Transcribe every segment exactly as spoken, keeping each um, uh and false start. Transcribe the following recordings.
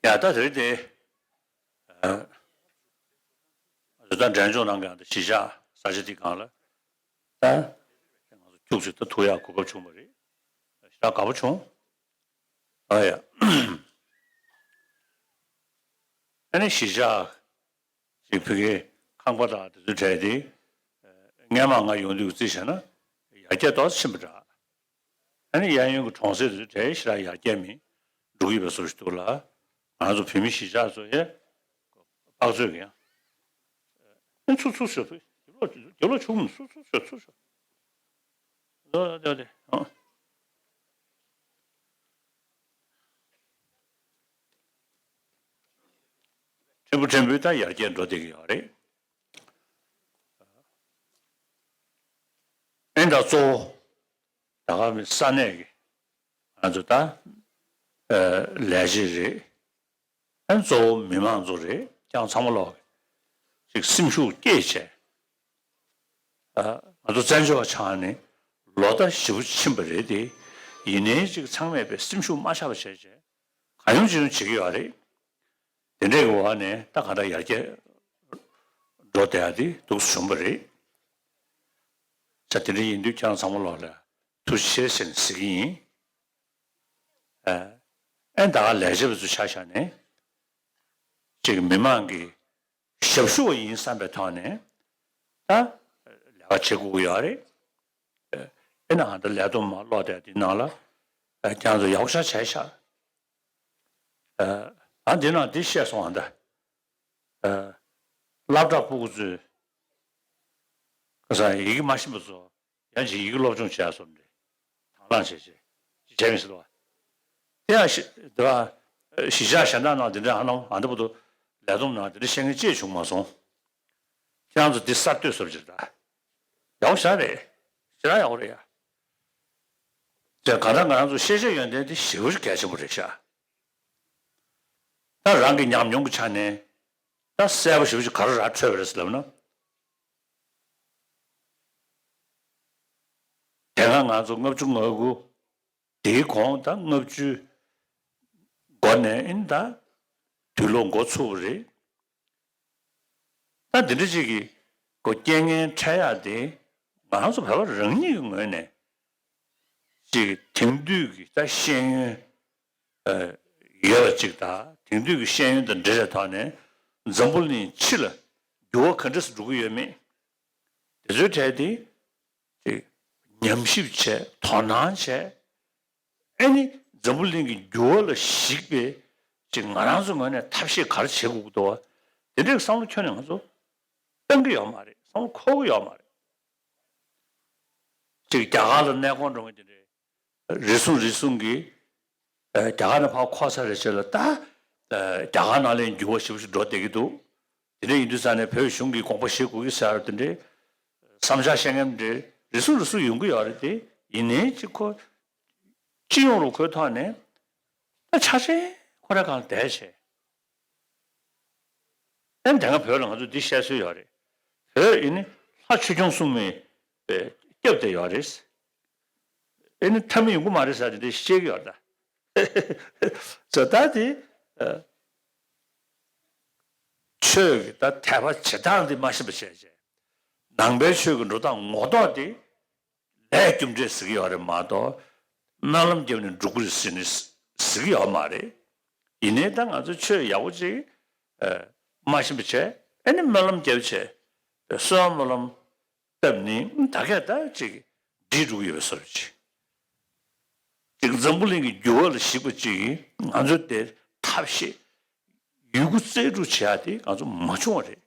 ཡ་ད་དེ་རིང་དེ། ཨ། ད་འབྲས་ལྗོངས་ནང་གི་ཡང་ད་གཞིས་ཆགས་ས་ཆ་དེ་སྒང་ལ་ད་ང་ཚོ་ཁྱུག་ཙམ་ད་ཐུག་ཡག་གོ་སྐབས་བྱུང་བ་རེད། ཞེ་དྲག་དགའ་པོ་བྱུང་། ཨ་ཡ། ཨ་ནི་གཞིས་ཆགས་ཅིག་ཕ་གིའི་ཁང་པ་དང་དེ་ཚོའི་གྲས་དེ་སྔས་མ་ང་ཡོང་དུས་རྩིས་བྱས་ན་ཡར་རྒྱས་ཏོག་ཙམ་ཕྱིན་པ་འདྲ། ཨ་ནི་གཡས་གཡོན་གྱི་གྲོང་གསེབ་དེ་ཚོའི་གྲས་ཞེ་དྲག་ཡར་རྒྱས་མིན་འགྲོ་གི་ཡོད་པའི་བཟོ་ཞིག་འདུག་ལ། ང་ཚོ་བོད་མི་གཞིས་ཆགས་ཚོ་ཡང་དཔག་ཚོད་ཀྱི་ཡང་། ཨ་ཚུར་ཚུར་ཤོག་ཕུ། རྒྱབ་ལོགས་རྒྱབ་ལོགས་ཆུང་མི་ཚུར་ཚུར་ཤོག་ཚུར་ཤོག་ལོ་ལོ་ལོ། ཧང་། ཕྲན་བུ་ཕྲན་བུ་ད་ཡར་རྒྱས་འགྲོ་བསྡད་ཀྱི་ཡོད་རེད། ཨེ་ད་གཙོ་བོ་ད་ག་ས་གནས་ཀྱི་ང་ཚོ་ད་ལས་བྱེད་རེད། ཨ་གཙོ་བོ་མི་མང་ཚོ་རེད། ཁྱེད་རང་ཚང་མ་ལོག་ཅིག་སེམས་ཤུགས་བསྐྱེད་བྱས། ཨ་ང་ཚོ་བཙན་བྱོལ་བ་ཆགས་ནས་ལོ་ཟླ་ཞེ་པོ་ཕྱིན་པ་རེད་དེ། ཡིན་ནའི་ཅིག་ཚང་མས་པའི་སེམས་ཤུགས་མ་ཆག་པ་བྱས་བྱས་གང་ཡོང་ཅི་ཡོང་བྱེད་ཀྱི་ཡོད་རེད། དེ་འདྲའི་གི་འོག་ནས་ད་ག་འདྲ་ཡར་རྒྱས་འགྲོ་བསྡད་ཡ་དེ་འདུག་སེ་བྱུང་བ་རེད། ས་དེ་འདྲ་ཡིན་དུས་ཁྱེད་རང་ཚང་མ་ལོག་ལ་ཐུགས་རྗེ་ཆེ་ཟེར་ནས་ཟེར་གྱི་ཡིན། ཨ་ཨེ་ད་ག་ལས་བྱེད་པ་ཚོ་ཆ་བཞག་ནས་ཅིག་མི་མང་གི་ཞབས་ཞུ་བ་ཡིན་བསམ་པའི་ཐོག་ནས་ད་ལས་ཀ་བྱེད་དགོས་ཀྱི་ཡོད་རེད། ཨེ་ན་ང་ད་ལས་བསྡོམས་མ་ཀློག་བསྡད་དེ་ནང་ལ་ཨ་ཁྱེད་ཚོ་ཡག་པོ་ཞེ་དྲག་བྱས་ཤག་ཨ་ཨ་འདི་ནང་འདི་བཤད་སོང་ཨ་ད། ཨ་སློབ་གྲྭ་ཕྲུ་གུ་ཚོས་ཁ་སང་ཡི་གེ་མ་ཤེས་པ་ཚོ་ཡང་ཅིག་ཡི་གེ་སློབ་སྦྱོང་བྱས་སོང་རེད། དང་བླངས་བྱས་བྱས་ཅིག་བྱས་མི་སྲིད་དོ། དེ་ཡང་ཤི་དེ་བ་གཞིས་ཆགས་གཞན་དག་ནང་དེ་འདྲ་ཨ་ནམ་ཨ་འདྲ་པོ་འདུག་ལས་བསྡོམས་ནང་དེ་འདྲ་བཤད་མཁན་ཅིག་བྱུང་མ་སོང་། ཁྱེད་རང་ཚོ་འདི་གསར་གཏོད་བཟོ་བྱེད་ད། ཡག་པོ་ཞེ་དྲག་རེད། ཞེ་དྲག་ཡག་པོ་རེད་ཡ། དེ་ག་ད་ང་རང་ཚོ་ཤེས་བྱ་ཡོན་ཏན་དེ་ཞེ་པོ་ཞིག་གལ་ཆེན་པོ་རེད་ཤག་ད་རང་གི་ཉམས་མྱོང་གི་ཆ་ནས་ད་གསལ་པོ་ཞེ་པོ་ཞིག་ག་རེ་རག་འཕྲོད་པ་རེད་ཟེར་ལབ་ན། དེ་སྔ་ང་ཚོ་ལྔ་བཅུ་ང་དགུ། དེའི་གོང་ད་ལྔ་བཅུའི་འགོ་ནས་ཨིན་ད་དུས་ལོ་འགོ་ཚུགས་པ་རེད། ད་འདི་འདྲ་ཅིག་གི་གོ་རྐྱེན་ངན་འཕྲད་ཡག་དེ་ང་རང་ཚོ་བོད་པ་རང་ཉིད་ཀྱི་ངོས་ནས་ཅིག་དེང་དུས་ཀྱི་ད་ཤེས་ཡོན་ཡོད་པ་ཅིག་དང་དེང་དུས་ཀྱི་ཤེས་ཡོན་དང་འབྲེལ་བའི་ཐོག་ནས་འཛམ་བུ་གླིང་སྤྱི་ལ་འགྱུར་བ་ག་འདྲ་ཞིག་འགྲོ་གི་ཡོད་མེད། དེ་ཚོའི་གྲས་དེ་ཅིག་ཉམས་ཞིབ་བྱས་དོ་སྣང་བྱས། ཨེ་ནི་འཛམ་བུ་གླིང་གི་འགྱུར་བ་ལ་གཞིགས་པའི་ཅིག་ང་རང་ཚོའི་ངོས་ནས་ཐབས་ཤེས་ག་རེ་བྱེད་དགོས་ཀྱི་འདུག་བ། དེ་འདྲའི་བསམ་བློ་ཁྱོན་ནས་ང་ཚོ་གཏོང་གི་ཡོད་མ་རེད། བསམ་བློ་འཁོར་གྱི་ཡོད་མ་རེད། ཅིག་རྒྱ་གར་ལ་གནས་སྐོར་འགྲོ་མཁན་དེ་འདྲའི་རེ་ཟུང་རེ་ཟུང་གིས་རྒྱ་གར་ནས་ཕར་འཁོར་ཚར་རེ་བྱས་ལ་ད་རྒྱ་གར་ནང་ལ་འགྱུར་བ་ཞེ་པོ་ཞིག་འགྲོ་བསྡད་ཀྱི་འདུག་དེ་འདྲ་ཡིན་དུས་ཙང་ནས་བོད་གཞུང་གིས་དགོངས་པ་བཞེས་དགོས་ཀྱི་ཟེར་དེ་འདྲའི་བསམ་འཆར་བཤད་མཁན་འདྲ་རེ་ཟུང་རེ་ཟུང་ཡོང་གི་ཡོད་རེད་དེ། ཡིན་ནའི་ཅིག་ཁོ་སྤྱི་ཡོངས་ལ་ཁོའི་ཐོག་ནས་ད་ཆ་ཆེན་ཁོ་རང་གང་བསྡད་བྱས། ཨེ་ནི་དེ་སྔ་བོད་ལ་ང་ཚོ་འདི་བཤད་སྲོལ་ཡོད་རེད། བོད་ཡིན་ནི་ལྷ་ཆོས་སྐྱོང་སྲུང་མའི་སྐྱབས་བསྡད་ཡོད་རེད། ཨེ་ནི་མཐའ་མི་ཡོང་གི་མ་རེད་ཟེར་དེ་འདྲ་བཤད་ཀྱི་ཡོད་རེད་ད། ཚོ་ད་དེ་ཨ་ཆོས་ཀྱི་ད་དད་པ་བྱེད་སྟངས་འདི་མ་ཤེས་པ་བྱས་བྱས། ནང་པའི་ཆོས་ཀྱི་འགྲོ་སྟངས་ངོ་ཐོག་དེ་ལས་རྒྱུ་འབྲས་ཟེར་གྱི་ཡོད་རེད་མ་གཏོགས། སྨོན་ལམ་བརྒྱབ་ནས་འགྲོ་གི་རེད་ཟེར་ནས་ཟེར་གྱི་ཡོད་མ་རེད། ཡིན་ནའི་ད་ང་ཚོ་ཆོས་ཡག་པོ་ཅིག་ཨ་མ་ཤེས་པ་བྱས། ཨེ་ནི་སྨོན་ལམ་བརྒྱབ་བྱས། གསོལ་བ་སྨོན་ལམ་བཏབ་ནི་ད་གས་ད་ཅིག་འགྲིག་འགྲོ་གི་ཡོད་པའི་བཟོ་འདྲ་ཅིག་ཅིག་འཛམ་བུ་གླིང་གི་འགྱུར་བ་ལ་གཞིགས་པ་ཅིག་ང་ཚོ་དེ་ཐབས་ཤེས་ཡོད་རྒུ་རྩལ་སྤྲུགས་བྱེད་ཡག་དེ་ང་ཚོ་མ་བྱུང་བ་རེད།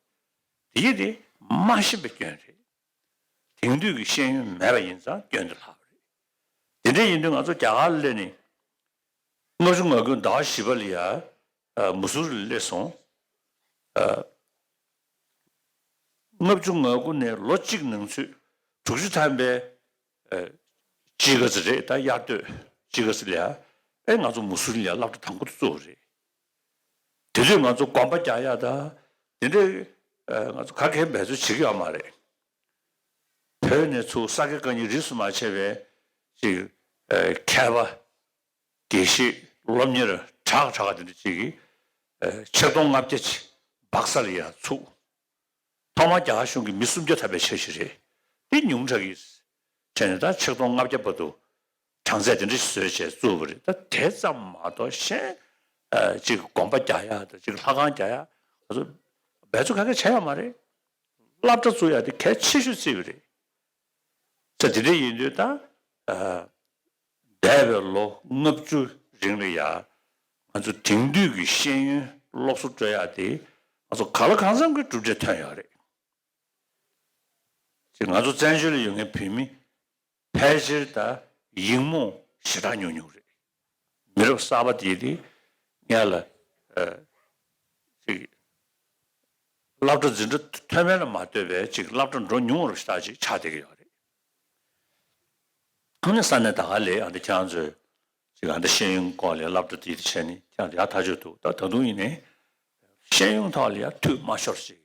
དེ་ཡིན་དེ་མ་ཤེས་པའི་སྐྱོན་རེད། དེང་དུས་ཀྱི་ཤེས་ཡོན་མེད་པ་ཡིན་ཙང་སྐྱོན་དེ་ལྷག་པ་རེད། དེ་འདྲ་ཡིན་དུས་ང་ཚོ་རྒྱ་གར་ལ་སླེབས་ནས་ལྔ་བཅུ་ང་དགུ་ཟླ་བ་བཞི་པ་ལ་ཡ་ཨ་མུ་སུ་རི་ལ་སླེབས་སོང་། ཨ་ལྔ་བཅུ་ང་དགུ་ནས་ལོ་གཅིག་ནང་ཚུད་དྲུག་ཅུ་ཐམ་པའི་ཨ་དཔྱིད་ཀ་ཙི་རེད། ད་དབྱར་སྟོད་དཔྱིད་ཀ་ཙི་ལ་ཡ་ཨེ་ང་ཚོ་མུ་སུ་རི་ལ་ཡ་སློབ་གྲྭ་དང་པོ་དེ་བཙུགས་པ་རེད། དེ་དུས་ང་ཚོ་གོམ་པ་རྒྱག་ཡ་ད་དེ་འདྲའི་ཨ་ང་ཚོ་ག་གེ་འབད་རྩོལ་བྱེད་ཀྱི་ཡོད་མ་རེད། བོད་ནས་ཚུར་ས་དགེ་བཀའ་རྙིང་རིས་སུ་མ་ཆད་པའི་ཅིག་ཨ་མཁས་པ་དགེ་བཤེས་སློབ་གཉེར་གྲགས་གྲགས་དེ་འདྲ་ཅིག་གིས་ ཆིག་སྟོང་ལྔ་བརྒྱ་ཅིག་སྦག་ས་ལ་ཡར་ཚུགས། ཐོག་མར་རྒྱ་གར་གཞུང་གིས་མི་སུམ་བརྒྱ་ཐམ་པའི་འཆར་གཞི་རེད། དེ་ཉུང་དྲགས་ཀྱི་བྱས་ནས་ད་ཆིག་སྟོང་ལྔ་བརྒྱ་བར་དུ་གྲངས་ཚད་དེ་འདྲ་ཞིག་བཟོས་བྱས་བཙུགས་པ་རེད། ད་དེ་ཙམ་མ་གཏོགས་གཞན་ཅིག་དགོན་པ་རྒྱག་ཡ་དང་ཅིག་ལྷ་ཁང་རྒྱག་ཡ་ང་ཚོ་འབད་རྩོལ་ག་གེ་བྱས་ཡོད་མ་རེད། སློབ་གྲྭ་བཙུགས་ཡ་དེ་གལ་ཆེ་ཤོས་བརྩིས་པ་རེད། ས་དེ་འདྲ་ཡིན་དུས་ད། འདས་པའི་ལོ་ལྔ་བཅུ་རིང་ལ་ཡ། ང་ཚོ་དེང་དུས་ཀྱི་ཤེས་ཡོན་སློབ་གསོ་སྤྲོད་ཡག་དེ་ང་ཚོ་ག་ལ་གང་འཚམ་གྱི་གྲུབ་འབྲས་ཐོན་ཡོད་རེད། ཅེས་ང་ཚོ་བཙན་བྱོལ་ལ་ཡོད་མཁན་བོད་མི་ཕལ་ཆེར་ད་ཡིག་རྨོངས་ཞེ་དྲག་ཉུང་ཉུང་རེད། མི་རབས་གསར་པ་དེ་དེ་སྔོན་ལ་ཅིག་སློབ་གྲྭ་འཛིན་གྲྭ་མཐོ་དམན་ལ་མ་ལྟོས་པའི་ཅིག་སློབ་གྲྭ་འགྲོ་མྱོང་བ་ཞེ་དྲག་ཅིག་ཆགས་བསྡད་ཀྱི་ཡོད་རེད། ཨ་ནི་ས་གནས་ད་ག་ལས་ཨ་འདི་ཁྱེད་རང་ཚོས་ཅིག་ཨ་འདི་ཤེས་ཡོན་སྐོར་ལས་སློབ་གྲྭ་དེ་དེ་བྱས་ནས་ཁྱེད་རང་ཚོ་ཡག་ཐག་ཆོད་འདུག་ད་ད་དུང་ཡིན་ནའི་ཤེས་ཡོན་ཐོག་ལ་ཡ་འཐུས་མ་ཤོར་ཅིག་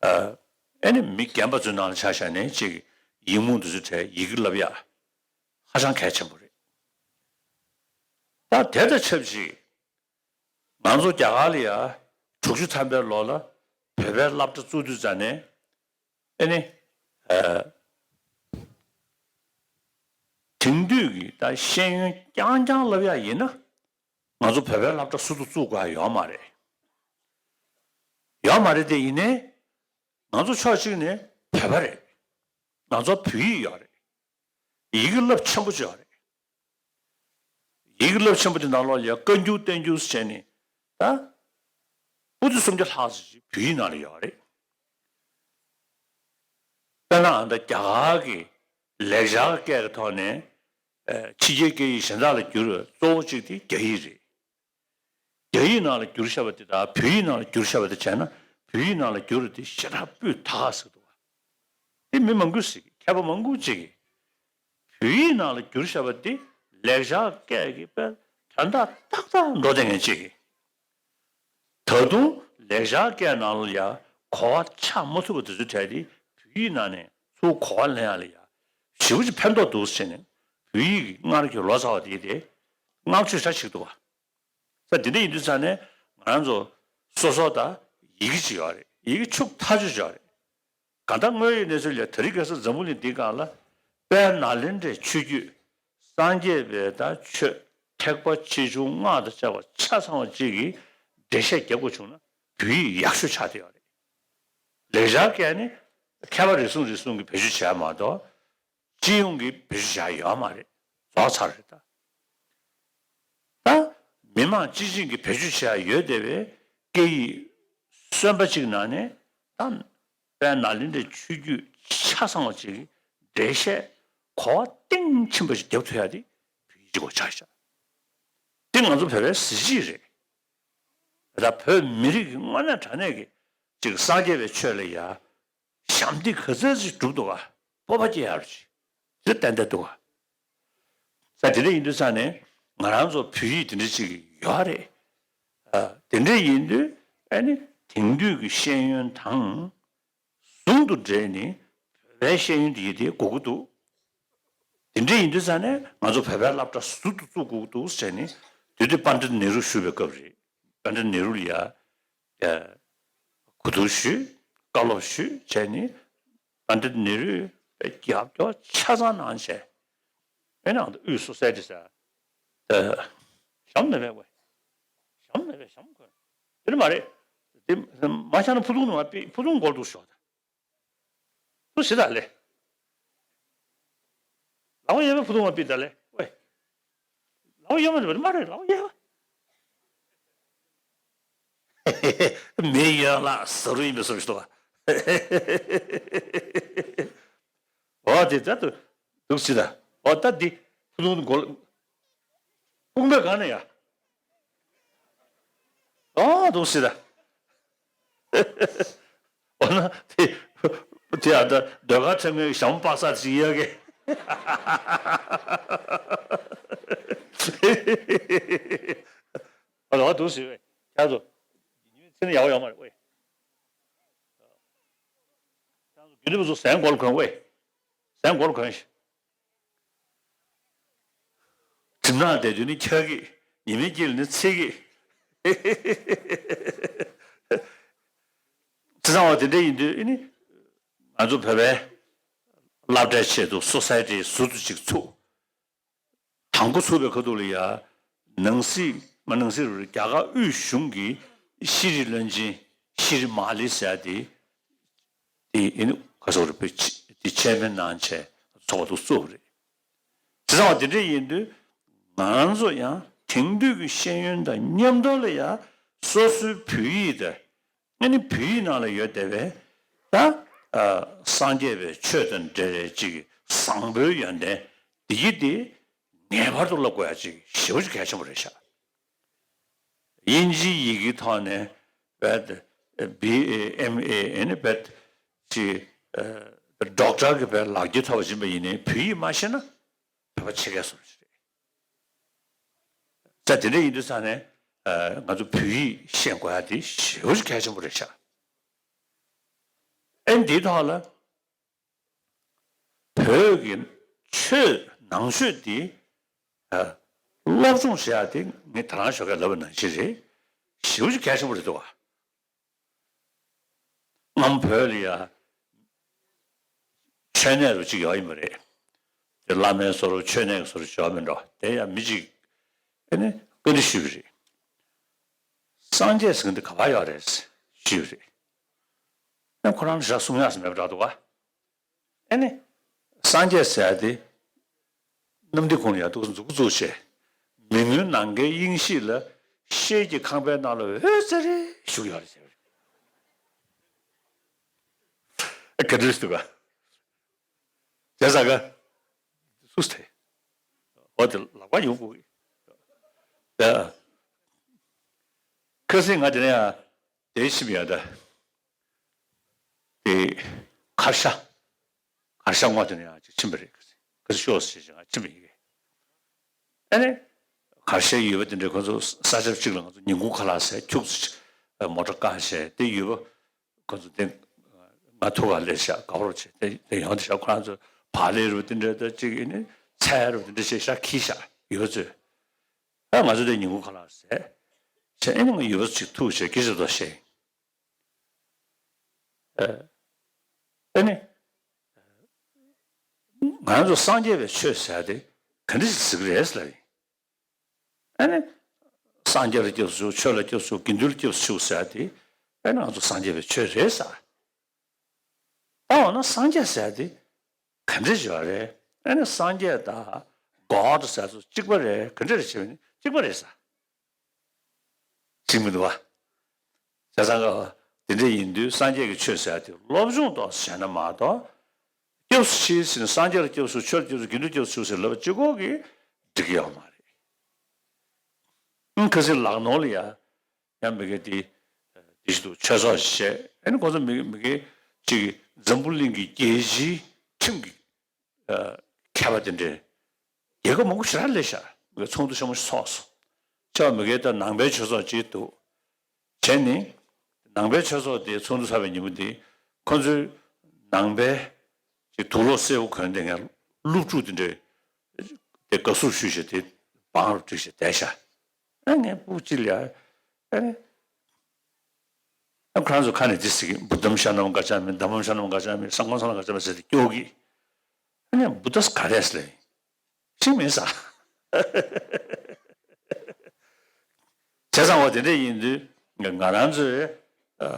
ཨ་ནི་མི་རྒན་པ་ཚོའི་ནང་ལ་ཆ་བཞག་ནས་ཅིག་ཡིག་རྨོངས་དེ་ཚོའི་གྲས་ཡི་གེ་བསླབ་ཡ་ཧ་ཅང་གལ་ཆེན་པོ་རེད། ད་དེ་དང་ཆབས་ཅིག་ང་ཚོ་རྒྱ་གར་ལ་ཡ་དྲུག་ཅུ་ཐམ་པའི་ལོ་ལ་བོད་པའི་སློབ་གྲྭ་བཙུགས་དུས་ཙ་ནས་ཨེ་ནི། ཨ། དེང་དུས་ཀྱི་ད་ཤེས་ཡོན་རྐྱང་རྐྱང་བསླབ་ཡག་ཡིན་ན་ང་ཚོ་བོད་པའི་སློབ་གྲྭ་ཟུར་དུ་བཙུགས་དགོས་ཡ་ཡོད་མ་རེད། ཡོད་མ་རེད་དེ་ཡིན་ནའི་ང་ཚོ་ཕྱོགས་གཅིག་ནས་བོད་པ་རེད། ང་ཚོ་བོད་ཡིག་ཡོད་རེད། ཡི་གེ་རླབས་ཆེན་པོ་ཅིག་ཡོད་རེད། ཡི་གེ་རླབས་ཆེན་པོ་དེ་ནང་ལོགས་ལ་ཡ་བཀའ་འགྱུར་བསྟན་འགྱུར་ཟེར་ནས་ད་པོ་ཏི་སུམ་བརྒྱ་ལྷག་ཙམ་ཅིག་བོད་ཡིག་ནང་ལ་ཡོད་རེད། དཔེར་ན་ཨ་ད་རྒྱ་གར་གྱི་ལེགས་སྦྱར་སྐད་ཀྱི་ཐོག་ནས་ཕྱི་རྒྱལ་སྐད་ཡིག་གཞན་དག་ལ་བསྒྱུར་བའི་གཙོ་བོ་གཅིག་དེ་རྒྱ་ཡིག་རེད། རྒྱ་ཡིག་ནང་ལ་བསྒྱུར་བཞག་པ་དེ་དང་བོད་ཡིག་ནང་ལ་བསྒྱུར་བཞག་པ་དེ་བྱས་ན་བོད་ཡིག་ནང་ལ་བསྒྱུར་བ་དེ་ཞེ་དྲག་སྤུས་དག་ཟེར་འདུག་བ། དེ་མི་མང་པོས་ཟེར་གི་མཁས་པ་མང་པོ་ཅིག་གིས་བོད་ཡིག་ནང་ལ་བསྒྱུར་བཞག་པ་དེ་ལེགས་སྦྱར་སྐད་ཀྱི་དཔེ་དོན་དག་ཏག་ཏག་འགྲོ་བསྡད་མཁན་ཅིག་གིས། ད་དུང་ལེགས་སྦྱར་སྐད་ནང་ལ་ཡང་གོ་བ་ཆགས་མ་ཐུབ་པ་དེ་ཚོའི་གྲས་དེ་བོད་ཡིག་ནང་ནས་ཚུར་གོ་བ་ལེན་ཡག་ལ་ཡང་ཞེ་པོ་ཅིག་ཕན་ཐོགས་འདུག་ཟེར་ནས་བོད་ཡིག་གི་སྔར་གྱི་ལོ་ཙཱ་བ་དེ་དེ་བསྔགས་བརྗོད་ཞེ་དྲག་བྱེད་ཀྱི་འདུག་བ། ས་དེ་འདྲ་ཡིན་དུས་ཙང་ནས་ང་རང་ཚོ་སོ་སོ་ད་ཡི་གེ་ཅིག་ཡོད་རེད། ཡི་གེ་ཕྱུག་ཐག་ཆོད་ཅིག་ཡོད་རེད། གང་ལྟར་དངོས་ཡོད་གནས་ཚུལ་ལས་དེ་རིང་ཁ་སང་འཛམ་བུ་གླིང་འདིའི་སྒང་ལ་དཔལ་ནཱ་ལེནྡྲའི་ཆོས་བརྒྱུད་སངས་རྒྱས་པའི་ད་ཆོས་ཐེག་པ་ཆེ་ཆུང་སྔགས་དང་བཅས་པ་ཆ་ཚང་བ་གཅིག་གིས་འགྲེལ་བཤད་རྒྱབ་དགོས་བྱུང་ན་བོད་ཡིག་ཡག་ཤོས་ཆགས་བསྡད་ཡོད་རེད། ལེགས་སྦྱར་སྐད་ནི་མཁས་པ་རེ་ཟུང་རེ་ཟུང་གིས་བེད་སྤྱོད་བྱས་མ་གཏོགས། སྤྱི་ཡོངས་ཀྱིས་བེད་སྤྱོད་བྱ་ཡ་ཡོད་མ་རེད། རྫོགས་ཚར་རེད་ད། ད་མི་མང་སྤྱི་བྱིངས་ཀྱིས་བེད་སྤྱོད་བྱ་ཡ་ཡོད་བསྡད་པའི་སྐད་ཡིག་གསོན་པ་གཅིག་ནང་ནས་ད་དཔལ་ནཱ་ལེནྡྲའི་ཆོས་བརྒྱུད་ཆ་ཚང་བ་གཅིག་གི་འགྲེལ་བཤད་གོ་བ་གཏིང་ཕྱིན་པ་ཞིག་རྒྱབ་ཐུབ་ཡ་དེ་བོད་ཡིག་གཅིག་པོ་ཆགས་ཤག་དེ་ང་ཚོ་བོད་པའི་གཟི་བརྗིད་རེད། ད་བོད་མི་རིགས་ཀྱི་དངོས་གནས་དྲང་གནས་ཀྱི་ཅིག་སངས་རྒྱས་པའི་ཆོས་ལ་ཡ། ཞབས་འདེགས་ག་ཚོད་ཅིག་གྲུབ་འདུག་ག་སྤོབས་པ་སྐྱེ་ཡག་ཅིག་དེ་ཏན་ཏན་འདུག་ག་ས་དེ་འདྲ་ཡིན་དུས་ཙང་ནས་ང་རང་ཚོ་བོད་ཡིག་དེ་འདྲ་ཅིག་ཡོད་རེད། ཨ། དེ་འདྲ་ཡིན་དུས་ཨ་ནི་དེང་དུས་ཀྱི་ཤེས་ཡོན་དང་ཟུང་དུ་འབྲེལ་ནས་བོད་པའི་ཤེས་ཡོན་དེ་ཡིན་དེ་དགོས་ཀྱི་འདུག་དེ་འདྲ་ཡིན་དུས་ཙང་ནས་ང་ཚོ་བོད་པའི་སློབ་གྲྭ་ཟུར་དུ་བཙུགས་དགོས་ཀྱི་འདུག་ཟེར་ནས་དེ་དུས་པཎྜི་ཏ་ནེ་རུ་བཞུགས་པའི་སྐབས་རེད། པཎྜི་ཏ་ནེ་རུ་ལ་ཡ། གོ་བསྡུར་ཞུས། བཀའ་སློབ་ཞུས་བྱས་ནས་པཎྜི་ཏ་ནེ་རུས་རྒྱབ་སྐྱོར་ཆ་ཚང་གནང་བྱས། ཨེ་ནང་དུ་དབུས་སུ་གསལ་ཏེ་ཟེར། ཞྭ་མོ་མེད་པས་ཞྭ་མོ་མེད་པས་ཞྭ་མོ་གོན། དེ་འདྲ་མ་རེད། དེ་མ་ཤར་ན་ཕུ་ཐུང་ནང་ཕུ་ཐུང་སྒོར་འདུག་ཤོག་ད། ཏུ་ཞི་ད་ལེ། ལག་པ་གཡས་པའི་ཕུ་ཐུང་བ་པི་ད་ལེ། ཝེ། ལག་པ་གཡོན་མ་རེད་མ་རེད་ལག་པ་གཡས་པ། མི་གཡོན་ལ་ཟ་རུ་ཡིན་པའི་བཟོ་ཞིག་འདུག་ག་འོ་དེ་ད་དུ་འདུག་ཞི་ད། འོ་ད་འདི་ཕུ་ཐུང་གོ་ལ། དཔུང་པའི་སྒང་ནས་ཡ། ཨ་འདུག་སེ་ད། འོ་ན་དེ་དེ་ཨ་ད་ཟློས་གར་ཁྲབ་མཁན་གྱི་ཞྭ་མོ་པགས་ཚག་ཅིག་ཡོད་གི། ཨ་ལོ་འདུག་སེ་བས་ཁྱེད་ཚོ་ཚེ་ནི་ཡག་པོ་ཡོད་མ་རེད་ཝེ། ཁྱེད་ཚོ་དགེ་འདུན་པ་ཚོ་གཟན་མགོ་ལ་གོན་ཝེ། གཟན་མགོ་ལ་གོན་ཞིག་གྲིབ་ནག་བསྡད་དུས་ནི་འཁྱག་གི། ཉི་མའི་དཀྱིལ་ནི་ཚིག་གི། བྱས་ཙང་བ་དེ་འདྲ་ཡིན་དུས་ཨེ་ནི་ང་ཚོ་བོད་པའི་སློབ་གྲྭའི་ཆེད་དུ་སོ་སའི་ཊི་ཟུར་དུ་ཅིག་ཚུགས། དང་པོ་ཚུགས་པའི་ཁ་ཐུག་ལ་ཡ། ནང་སྲིད་མ་ནང་སྲིད་རེད། རྒྱ་གར་དབུས་གཞུང་གི་ཤེས་རིག་བློན་ཆེན་ཤི་རི་མ་ལི་ཟེར་ཡ་དེ། དེ་ཨེ་ནི་ག་སོག་རེད་པས། དེ་ཆེར་མེན་གནང་བྱས་ཚོགས་པ་དུ་བཙུགས་རེད། བྱས་ཙང་བ་དེ་འདྲ་ཡིན་དུས་ང་རང་ཚོ་ཡང་དེང་དུས་ཀྱི་ཤེས་ཡོན་དང་མཉམ་དུ་ལ་ཡང་སོ་སོའི་བོད་ཡིག་དང་ཨ་ནི་བོད་ཡིག་ནང་ལ་ཡོད་བསྡད་པའི་ད་ཨ་སངས་རྒྱས་པའི་ཆོས་དང་འབྲེལ་བའི་ཅིག་བཟང་པོའི་ཡོན་ཏན་འདི་ཡིག་འདི་ངེས་པར་དུ་བསླབ་དགོས་ཡ་ཅིག་ཞེ་པོ་ཅིག་གལ་ཆེན་པོ་རེད་ཤག་དབྱིན་ཇིའི་ཡི་གེའི་ཐོག་ནས་བེད་བི་ཨེ་ཨེམ་ཨེ་ཨེ་ནི་བེད་ཅིག་ཨ་ཌོག་ཊར་གྱི་བེད་ལག་འཁྱེར་ཐོབ་པ་ཡིན་པ་ཡིན་ནའི་བོད་ཡིག་མ་ཤེས་ན་བོད་པ་ཕྱི་རྒྱལ་སོང་ཞིག་རེད། ད་དེ་འདྲ་ཡིན་དུས་ཙང་ནས་ཨ་ང་ཚོ་བོད་ཡིག་ཤེས་དགོས་ཡ་དེ་ཞེ་པོ་ཅིག་གལ་ཆེན་པོ་རེད་ཤག་ཨེ་འདིའི་ཐོག་ལ་བོད་ཀྱི་ཆོས་ནང་ཆོས་འདི་ཨ་སློབ་སྦྱོང་བྱེད་ཡ་དེ་ངས་ད་རང་ཞོགས་ཀས་ལབ་པ་ནང་བཞིན་རེད། ཞེ་པོ་ཅིག་གལ་ཆེན་པོ་རེད་འདུག་བ། སྔོན་བོད་ལ་ཡ་མཆོད་གནས་རུ་གཅིག་ཡོད་ཡིན་པ་རེད། དེ་བླ་མའི་བཟོ་འདྲ་མཆོད་གནས་ཀྱི་བཟོ་འདྲ་ཅིག་ཡོད་མེད་འགྲོ། དེ་ཡང་མི་གཅིག་ཨེ་ནི་བཀའ་འདྲི་ཞུས་པ་རེད། སངས་རྒྱས་ཟེར་མཁན་དེ་ག་པར་ཡོད་རེད་ཞུས་པ་རེད། ཨེ་ཁོ་རང་ཞག་གསུང་ཡག་ཟེར་མེད་པ་འདྲ་འདུག་བ། ཨེ་ནི། སངས་རྒྱས་ཟེར་ཡ་དེ། གནམ་བདེ་ཁོང་ཡ་འདུག་མཛུབ་གུ་བཙུགས་བྱས། མི་མངོན་ནམ་མཁའི་དབྱིངས་ཤིག་ལ། ཤེལ་གྱི་ཁང་པའི་ནང་ལ་འོད་ཟེར་བཞུགས་ཡོད་རེད་ཟེར། ཨེ་ག་འདྲ་ཞིག་འདུག་ག་བྱས་ཙང་ག་སུས་དེ། འོ་དེ་ལག་པ་ཡོང་དགོས་ཀྱི། ཡ། ཁ་སང་ང་དེ་ནས་ཡ། དེའི་ཕྱི་མ་ཡ་ད། དེ་གར་ཤ། གར་ཤ་ངོ་དེ་ནས་ཡང་ཅིག་ཕྱིན་པ་རེད། གར་ཤ་ཤོག་ཟེར་ཞིག་ང་ཕྱིན་པ་ཡིན་གྱི། ཨ་ནི། གར་ཤའི་ཡུལ་པ་དེ་འདྲའི་ཁོ་ཚོ་ས་ཆ་གཅིག་ལ་ང་ཚོ་ཉིན་གུང་ཁ་ལག་ཟས་ཁྱུག་ཙམ་ཅིག་མོ་ཊ་བཀག་བྱས་དེ་ཡུལ་པ་ཁོ་ཚོ་དེ་ང་ཐུག་ག་སླེབས་ཤག་དགའ་པོ་བྱས་དེ་དེ་ཡོང་དེ་ཤག་ཁོ་རང་ཚོ་བག་ལེབ་རུ་དེ་འདྲ་ད་ཅིག་ཨ་ནི་ཚལ་རུ་དེ་འདྲ་བྱས་ཤག་འཁྱེར་ཤག་ཡུལ་པ་ཚོས། ཨ་ང་ཚོ་དེ་ཉིན་གུང་ཁ་ལག་ཟས། བྱས་ཨ་ནི་ང་ཡུལ་པ་ཚོ་ཅིག་ཐུག་བྱས་སྐད་ཆ་ཏོག་བཤད། ཨ་ནི། ང་རང་ཚོ་སངས་རྒྱས་པའི་ཆོས་ཟེར་དེ་ག་འདྲ་ཞིག་ཟེར་གི་རེད་ཟེར་ལབ་ཡིན། ཨ་ནི། སངས་རྒྱས་ལ་སྐྱབས་སུ་མཆིའོ། ཆོས་ལ་སྐྱབས་སུ་མཆིའོ། དགེ་འདུན་ལ་སྐྱབས་སུ་མཆིའོ་ཟེར་དེ་ཨ་ནི་ང་ཚོ་སངས་རྒྱས་པའི་ཆོས་རེད་ཟེར། ད་འོ་ན་སངས་རྒྱས་ཟེར་དེ་ག་འདྲ་ཞིག་ཡོད་རེད། ཨ་ནི་སངས་རྒྱས་དང་གོཌ་ཟེར་ཚོ་གཅིག་པ་རེད། ག་འདྲ་རེད་ཟེར་བ་ནི་གཅིག་པ་རེད་ཟེར། གཅིག་མི་འདུག་བ། བྱས་ཙང་ག་དེ་འདྲ་ཡིན་དུས་སངས་རྒྱས་ཀྱི་ཆོས་ཟེར་དེ་སློབ་སྦྱོང་ཏོག་ཙམ་བྱས་ན་མ་གཏོགས། སྐྱབས་སུ་མཆི་ཟེར་ནས་སངས་རྒྱས་ལ་སྐྱབས་སུ་མཆིའོ། ཆོས་ལ་སྐྱབས་སུ་མཆིའོ། དགེ་འདུན་ལ་སྐྱབས་སུ་མཆིའོ་ཟེར་ལབ་པ་གཅིག་པོ་གིས་འགྲིག་གི་ཡོད་མ་རེད། ཨང་ཁ་སང་ལག་ནོར་ལ་ཡ། ཡང་མི་དགེ་དེ། དེ་བཞིན་དུ་ཆོས་ཚོགས་ཤིག་བྱས། ཨ་ནི་ཁོང་ཚོ་མི་མི་དགེ་གཅིག་གིས་འཛམ་བུ་གླིང་གི་རྒྱལ་སྤྱིའི་ཁྲིམས་ཀྱི་ཨ་མཁས་པ་དེ་འདྲའི་རྒྱལ་ཁབ་མང་པོ་ཞེ་དྲག་སླེབས་ཤག་མི་དགེ་ཚོགས་འདུ་ཆེན་མོ་ཞིག་ཚོགས་སོང་། ཆེ་བ་མི་དགེ་ད་ནང་པའི་ཆོས་ཚོགས་ཅིག་འདུག་བྱས་ནས། ནང་པའི་ཆོས་ཚོགས་དེ་ཚོགས་འདུ་ཚར་བའི་ཉིན་མོ་དེ། ཁོང་ཚོའི་ནང་པའི་ཀྱི་དུག་ལོག་སེར་པོ་གོན་དེ་ངས་སློབ་ཕྲུག་དེ་འདྲའི་དེ་དགའ་བསུ་ཞུས་བྱས་དེ་བང་རུ་བསྒྲིགས་བྱས་བསྡད་ཤག་ཨ་ངས་སྤུ་གཅིག་ལ་ཨ་ནི། ཨ་ཁོ་རང་ཚོ་ཁ་ནས་འདི་ཟེར་གི། བུདྡྷཾ་ཤཱནམ་ག་ཅཱ་མི། དྷརྨཾ་ཤཱནམ་ག་ཅཱ་མི། སངྒྷཾ་ཤཱནམ་ག་ཅཱ་མི་ཟེར་ཏེ་སྐྱོ་གི། ཨ་ནི་བུདྡྷ་ག་རེ་ཟེར་ལེ། ཤེས་མེད་ས། བྱས་ཙང་འོ་དེ་འདྲ་ཡིན་དུས་ང་རང་ཚོའི་ཨ་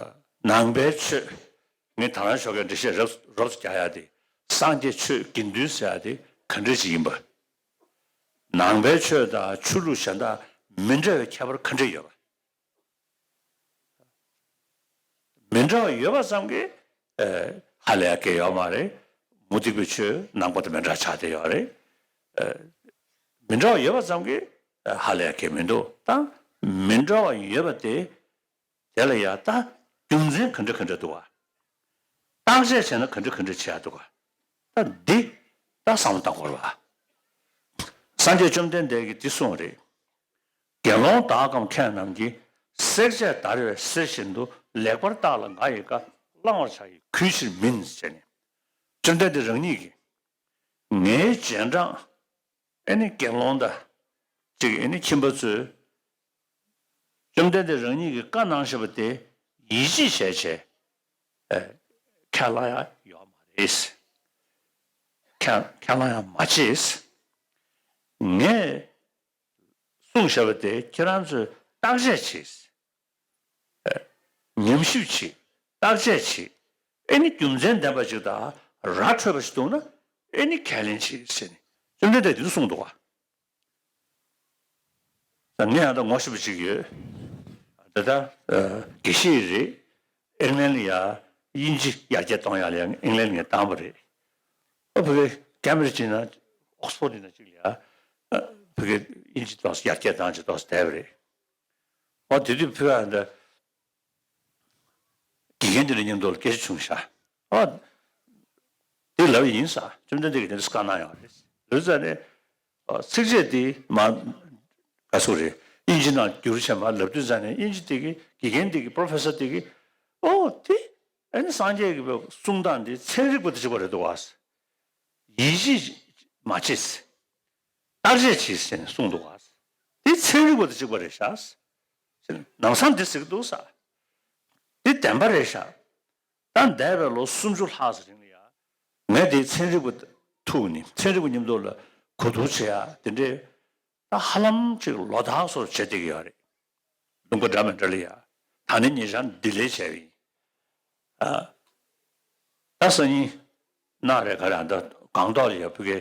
ནང་པའི་ཆོས། ངས་ད་རང་ཞོགས་ཀས་འགྲེལ་བཤད་རོབ་རོབ་རྒྱག་ཡ་དེ། སངས་རྒྱས་ཆོས་དགེ་འདུན་ཟེར་ཡ་དེ་ག་འདྲ་ཞིག་ཡིན་པ། ནང་པའི་ཆོས་དང་ཆོས་ལུགས་གཞན་དག་མི་འདྲ་བའི་ཁྱད་པར་ག་འདྲ་ཡོད་པ། མི་འདྲ་བ་ཡོད་པ་ཙམ་གྱིས་ཨ་ཧ་ལས་ཡ་གང་ཡོད་མ་རེད། མུ་སྟེགས་པའི་ཆོས་ནང་པ་དང་མི་འདྲ་ཆགས་བསྡད་ཡོད་རེད། ཨ་མི་འདྲ་བ་ཡོད་པ་ཙམ་གྱིས་ཨ་ཧ་ལས་ཡ་གང་མི་འདུག་ད་མི་འདྲ་བ་ཡོད་པ་དེ། དེ་ལ་ཡ་ད་རྒྱུ་མཚན་ག་འདྲ་ག་འདྲ་འདུག་བ། བརྟག་དཔྱད་བྱས་ན་ག་འདྲ་ག་འདྲ་བྱེད་ཡ་འདུག་བ། ད་འདི་ད་བསམ་བློ་བཏང་དགོས་རེད་བ། སངས་རྒྱས་བཅོམ་ལྡན་འདས་ཀྱིས་འདི་གསུངས་རེད། དགེ་སློང་དག་གམ་མཁས་རྣམས་ཀྱིས། བསྲེག་བཅད་བརྡར་བའི་གསེར་བཞིན་དུ། ལེགས་པར་བརྟགས་ལ་ང་ཡི་བཀའ། བླང་བར་བྱ་ཡི་གུས་ཕྱིར་མིན། ཟེར་ནས། བཅོམ་ལྡན་འདས་རང་ཉིད་ཀྱིས་ངའི་རྗེས་འབྲང་ཨེ་ནི་དགེ་སློང་དང་གཅིག་ཨེ་ནི་ཁྱིམ་པ་ཚོས་ བཅོམ་ལྡན་འདས་རང་ཉིད་ཀྱིས་བཀའ་གནང་བཞིན་པ་དེ་ཡིད་ཆེས་བྱས་བྱས། ཨ། ཁས་བླངས་ཡ་ཡོད་མ་རེད། ཁས་ཁས་བླངས་ཡ་མ་བྱེད། ངས་གསུངས་བཞག་པ་དེ་ཁྱེད་རང་ཚོས་བརྟག་དཔྱད་བྱེད། ཨ། ཉམས་ཞིབ་བྱེད། བརྟག་དཔྱད་བྱེད། ཨེ་ནི་རྒྱུ་མཚན་ལྡན་པ་ཅིག་དང་ར་འཕྲོད་པ་ཞིག་འདུག་ན་ཨེ་ནི་ཁས་ལེན་བྱེད་ཟེར་ནས་བཅོམ་ལྡན་འདས་དེ་འདྲ་གསུངས་འདུག་བ། ངས་ཡང་ད་ངོ་ཤེས་པ་ཅིག་ཡོད། ད་ལྟ་ཨ་དགེ་བཤེས་རེད། ཨིང་ལན་ལ་ཡ་དབྱིན་ཇི་ཡར་རྒྱས་གཏོང་ཡག་ལ་ཡ་ཨིང་ལན་ལ་ངས་བཏང་བ་རེད། ཨ་བོད་པའི་ཀེམ་བྷི་རིཇ་ཡིན་ན་ཨོག་སི་ཕོར་ཌི་ཡིན་ན་གཅིག་ལ་ཡ་ཨ་བོད་སྐད་དབྱིན་ཇི་ཏོག་ཙམ་ཡར་རྒྱས་བཏང་བྱས་ཏོག་ཙམ་བསྡད་པ་རེད། ཨོ་དེ་དུས་ཕུལ་བ་འདི། དགེ་རྒན་དེ་ལ་མཉམ་དུ་ལ་སྐད་ཆ་བྱུང་ཤག་ཨ། དེ་ལབ་ཡིན་ས། བཅོམ་ལྡན་འདས་ཀྱིས་དེ་འདྲ་བཀའ་གནང་ཡོད་རེད། ལབ་ཙང་ནས། ཨ། ཚིགས་བཅད་དེ་མ། ག་ཚོད་རེད། དབྱིན་ཇི་ནང་བསྒྱུར་བྱས་མ་ལབ་དུས་ཙང་ནས་དབྱིན་ཇི་དེ་གི་དགེ་རྒན་དེ་གི་པྲོ་ཕེ་སར་དེ་གི། ཨོ་དེ། ཨ་ནི་སངས་རྒྱས་ཀྱི་གསུང་སྟངས་དེ་ཚན་རིག་པ་དང་གཅིག་པ་རེད་འདུག་བ། ཡིད་ཆེས་མ་བྱེད། བརྟག་དཔྱད་བྱེད་ཟེར་ནས་གསུངས་འདུག་བ། དེ་ཚན་རིག་པ་དང་གཅིག་པ་རེད་ཤག་ནང་སང་འདི་ཟེར་གི་འདུག་ས། འདི་བདེན་པ་རེད་ཤག་ད་འདས་པའི་ལོ་སུམ་ཅུ་ལྷག་ཙམ་རིང་ལ་ཡ། ངས་དེ་ཚན་རིག་པ་ཐུག་ནས་ཚན་རིག་པ་མཉམ་དུ་ལ་གོ་བསྡུར་བྱེད་ཡ་དེ་འདྲའི་ད་ཧ་ལམ་ཅིག་ལོ་ལྟར་སོར་བྱེད་བསྡད་ཀྱི་ཡོད་རེད། ལུང་པ་འདྲ་མི་འདྲ་ལ་ཡ། ད་ནི་ཉེ་ཆར་ལྡི་ལིར་བྱས་པ་ཡིན། ཨ། ད་སང་ཉིན་གནངས་རེད་ག་རེ་ད་སྒང་ཏོག་ལ་ཡ་ཕ་གི་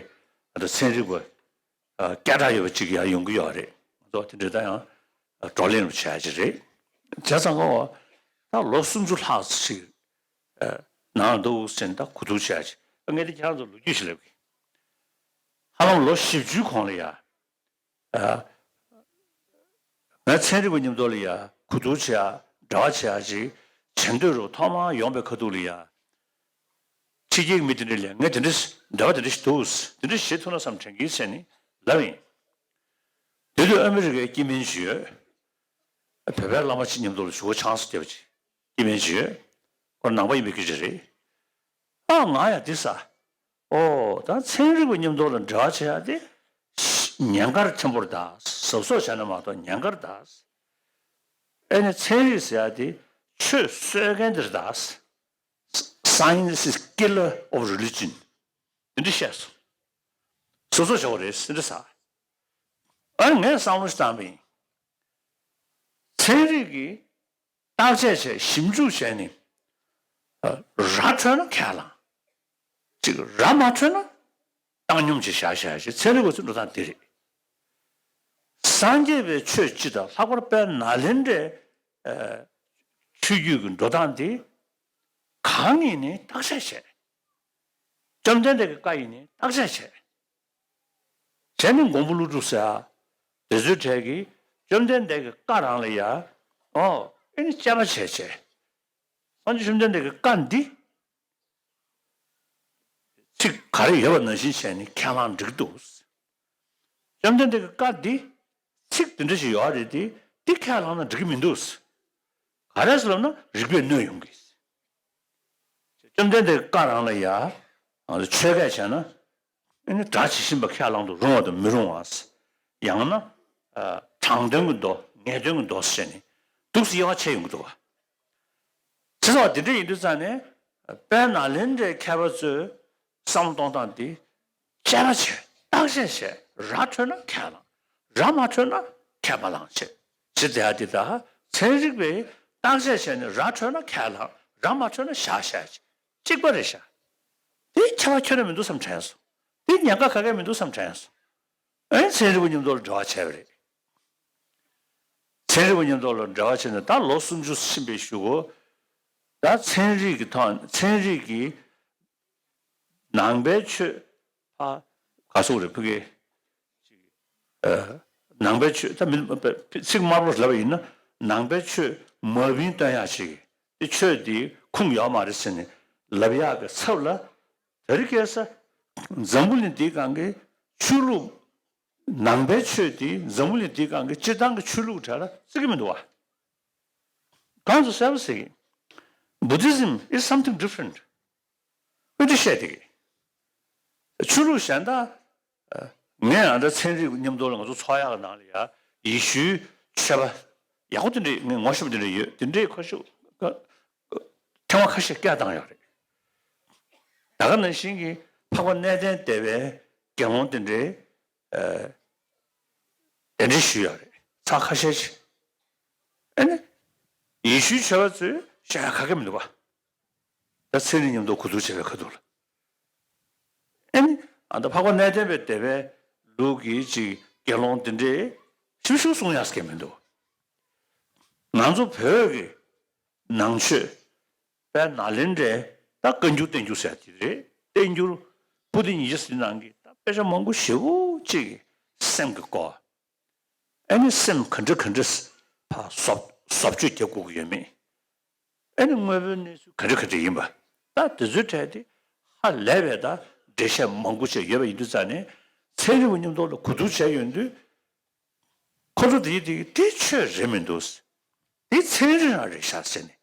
ད་ཚན་རིག་པ་ཨ། སྐད་གྲགས་ཡོད་པ་ཅིག་ཡང་ཡོང་གི་ཡོད་རེད། ང་ཚོ་དེ་འདྲ་ད་ཡང་བགྲོ་གླེང་རུ་བྱ་ཡ་ཅིག་རེད། བྱས་ཙང་ཀོ་ད་ལོ་སུམ་ཅུ་ལྷག་ཅིག་ཨ། ནང་འདུག་ཟེར་ནས་ད་གོ་བསྡུར་བྱ་ཡ་ཅིག་ངས་དེ་ཁྱེད་རང་ཚོ་ལོ་རྒྱུས་ཤིག་ལབ་གི། ཧ་ལམ་ལོ་བཞི་བཅུའི་གོང་ལ་ཡ། ཨ། ང་ཚན་རིག་པ་མཉམ་དུ་ལ་ཡ་གོ་བསྡུར་བྱེད་ཡ་འབྲེལ་བ་བྱེད་ཡ་ཅིག་བྱེད་འདོད་རུ་ཐོག་མར་ཡོང་པའི་ཁ་ཐུག་ལ་ཡ། ཕྱི་རྒྱལ་གྱི་མི་དེ་འདྲ་ལ་ངས་དེ་འདྲ་འབྲེལ་བ་དེ་འདྲ་ཞིག་འདུག་དེ་འདྲ་བྱེད་ཐུབ་ན་བསམ་དྲན་གྱིས་ཟེར་ནས་ལབ་ཡིན། དེ་དུས་ཨ་མི་རི་ཀའི་སྐྱེ་དམན་ཞིག་ཡོད། བོད་པའི་བླ་མ་ཅིག་མཉམ་དུ་ལ་ཞུ་སྒོ་ཆང་ས་བརྒྱབ་ཅིག་སྐྱེ་དམན་ཞིག་ཡོད། ཁོ་ནང་པ་ཡིན་པའི་སྐད་ཆ་རེད། ཨ་ང་ཡ་དེ་ས། ཨོ་ད་ཚན་རིག་པ་མཉམ་དུ་ལ་འབྲེལ་བ་བྱེད་ཡ་དེ་ཉེན་ཁ་ཆེན་པོ་རེད་ད། གཟབ་གཟབ་བྱས་ན་མ་གཏོགས་ཉེན་ཁ་རེད་ད། ཨེ་ནི་ཚན་རིག་ཟེར་ཡ་དེ་ཆོས་གསོད་མཁན་དེ་རེད་ད། Science is killer of religion. དེ་འདྲ་བཤད་སོང་། གཟབ་གཟབ་བྱ་དགོས་རེད་ཟེར་འདྲ་ས། ཨ་ངས་བསམ་བློ་ཞིག་བཏང་པ་ཡིན། ཚན་རིག་གིས་བརྟག་དཔྱད་བྱས་ཞིབ་འཇུག་བྱས་ནས། ཨ། ར་འཕྲོད་ན་ཁས་བླངས། ཅིག་ར་མ་འཕྲོད་ན་བཏང་སྙོམས་བྱས་བཞག་བཞག་ཅིག་ཚན་རིག་པ་ཚོའི་འགྲོ་སྟངས་དེ་རེད། སངས་རྒྱས་པའི་ཆོས་སྤྱི་དང་ལྷག་པར་དཔལ་ནཱ་ལེནྡྲའི་ཨ། ཆོས་བརྒྱུད་ཀྱི་འགྲོ་སྟངས་དེ་གང་ཡིན་ནའི་བརྟག་དཔྱད་བྱས། བཅོམ་ལྡན་འདས་ཀྱི་བཀའ་ཡིན་ནའི་བརྟག་དཔྱད་བྱས། བྱས་ནས་མགོན་པོ་ཀླུ་སྒྲུབ་ཟེར་ཡ། དེ་ཚོའི་གྲས་ཀྱིས་བཅོམ་ལྡན་འདས་ཀྱི་བཀའ་རང་ལ་ཡ། ཨོ། ཨེ་ནི་དཔྱད་པ་བྱས་བྱས། སངས་རྒྱས་བཅོམ་ལྡན་འདས་ཀྱི་བཀའ་འདི། ཚིག་ག་རེ་ཡོད་པ་ནང་བཞིན་བྱས་ནས་ཁས་བླངས་འགྲིག་འདུག་བཅོམ་ལྡན་འདས་ཀྱི་བཀའ་འདི། ཚིག་འདི་འདྲ་ཞིག་ཡོད་རེད་དེ། འདི་ཁས་བླངས་ན་འགྲིག་གི་མི་འདུག་ག་རེ་ཟེར་ལབ་ན་རིགས་པས་གནོད་ཡོང་གི། བཅོམ་ལྡན་འདས་ཀྱི་བཀའ་རང་ལ་ཡ། ང་ཚོ་ཆོས་སྐད་བྱས་ན། ཨ་ནི་སྒྲ་ཇི་བཞིན་པ་ཁས་བླང་དུ་རུང་བ་དང་མི་རུང་བ། ཡང་ན། ཨ། དྲང་དོན་གྱི་མདོ་ངེས་དོན་གྱི་མདོ་ཟེར་ནས་འདུག་སེ་དབྱེ་བ་ཕྱེ་ཡོང་གི་འདུག་བ། ཅི་ཙམ་དེ་འདྲ་ཡིན་དུས་ཙང་ནས་དཔལ་ནཱ་ལེནྡྲའི་མཁས་པ་ཚོས་བསམ་བློ་གཏོང་སྟངས་འདི་དཔྱད་པ་བྱས་བརྟག་དཔྱད་བྱས་ར་འཕྲོད་ན་ཁས་བླངས་ར་མ་འཕྲོད་ན་ཁས་མ་བླངས་བྱས་ཅི་ཟེར་ཡ་འདི་དག་ཚན་རིག་པས་བརྟག་དཔྱད་བྱས་ནས་ར་འཕྲོད་ན་ཁས་བླངས་ར་མ་འཕྲོད་ན་བཞག་བཞག་བྱས། གཅིག་པ་རེད་ཤག་དེ་ཁྱད་པར་ཁྱོན་ནས་མི་འདུག་བསམ་དྲན་སོང་། དེ་ཉེན་ཁ་ག་གེ་མི་འདུག་བསམ་དྲན་སོང་། ཨེ་ཚན་རིག་པ་མཉམ་དུ་ལ་འབྲེལ་བ་བྱས་པ་རེད། ཚན་རིག་པ་མཉམ་དུ་ལ་འབྲེལ་བ་བྱས་ནས་ད་ལོ་སུམ་ཅུ་ཕྱིན་པའི་གཞུག་གུ། ད་ཚན་རིག་གི་ཐོག་ཚན་རིག་གི་ནང་པའི་ཆོས་ཕ་ག་སོགས་རེད་ཕ་གི། ཨ། ནང་པའི་ཆོས་ད་མི་ཚིག་དམར་པོ་ལབ་པ་ཡིན་ན་ནང་པའི་ཆོས་མ་བིན་སྟོན་ཡག་ཞིག་དེ་ཆོས་དེ་ཁུངས་ཡོད་མ་རེད་ཟེར་ནས་ལབ་ཡག་གི་ཚབ་ལ། དེ་རིང་ཁ་སང་འཛམ་བུ་གླིང་འདིའི་སྒང་གི་ཆོས་ལུགས། ནང་པའི་ཆོས་དེ་འཛམ་བུ་གླིང་འདིའི་སྒང་གི་སྤྱིར་བཏང་གི་ཆོས་ལུགས་གྲས་ལ་བརྩི་གི་མི་འདུག་བ། གང་ཚོ་གསལ་པོ་ཟེར་གི། Buddhism is something different. འོ་དེ་བཤད་བསྡད་གི། ཆོས་ལུགས་གཞན་དག་ངས་ཨ་འདྲ་ཚན་རིག་མཉམ་དུ་ལ་ང་ཚོ་ཚོགས་ཡག་གི་ནང་ལ་ཡ་ཡེ་ཤུའི་ཆོས་པ། ཡག་པོ་དེ་འདྲས་ངས་ངོ་ཤེས་པ་དེ་འདྲས་ཡོད། དེ་འདྲས་ཁ་ཤས་ཀ་ཐེངས་མ་ཁ་ཤས་བཀལ་བཏང་ཡོད་རེད། ད་ག་ནང་བཞིན་གྱི་འཕགས་པ་གནས་བརྟན་སྡེ་པའི་དགེ་སློང་དེ་འདྲས་ཨ་གདན་འདྲེན་ཞུས་ཡོད་རེད། ཚར་ཁ་ཤས་ཤིག་ཨ་ནི་ཡེ་ཤུའི་ཆོས་པ་ཚོས་བཤད་ཡ་ག་གེ་མི་འདུག་པ། ད་ཚན་རིག་མཉམ་དུ་གོ་བསྡུར་བྱས་པའི་ཁ་ཐུག་ལ། ཨ་ནི་ཨ་ད་འཕགས་པ་གནས་བརྟན་པའི་སྡེ་པའི་ལུགས་ཀྱི་ཅིག་དགེ་སློང་དེ་འདྲས་ཤུགས་ཤུགས་གསུང་ཡག་གི་མི་འདུག་ང་ཚོ་བོད་ཀྱི་ནང་ཆོས་དཔལ་ནཱ་ལེནྡྲའི་ད་བཀའ་འགྱུར་བསྟན་འགྱུར་ཟེར་ཡ་དེ་རེད། བསྟན་འགྱུར་པོ་ཏི་ཉི་ཤུ་རྩ་གཅིག་ནང་གི་ད་དཔེ་ཆ་མང་པོ་ཞེ་པོ་ཅིག་གི་སེམས་ཀྱི་སྐོར། ཨ་ནི་སེམས་ག་འདྲ་ག་འདྲ་ཕར་བཟོ་བཟོ་བཅོས་རྒྱབ་དགོས་ཀྱི་ཡོད་མེད། ཨ་ནི་དངོས་པོའི་གནས་ཚུལ་ག་འདྲ་ག་འདྲ་ཡིན་པ། ད་དེ་ཚོའི་གྲས་དེ་ཧ་ལས་པའི་ད་འགྲེལ་བཤད་མང་པོ་བྱས་ཡོད་པ་ཡིན་དུས་ཙང་ནས་ཚན་རིག་པ་མཉམ་དུ་ལ་གོ་བསྡུར་བྱས་ཡོང་དུས། ཁོ་ཚོ་དེ་དེ་དེ་ཆོས་རེད་མི་འདུག་དེ་ཚན་རིག་རང་རེད་ཤག་ཟེར་ནས།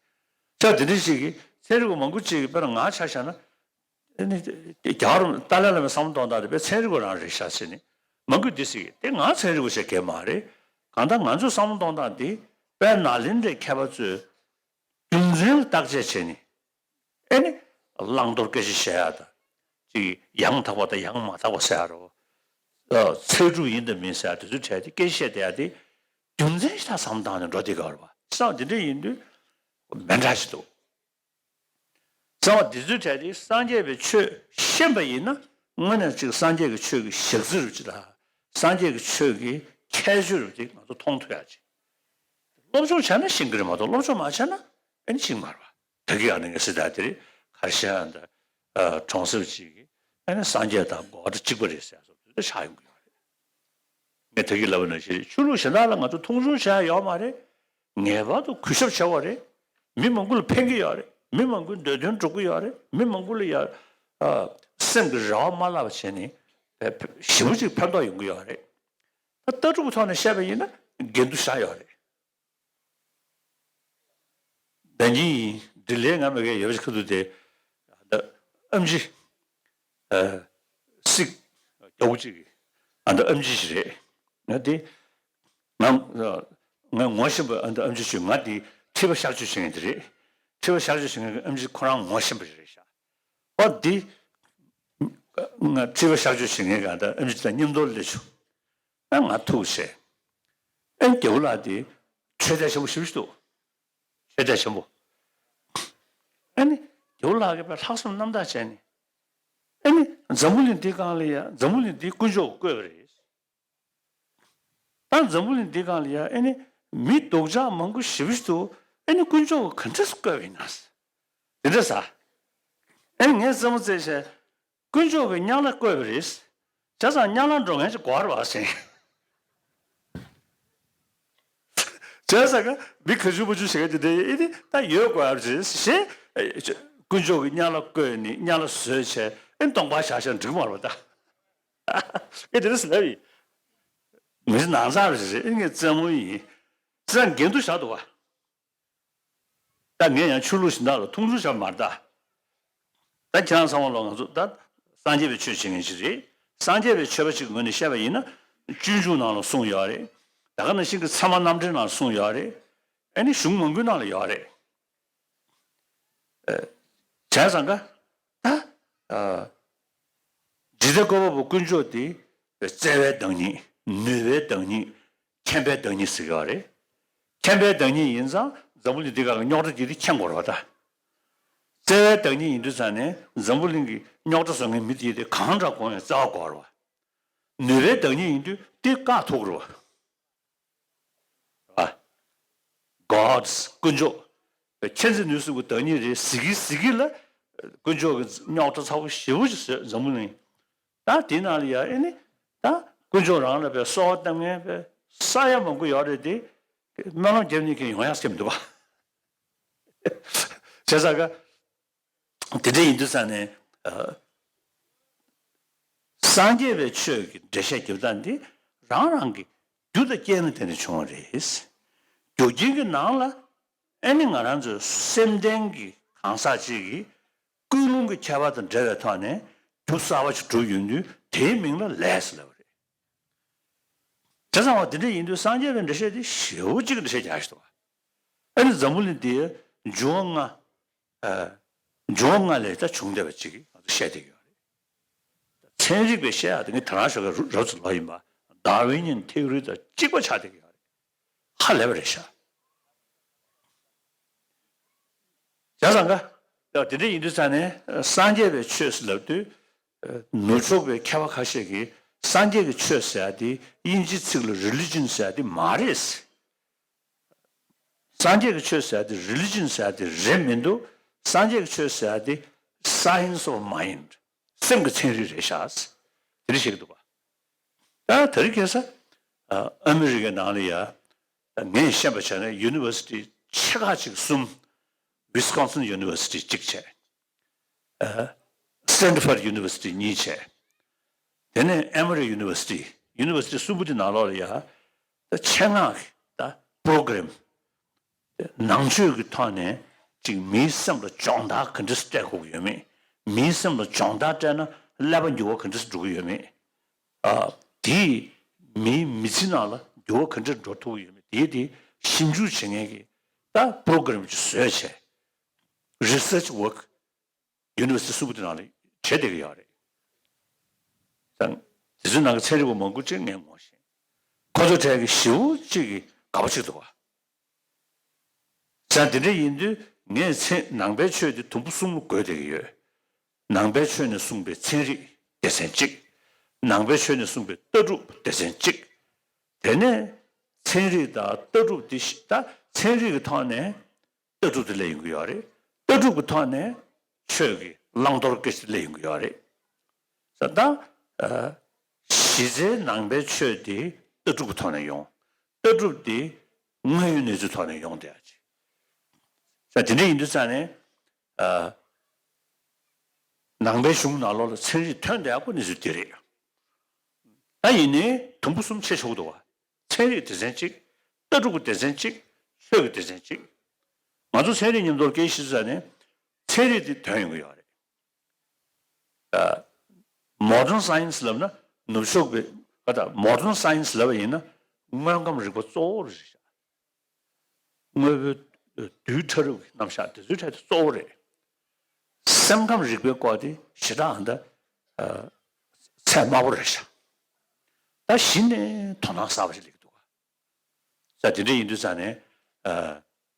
ཆ་དེ་འདྲ་ཞིག་གིས་ཚན་རིག་པ་མང་པོ་ཅིག་གིས་དཔེར་ན་ང་ཆ་བཞག་ན། ཨ་ནི་རྒྱལ་བ་རིན་ཏཱ་ལའི་བླ་མའི་བསམ་བློ་གཏོང་སྟངས་དེ་དཔེ་ཚན་རིག་པ་རང་རེད་ཤག་ཟེར་ནས་མང་པོས་འདི་ཟེར་གི། དེ་ང་ཚན་རིག་པ་ཞིག་གང་མ་རེད། གང་ལྟར་ང་ཚོའི་བསམ་བློ་གཏོང་སྟངས་དེ་དཔལ་ནཱ་ལེནྡྲའི་མཁས་པ་ཚོས་རྒྱུ་མཚན་ལ་བརྟག་དཔྱད་བྱས་ནས། ཨེ་ནི། བླང་དོར་སྐད་ཆ་བཤད་ཡག་དང་། ཅིག་ཡང་དག་པ་དང་ཡང་མ་དག་པ་ཟེར་ཡག་རོ། ཨ། ཚད་གྲུབ་ཡིན་དང་མིན་ཟེར་ཡག་དེ་ཚོའི་གྲས་དེ་སྐད་ཆ་བཤད་བསྡད་ཡག་དེ། རྒྱུ་མཚན་ཞིག་ད་བསམ་བཏང་ནས་འགྲོ་བསྡད་ཀྱི་ཡོད་རེད་པ། བསམ་དེ་འདྲ་ཡིན་དུས། མི་འདྲ་ཞིག་འདུག་བསམ་པ་འདི་ཚོའི་གྲས་དེ་སངས་རྒྱས་པའི་ཆོས་ཤེས་པ་ཡིན་ན། དངོས་གནས་ཅིག་སངས་རྒྱས་ཀྱི་ཆོས་ཀྱི་ཞག་རྩི་རུ་ཅིག་དང་། སངས་རྒྱས་ཀྱི་ཆོས་ཀྱི་ཁྱད་ཆོས་རུ་ཅིག་ང་ཚོ་མཐོང་ཐུབ་ཡག་ཅིག་སློབ་སྦྱོང་བྱས་ན་ཤེས་ཀྱི་རེད་མ་གཏོགས། སློབ་སྦྱོང་མ་བྱས་ན་ཨེ་ནི་ཤེས་ཀྱི་མ་རེད་པ། ད་གིན་ཨ་ནི་ངས་ཟེར་ད་དེ་རེད། ཁ་ཤས་ཨ་ད་གྲོང་གསེབ་ཅིག་གིས་ཨ་ནི་སངས་རྒྱས་དང་གོ་བ་གཅིག་པ་རེད་ཟེར་སོང་དུས་ད་ཆགས་ཡོང་གི་ཡོད་རེད། ངས་ད་གིན་ལབ་པ་ནང་བཞིན་ཆོས་ལུགས་གཞན་དག་ལ་ང་ཚོ་མཐོང་ཆུང་བྱེད་ཡ་ཡོད་མ་རེད། ངེས་པར་དུ་གུས་ཞབས་བྱ་དགོས་རེད། མི་མང་པོ་ལ་ཕན་གྱི་ཡོད་རེད། མི་མང་པོའི་འདོད་དོན་འགྲུབ་ཀྱི་ཡོད་རེད། མི་མང་པོ་ལ་ཡ། ཨ། སེམས་ཀྱི་རེ་བ་མ་བརླག་པ་བྱས་ནས་ཞེ་པོ་ཅིག་ཕན་ཐོགས་ཡོང་གི་ཡོད་རེད། ད་ལྟ་གྲུབ་ཀྱི་ཐོག་ནས་བཤད་པ་ཡིན་ན་འགལ་འདུ་བཞག་ཡོད་རེད། ཟླ་ཉིན་ཡིན། འདི་ལས་ང་མ་གིར་ཡོད་པ་ཞིག་ཁ་ཐུག་དེ། ཨ་ད་ཨེམ་ཆི། ཨ། སིག་རྒྱག་པོ་གཅིག་གིས། ཨ་ད་ཨེམ་ཆི་ཞིག་རེད། ང་དེ། ང་ང་ངོ་ཤེས་པ། ཨ་ད་ཨེམ་ཆི་ཞིག་ང་དེ་ཁྲི་པ་གཤག་བཅོས་བྱེད་མཁན་དེ་རེད། ཁྲི་པ་གཤག་བཅོས་བྱེད་མཁན་གྱི་ཨེམ་ཆི་ཁོ་རང་ངོ་ཤེས་པ་ཞིག་རེད་ཤག་ཨོ་དེ། ང་ཁྲི་པ་གཤག་བཅོས་བྱེད་མཁན་གྱི་ཨ་ད་ཨེམ་ཆི་དང་མཉམ་དུ་སླེབས་བྱུང་། ཨ་ང་ཐུག་བྱས། ཨ་རྒྱལ་པོ་ལགས་དེ་ཆོས་དད་ཆེན་པོ་ཞེ་པོ་ཞིག་འདུག་ཆོས་དད་ཆེན་པོ། ཨ་ནི་རྒྱལ་པོ་ལགས་ཀྱིས་དཔེ་ལྷག་བསམ་རྣམ་དག་བྱས་ནས། ཨ་ནི་འཛམ་བུ་གླིང་འདིའི་སྒང་ལ་ཡ། འཛམ་བུ་གླིང་འདི་དཀོན་མཆོག་གིས་བཀོད་པ་རེད། ད་འཛམ་བུ་གླིང་འདིའི་སྒང་ལ་ཡ་ཨ་ནི་མི་སྡུག་ཅག་མང་པོ་ཞེ་པོ་ཞིག་འདུག་ཨ་ནི་དཀོན་མཆོག་གིས་ག་འདྲས་བཀོད་པ་ཡིན་ན། དེ་འདྲ་ཟེར། ཨ་ནི་ངས་རྩེད་མོ་རྩེས་བྱས། དཀོན་མཆོག་གིས་དམྱལ་བ་བཀོད་པ་རེད། བྱས་ཙང་དམྱལ་བ་འགྲོ་མཁན་ཅིག་དགོས་རེད་པ་ཟེར། བྱས་ཙང་ཀ་མི་ག་ཚོད་མ་ཚོད་བྱེད་མཁན་དེ་འདྲ་ཡིན་ན་ད་ཡོད་དགོས་པ་རེད་ཟེར། དཀོན་མཆོག་གིས་དམྱལ་བ་བཀོད་ནས་དམྱལ་བ་བཟོས་བྱས་ཨ་ནི་སྟོང་པ་བཞག་བཞག་འགྲིག་མ་རེད་པ་ད། ཨེ་དེ་འདྲ་ཟེར་ལབ་ཡིན། མི་ཚེ་ནང་ཚང་རེད་ཟེར། ཨེ་ངས་རྩེད་མོ་ཡིན། བྱས་ཙང་འགལ་འདུ་བཞག་འདུག་པ། ད་ངས་ཡང་ཆོས་ལུགས་གཞན་དག་ལ་མཐོང་ཆུང་བྱས་པ་མ་རེད་ད། ད་ཁྱེད་རང་ཚང་མ་ལོ་ང་ཚོ་ད་སངས་རྒྱས་པའི་ཆོས་བྱེད་མཁན་ཞིག་རེད། སངས་རྒྱས་པའི་ཆོས་པ་ཅིག་གི་ངོས་ནས་བཤད་པ་ཡིན་ན། སྤྱོད་འཇུག་ནང་ལ་གསུངས་ཡོད་རེད། ད་ག་ནང་བཞིན་གྱི་ཚད་མ་རྣམ་འགྲེལ་ནང་ལ་གསུངས་ཡོད་རེད། ཨ་ནི་གཞུང་མང་པོའི་ནང་ལ་ཡོད་རེད། ཨ། བྱས་ཙང་ཀ་ད། ཨ། འཇིག་རྟེན་བཀོད་པ་པོ་དཀོན་མཆོག་དེ་བརྩེ་བའི་བདག་ཉིད། ནུས་པའི་བདག་ཉིད། མཁྱེན་པའི་བདག་ཉིད་ཟེར་གྱི་ཡོད་རེད། མཁྱེན་པའི་བདག་ཉིད་ཡིན་ཙང་འཛམ་བུ་གླིང་འདི་སྒང་གི་རྙོག་དྲ་དེ་དེ་མཁྱེན་དགོས་རེད་པ་ད། བརྩེ་བའི་བདག་ཉིད་ཡིན་དུས་ཙང་ནས་འཛམ་བུ་གླིང་གི་རྙོག་དྲ་བཟོ་མཁན་མི་དེ་དེ་གང་དྲག་དགོངས་ཡང་བརྩེ་བ་དགོས་རེད་པ། ནུས་པའི་བདག་ཉིད་ཡིན་དུས་དེ་བཀག་ཐུབ་ཀྱི་རེད་པ། རེད་པ། God's དཀོན་མཆོག་མཁྱེན་བརྩེ་ནུས་གསུམ་གྱི་བདག་ཉིད་རེད་ཟེར་གྱི་ཟེར་གྱི་ལ། དཀོན་མཆོག་གི་རྙོག་དྲ་ཚ་པོ་ཞེ་པོ་ཅིག་བཟོས་འཛམ་བུ་གླིང་། ད་དེའི་ནང་ལ་ཡ་ཨེ་ནི། ད་དཀོན་མཆོག་རང་ལ་བས་གསོལ་བ་བཏབ་མཁན་བས་ས་ཡ་མང་པོ་ཡོད་རེད་དེ། སྨོན་ལམ་རྒྱབ་ནས་ཀྱང་ཡོང་ཡག་སེམས་འདུག་པ། བྱས་ཙང་ཀ། དེ་འདྲ་ཡིན་དུས་ཙང་ནས། ཨ། སངས་རྒྱས་པའི་ཆོས་ཀྱི་འགྲེལ་བཤད་རྒྱབ་སྟངས་འདི་རང་རང་གི་རྒྱུ་དང་རྐྱེན་ལ་བརྟེན་ནས་བྱུང་བ་རེད། རྒྱུ་རྐྱེན་གྱི་ནང་ལ་ཨེ་ནི་ང་རང་ཚོའི་སེམས་ལྡན་གྱི་གང་ཟག་ཅིག་གིས་ཀུན་སློང་གི་ཁྱད་པར་དང་འབྲེལ་བའི་ཐོག་ནས་རྒྱུ་གསར་པ་ཞིག་གྲུབ་ཡོང་དུས་དེའི་མིང་ལ་ལས་ཟེར་ལབ་པ་རེད། བྱས་ཙང་བ་དེ་འདྲ་ཡིན་དུས་སངས་རྒྱས་པའི་འགྲེལ་བཤད་དེ་ཞེ་པོ་ཅིག་འགྲེལ་བཤད་རྒྱག་ཞིག་འདུག་བ། ཨ་ནི་འཛམ་བུ་གླིང་འདིའི་འབྱུང་བ་ལྔ། ཨ། འབྱུང་བ་ལྔ་ལས་ད་བྱུང་བསྡད་པ་ཅིག་ང་ཚོ་བཤད་བསྡད་ཀྱི་ཡོད་རེད། ཚན་རིག་པས་བཤད་ཡག་དེ་ངས་དེ་རང་ཞོགས་ཀས་རུབ་རུབ་ཙམ་ལབ་ཡིན་པ། ཌར་ཝིན་ཡན་ཐེའོ་རི་དང་གཅིག་པ་ཆགས་བསྡད་ཀྱི་ཡོད་རེད། ཧ་ལས་པ་རེད་ཤག་བྱས་ཙང་ཀ། ཡང་དེ་འདྲ་ཡིན་དུས་ཙང་ནས་སངས་རྒྱས་པའི་ཆོས་ཟེར་ལབ་དུས། ནུབ་ཕྱོགས་པའི་མཁས་པ་ཁ་ཤས་ཀྱིས་སངས་རྒྱས་ཀྱི་ཆོས་ཟེར་ཡ་དེ་དབྱིན་ཇིའི་ཚིག་ལ་རི་ལི་ཇན་ཟེར་ཡ་དེ་མ་རེད། སངས་རྒྱས་ཀྱི་ཆོས་ཟེར་ཡ་དེ་རི་ལི་ཇན་ཟེར་ཡ་དེ་རེད་མི་འདུག་སངས་རྒྱས་ཀྱི་ཆོས་ཟེར་ཡ་དེ་science of mind། སེམས་ཀྱི་ཚན་རིག་རེད་ཤག་དེ་འདྲ་བཤད་ཀྱི་འདུག་བ། ད་དེ་རིང་ཁ་སང་ཨ་མི་རི་ཀའི་ནང་ལ་ཡ། ངས་ཤེས་པ་བྱས་ན་ཡུ་ནི་ཝར་སི་ཊི་ཆེ་ཁག་ཅིག་གསུམ། ཝི་སི་ཀོན་སིན་ཡུ་ནི་ཝར་སི་ཊི་གཅིག་བྱས། ཨ། སི་ཊན་ཕོར་ཌི་ཡུ་ནི་ཝར་སི་ཊི་གཉིས་བྱས། དེ་ནས་ཨེ་མོ་རི་ཡུ་ནི་ཝར་སི་ཊི། ཡུ་ནི་ཝར་སི་ཊི་གསུམ་པོ་དེ་ནང་ལོགས་ལ་ཡ། ད་ཆེད་མངགས་ཀྱི་ད་པོ་རོ་གྷ་རམ། ནང་ཆོས་ཀྱི་ཐོག་ནས་ཅིག་མིའི་སེམས་ལ་སྦྱོང་བརྡར་ག་འདྲ་སྤྲད་དགོས་ཀྱི་ཡོད་མེད། མིའི་སེམས་ལ་སྦྱོང་བརྡར་སྤྲད་ན་ཀླད་པ་འགྱུར་བ་ག་འདྲ་འགྲོ་གི་ཡོད་མེད། ཨ། དེས་མིའི་མི་ཚེ་ནང་ལ་འགྱུར་བ་ག་འདྲ་འགྲོ་ཐུབ་ཀྱི་ཡོད་མེད་དེ་དེ་ཞིབ་འཇུག་བྱེད་མཁན་གྱི་ད་པོ་རོ་གྷ་རམ་ཅིག་བཟོས་བྱས། རི་སར་ཆི་ཝརྐ་ཡུ་ནི་ཝར་སི་ཊི་གསུམ་པོ་དེ་ནང་ལ་བྱེད་བསྡད་ཀྱི་ཡོད་རེད། ད་དེ་ཚོའི་ནང་གི་ཚན་རིག་པ་མང་པོ་ཅིག་ངས་ངོ་ཤེས། ཁོ་ཚོ་གྲས་ཀྱི་ཞེ་པོ་ཅིག་གི་དགའ་པོ་ཅིག་འདུག་བ། ཙང་དེ་འདྲ་ཡིན་དུས་ངས་ཚེ་ནང་པའི་ཆོས་དེ་དུམ་བུ་གསུམ་ལ་བགོས་བསྡད་ཀྱི་ཡོད། ནང་པའི་ཆོས་ནས་གསུངས་པའི་ཚན་རིག་སྡེ་ཚན་གཅིག་ནང་པའི་ཆོས་ནས་གསུངས་པའི་ལྟ་གྲུབ་སྡེ་ཚན་གཅིག་དེ་ནས་ཚན་རིག་དང་ལྟ་གྲུབ་དེ་ཤི་ད་ཚན་རིག་གི་ཐོག་ནས་ལྟ་གྲུབ་དེ་སླེབས་ཡོང་གི་ཡོད་རེད། ལྟ་གྲུབ་ཀྱི་ཐོག་ནས་ཆོས་ཀྱི་བླང་དོར་སྐད་ཆ་དེ་སླེབས་ཡོང་གི་ཡོད་རེད། ད་ལྟ་ཨ་གཞི་རྩའི་ནང་པའི་ཆོས་དེ་ལྟ་གྲུབ་ཀྱི་ཐོག་ནས་ཡོང་། ལྟ་གྲུབ་དེ་དངོས་ཡོད་གནས་ཚུལ་ཐོག་ནས་ཡོང་བསྡད་ཡ་ཅིག་ད་དེ་འདྲ་ཡིན་དུས་ཙང་ནས་ཨ་ནང་པའི་གཞུང་ནང་ལོགས་ལ་ཚན་རིག་ཐོན་བསྡད་ཡག་པོ་གནས་ཚུལ་དེ་རེད། ད་ཡིན་ནའི་དུམ་བུ་གསུམ་ཕྱེ་ཆོག་འདུག་བ། ཚན་རིག་སྡེ་ཚན་གཅིག་ལྟ་གྲུབ་ཀྱི་སྡེ་ཚན་གཅིག་ཆོས་ཀྱི་སྡེ་ཚན་གཅིག་ང་ཚོ་ཚན་རིག་མཉམ་དུ་སྐད་ཆ་བཤད་ས་ནས་ཚན་རིག་དེ་ཐོན་ཡོང་གི་ཡོད་རེད། ཨ། མོ་ཌན་སའེན་སི་ལབ་ན་ནུབ་ཕྱོགས་པའི་ཨ་ད་མོ་ཌན་སའེན་སི་ལབ་པ་ཡིན་ན་དངོས་ཁམས་རིག་པ་གཙོ་བོ་རེད་ཤག་དངོས་པོའི་རྡུལ་ཕྲ་རབ་ཀྱི་རྣམ་གཞག་དེ་ཚོའི་གྲས་དེ་གཙོ་བོ་རེད། སེམས་ཁམས་རིག་པའི་སྐོར་དེ་ཞེ་དྲག་ཨ་ད་ཚད་དམའ་པོ་རེད་ཤག་ད་གཞི་ནས་དོ་སྣང་གསར་པ་ཞིག་སླེབས་ཀྱི་འདུག་ག་ས་དེ་འདྲ་ཡིན་དུས་ཙང་ནས་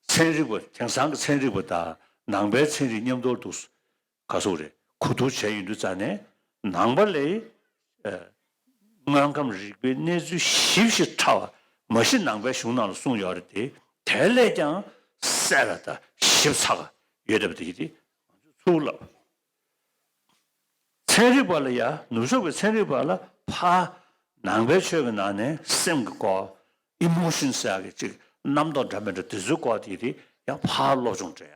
ཚན་རིག་པ་དེང་སང་གི་ཚན་རིག་པ་དང་ནང་པའི་ཚན་རིག་མཉམ་དུ་འདུག་ག་སོགས་རེད་གོ་བསྡུར་བྱས་ཡོང་དུས་ཙང་ནས་ནང་པ་ལས་དངོས་ཁམས་རིག་པའི་གནས་ཚུལ་ཞིབ་ཞིབ་ཕྲ་བ་མ་གཞི་ནང་པའི་གཞུང་ནང་ལ་གསུངས་ཡོད་རེད་དེ་དེ་ལས་ཀྱང་གསལ་ལ་དང་ཞིབ་ཚགས་ཡོད་བསྡད་པ་དེ་ཡིན་ཏེ་ང་ཚོས་ཚུར་ལབ། ཚན་རིག་པ་ལ་ཡ་ནུབ་ཕྱོགས་པའི་ཚན་རིག་པ་ལ་ཕ་ནང་པའི་ཆོས་ཀྱི་ནང་ནས་སེམས་ཀྱི་སྐོར་ཨི་མོ་ཤན་ཟེར་ཡག་གི་ཅིག་རྣམ་རྟོག་འདྲ་མི་འདྲ་དེ་ཚོའི་སྐོར་དེ་དེ་ཡང་ཕར་སློབ་སྦྱོང་སྤྲད་ཡ།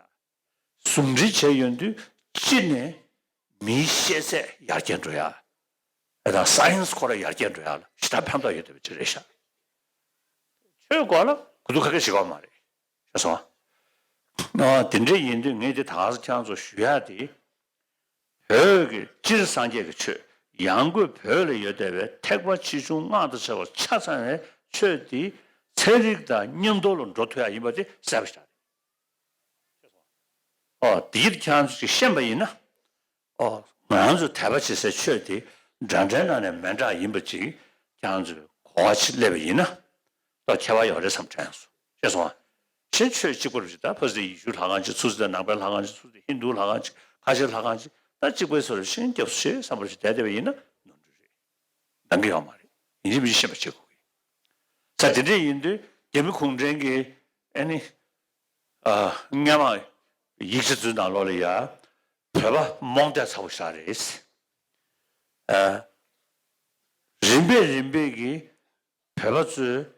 ཟུང་འབྲེལ་བྱས་ཡོང་དུས་སྤྱི་ནས་མིའི་ཤེས་ཚད་ཡར་རྒྱས་འགྲོ་ཡ། ཨེ་ད་སའེན་སི་ཁོ་ར་ཡར་རྒྱས་འགྲོ་ཡ་ལ་ཞེ་དྲག་ཕན་ཐོགས་ཡོད་བསྡད་པ་ཅིག་རེད་ཤག་ཆོས་སྐོར་ལ་གོ་བསྡུར་ཁ་ཁ་བྱེད་ཀྱི་ཡོད་མ་རེད་ཤག་སོང་ཨ། དེ་འདྲ་ཡིན་དུས་ངས་འདི་ད་ག་ས་ཁྱེད་རང་ཚོ་ཞུ་ཡ་དེ། བོད་ཀྱི་སྤྱིར་སངས་རྒྱས་ཀྱི་ཆོས་ཡང་སྒོས་བོད་ལ་ཡོད་བསྡད་པའི་ཐེག་པ་ཆེ་ཆུང་སྔགས་དང་བཅས་པ་ཆ་ཚང་བའི་ཆོས་དེ་ཚན་རིག་དང་མཉམ་དུ་ལ་འགྲོ་ཐུབ་ཡ་ཡིན་པ་དེ་གསལ་པོ་ཞིག་རེད། ཨོ་དེ་ཡིད་ཁྱེད་རང་ཚོ་ཅིག་ཤེས་པ་ཡིན་ན། ཨོ་ང་རང་ཚོ་དད་པ་བྱེད་སའི་ཆོས་དེ་འདྲ་འདྲའི་ནང་ནས་མི་འདྲ་ཡིན་པ་ཅིག་ཁྱེད་རང་ཚོས་གོ་བ་ཅིག་སླེབས་པ་ཡིན་ན། ད་ཁྱད་པར་ཡོད་རེད་བསམ་དྲན་སོང་། ཤེས་སོང་ཨ། ཕྱིན་ཆོས་གཅིག་པ་རེད་ད་ཕ་སི་ཡེ་ཤུའི་ལྷ་ཁང་གཅིག་ཚུར་ཟེར་ནང་པའི་ལྷ་ཁང་གཅིག་ཚུར་ཟེར་ཧིན་དུའི་ལྷ་ཁང་གཅིག་ཁ་ཆེའི་ལྷ་ཁང་གཅིག་ད་གཅིག་པའི་སོ་རེ་ཤིན་རྒྱབ་སུ་ཤེས་བསམ་པ་ཞིག་བསྡད་བསྡད་པ་ཡིན་ན་ནོར་འཁྲུལ་རེད། འདང་གི་ཡོད་མ་རེད། ཡིན་གཅིག་མིན་གཅིག་ཤེས་པ་བྱེད་དགོས་གི། ས་དེ་འདྲས་ཡིན་དུས་རྒྱ་མི་གུང་ཁྲན་གྱི་ཨ་ནི་ཨ་སྔ་མ་ཡིག་ཆ་ཚོའི་ནང་ལོགས་ལ་ཡ་བོད་པ་རྨོངས་དད་ཚ་པོ་ཞིག་རེད། ཨ་རིམ་པས་རིམ་པས་ཀྱི་བོད་པ་ཚོས་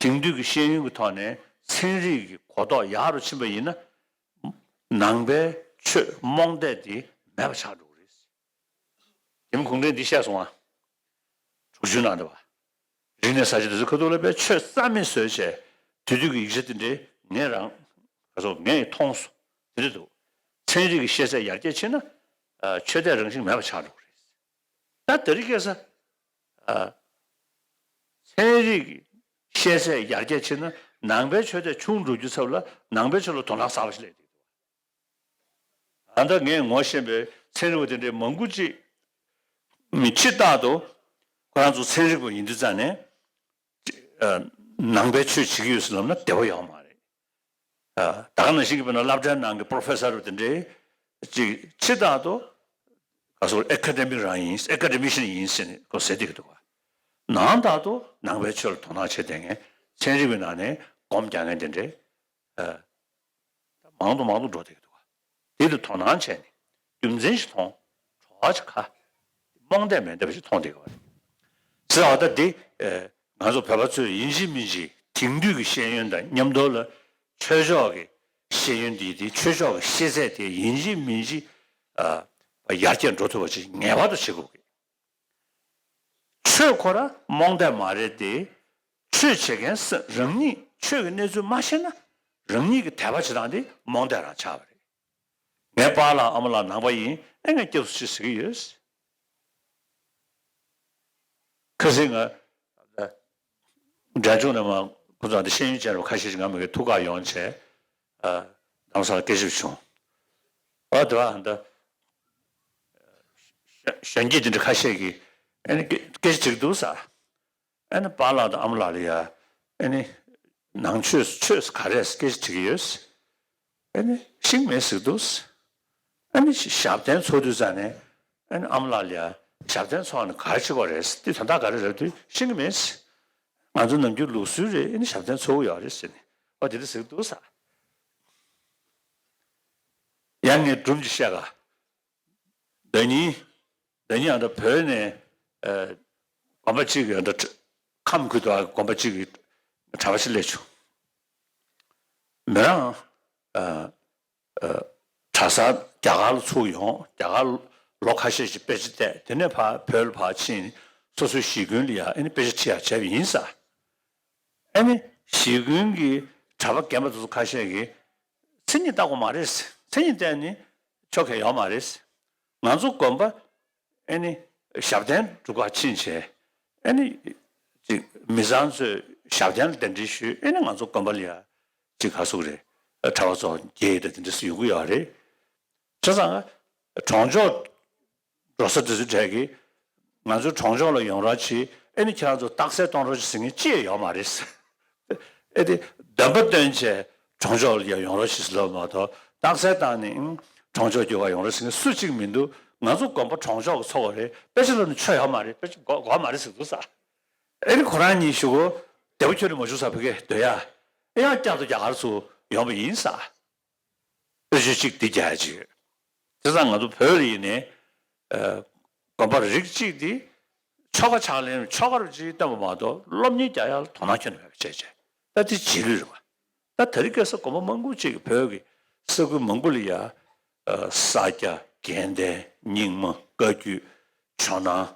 དེང་དུས་ཀྱི་ཤེས་ཡོན་གྱི་ཐོག་ནས་ཚན་རིག་གི་གོ་རྟོགས་ཡག་རུ་ཕྱིན་པ་ཡིན་ན། ནང་པའི་ཆོས་རྨོངས་དད་དེ་མེད་པ་ཆགས་འགྲོ་གི་རེད། རྒྱ་མི་གུང་ཁྲན་འདི་བཤད་སོང་ཨ། དྲུག་ཅུ་ནང་འདྲ་བ། རིག་གནས་གསར་བརྗེ་དེ་ཚོ་ཁ་ཐུག་ལ་དཔེ་ཆོས་རྩ་མེད་བཟོས་བྱས་དེ་དུས་ཀྱི་ཡིག་ཆ་དེ་འདྲའི་ངས་རང་ག་ཚོད་ངས་མཐོང་སོང་དེ་འདྲ་འདུག་ཚན་རིག་གི་ཤེས་ཚད་ཡར་རྒྱས་ཕྱིན་ན་ཆོས་དད་རང་བཞིན་མེད་པ་ཆགས་འགྲོ་གི་རེད། ད་དེ་རིང་ཁ་སང་ཨ། ཚན་རིག་གི་ཤེས་ཚད་ཡར་རྒྱས་ཕྱིན་ན་ནང་པའི་ཆོས་དེ་ཆུང་འགྲོ་རྒྱུ་ཚབ་ལ་ནང་པའི་ཆོས་ལ་དོ་སྣང་གསར་པ་ཞིག་སླེབས་འདུག་ད་ལྟ་ངས་ངོ་ཤེས་པའི་ཚན་རིག་པ་དེ་འདྲའི་མང་པོ་ཅིག་ཕྱི་ལྟར་དུ་ཁོ་རང་ཚོ་ཚན་རིག་པ་ཡིན་དུས་ཙང་ནས་ནང་པའི་ཆོས་བྱེད་ཀྱི་ཡོད་ཟེར་ལབ་ན་བདེ་བོ་ཡོད་མ་རེད། ད་ག་ནང་བཞིན་གྱི་དཔེར་ན་སློབ་གྲྭའི་ནང་གི་པོ་རོ་ཕེ་སར་དེ་འདྲའི་ཅིག་ཕྱི་ལྟར་དུ་ག་སོ་ཨེ་ཀ་ཌེ་མིག་རང་ཡིན། ཨེ་ཀ་ཌེ་མི་ཤན་ཡིན་ཟེར་ནས་ཁོ་ཟེར་བསྡད་ཀྱི་འདུག་བ། ནང་ལྟར་དུ་ནང་པའི་ཆོས་ལ་དོ་སྣང་བྱེད་བསྡད་མཁན་ཚན་རིག་པའི་ནང་ནས་སྒོམ་རྒྱག་མཁན་དེ་འདྲའི་མང་དུ་མང་དུ་འགྲོ་བསྡད་ཀྱི་འདུག་བ། དེ་དུ་དོ་སྣང་བྱས་ནས་རྒྱུ་མཚན་ཞིག་མཐོང་གྲོགས་ཅིག་ཁ་རྨོངས་དད་མེད་བསྡད་པ་ཞིག་མཐོང་བསྡད་ཀྱི་བ་རེད། ཟེར་བ་ད་འདི་ང་ཚོ་བོད་པ་ཚོས་ཡིན་གཅིག་མིན་གཅིག་དེང་དུས་ཀྱི་ཤེས་ཡོན་དང་མཉམ་དུ་ལ་ཆོས་ཕྱོགས་ཀྱི་ཤེས་ཡོན་འདི་དེ་ཆོས་ཕྱོགས་ཀྱི་ཤེས་ཚད་དེ་ཡིན་གཅིག་མིན་གཅིག་ཡར་རྒྱས་འགྲོ་ཐུབ་པ་ཅིག་ངེས་པར་དུ་བྱེད་དགོས་ཀྱི། ཆོས་ཁོ་རང་རྨོངས་དད་མ་རེད་དེ། ཆོས་བྱེད་མཁན་སེམས་རང་ཉིད་ཆོས་ཀྱི་གནས་ཚུལ་མ་ཤེས་ན་རང་ཉིད་ཀྱི་དད་པ་བྱེད་སྟངས་དེ་རྨོངས་དད་རང་ཆགས་པ་རེད། ངའི་པཱ་ལགས་ཨ་མ་ལགས་ནང་པ་ཡིན། ཨེ་ངས་སྐྱབས་སུ་མཆི་ཟེར་གྱི་ཡོད། ཁ་སང་ང་འབྲས་ལྗོངས་ནས་མ་ཁོ་ཚོ་འདི་ཤེས་ཡོན་ཅན་རུ་ཁ་ཤས་ཤིག་ང་མི་གི་ཐུག་ག་ཡོང་བྱས། ཨ་དམ་སར་སྐད་ཞིབ་བྱུང་། ཨ་དེ་བ་འདི་གཞོན་སྐྱེས་དེ་འདྲ་ཁ་ཤས་ཀྱིས་ཨ་ནི་སྐད་ཆ་དྲིས་འདུག་ས། ཨ་ནི་པཱ་ལགས་དང་ཨ་མ་ལགས་ལ་ཡ་ཨ་ནི་ནང་ཆོས་ཆོས་ག་རེ་སྐད་ཆ་དྲིས་ཀྱི་ཡོད། ཨ་ནི་ཤེས་ཀྱི་མེད་ཟེར་འདུག་ཨ་ནི་ཞབས་བརྟན་ཚོགས་དུས་ཙང་ནས་ཨ་ནི་ཨ་མ་ལགས་ལ་ཡ་ཞབས་བརྟན་ཚོགས་ནས་ག་རེ་བྱེད་དགོས་རེད། དེ་དོན་དག་ག་རེ་རེད་དུས་ཤེས་ཀྱི་མེད། ང་ཚོ་ནམ་རྒྱུན་ལུགས་སྲོལ་རེད། ཨ་ནི་ཞབས་བརྟན་ཚོགས་ཀྱི་ཡོད་རེད་ཟེར་ནས་ཨོ་དེ་འདྲ་ཟེར་གྱི་འདུག་ས། ཡང་ངས་སྒྲུང་ཅིག་བཤད་ག་ཟླ་ཉིན། ཟླ་ཉིན་ཨ་ད་བོད་ནས་ཨ་དགོན་པ་གཅིག་གི་ཨ་ད་ཁམས་ཁུལ་དུ་ཨ་དགོན་པ་གཅིག་གི་གྲྭ་པ་ཞིག་སླེབས་བྱུང་། མི་རང་ཨ་ཨ་གྲྭ་སར་རྒྱ་གར་ལ་ཚུར་ཡོང་། རྒྱ་གར་ལོ་ཁ་ཤས་ཤིག་དཔེ་ཆ་བལྟས། དེ་ནས་ཕར་བོད་ལ་ཕར་ཕྱིན། སོ་སོའི་གཞིས་ཁྱོན་ལ་ཡ་ཨ་ནི་དཔེ་ཆ་ཁྲིད་ཡག་བྱས་པ་ཡིན་ས། ཨ་ནི་གཞིས་ཁྱོན་གྱི་གྲྭ་པ་རྒན་པ་དེ་ཚོ་ཁ་ཤས་ཀྱིས་མཚན་ཉིད་ལྟ་དགོས་མ་རེད། མཚན་ཉིད་བལྟས་ནས་ཆོག་མཁན་ཡོད་མ་རེད། ང་ཚོ་དགོན་པ་ཨ་ནི་ཞབས་བརྟན་སྒྲུབ་གར་ཕྱིན་བྱས་ཨ་ནི་ཅིག་མི་ཚང་ཚོས་ཞབས་བརྟན་ལ་གདན་འདྲེན་ཞུས། ཨ་ནི་ང་ཚོ་དགོན་པ་ལ་ཡ་ཅིག་ག་ཟེར་དགོས་རེད། གྲྭ་པ་ཚོ་འགྱེལ་ཡས་དང་དེ་འདྲ་ཡོང་གི་ཡོད་རེད། བྱས་ཙང་གྲོང་ཆོག་འགྲོ་ས་དེ་ཚོའི་གྲས་ཀྱིས་ང་ཚོའི་གྲོང་ཆོག་ལ་ཡོང་རོགས་གྱིས། ཨེ་ནི་ཁྱེད་རང་ཚོ་རྟགས་གསལ་གཏོང་རོགས་གྱིས་ཟེར་མཁན་ཅི་ཡང་ཡོད་མ་རེད། ཨེ་དེ་འདོན་པ་བཏོན་བྱས་གྲོང་ཆོག་ལ་ཡང་ཡོང་རོགས་གྱིས་ཟེར་ལབ་མ་གཏོགས། རྟགས་གསལ་བཏང་ནས་ཨང་གྲོང་ཆོག་རྒྱུག་ག་ཡོང་རོགས་ཟེར་མཁན་སུ་གཅིག་མི་འདུག་ང་ཚོ་དགོན་པ་གྲོང་ཆོག་གི་ཚོགས་པ་རེད། དཔེ་ཆ་སློབ་ནས་ཆོ་ཡོད་མ་རེད། དཔེ་ཆ་དགོས་དགོས་མ་རེད་ཟེར་འདུག་ས། ཨེ་ནི་ཁོ་རང་གཉིས་གཞུག་གུ་བདེ་པོ་ཁྱོན་ནས་མ་བྱུང་ས། བོད་སྐད་འདོན་ཡ་ཨེ་ཡང་བསྐྱར་དུ་རྒྱ་གར་ཚུར་ཡོང་བ་ཡིན་ས། དཔེ་ཆ་གཅིག་འདི་རྒྱག་ཡ་གཅིག་ཡོད། དེ་ཙང་ང་ཚོ་བོད་ལ་ཡིན་ནའི་ཨ་དགོན་པ་རིགས་གཅིག་འདི་ཆོ་ག་ཕྱག་ལེན་ཆོ་ག་རུ་གཅིག་བཏོན་པ་མ་གཏོགས་སློབ་གཉེར་རྒྱག་ཡ་ལ་དོ་སྣང་ཁྱོན་ནས་མེད་པ་བྱས་བྱས། ད་དེ་རྗེས་ལུས་རེད་བ། ད་དེ་རིང་ཁ་སང་དགོན་པ་མང་པོ་ཅིག་གིས་བོད་ཀྱི་ས་ཁུལ་མང་པོ་ལ་ཡ་ཨ་ས་སྐྱ་དགོན་སྡེ་རྙིང་མ་བཀའ་བརྒྱུད་ཇོ་ནང་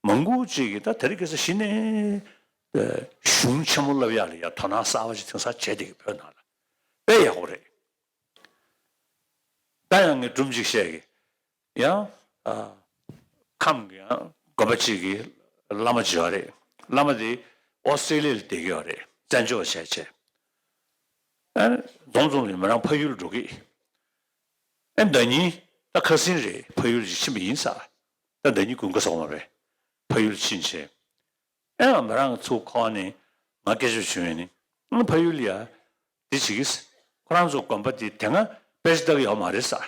མང་པོ་ཅིག་གིས་ད་དེ་རིང་ཁ་སང་གཞི་ནས་ཨ་གཞུང་ཆེན་མོ་བསླབ་ཡ་ལ་ཡ་དོ་སྣང་གསར་པ་ཅིག་དེང་སང་བྱས་བསྡད་ཀྱི། བོད་ནང་ལ་དཔེ་ཡག་པོ་རེད། ད་ཡང་ངས་སྒྲུང་ཅིག་བཤད་གི། ཡང་ཨ་ཁམས་ཀྱི་ཡང་དགོན་པ་གཅིག་གི་བླ་མ་ཅིག་ཡོད་རེད། བླ་མ་དེ་ཨོ་སི་ཀྲི་ལི་ཡ་ལ་བསྡད་ཀྱི་ཡོད་རེད། བཙན་བྱོལ་བ་བྱས་བྱས། ཨ་ནི་འཛོམས་འཛོམས་ནས་མི་རང་ཕ་ཡུལ་འགྲོ་གི། ཨ་ཟླ་ཉིན་ད་ཁ་སང་རེད། ཕ་ཡུལ་ཅིག་ཕྱིན་པ་ཡིན་ས། ད་ཟླ་ཉིན་དགུན་ཁ་སོང་བ་རེད། ཕ་ཡུལ་ཕྱིན་བྱས། ཨེ་ང་མི་རང་གི་ཚུར་ཁོག་ནས་ང་སྐད་ཆ་བྱུང་ཡོད་ནི། ཨ་ཕ་ཡུལ་ཡ་འདི་བྱེད་ཀྱི། ཁོ་རང་ཚོ་དགོན་པ་འདི་དེ་སྔ་དཔེ་ཆ་ལྟ་གི་ཡོད་མ་རེད་ས།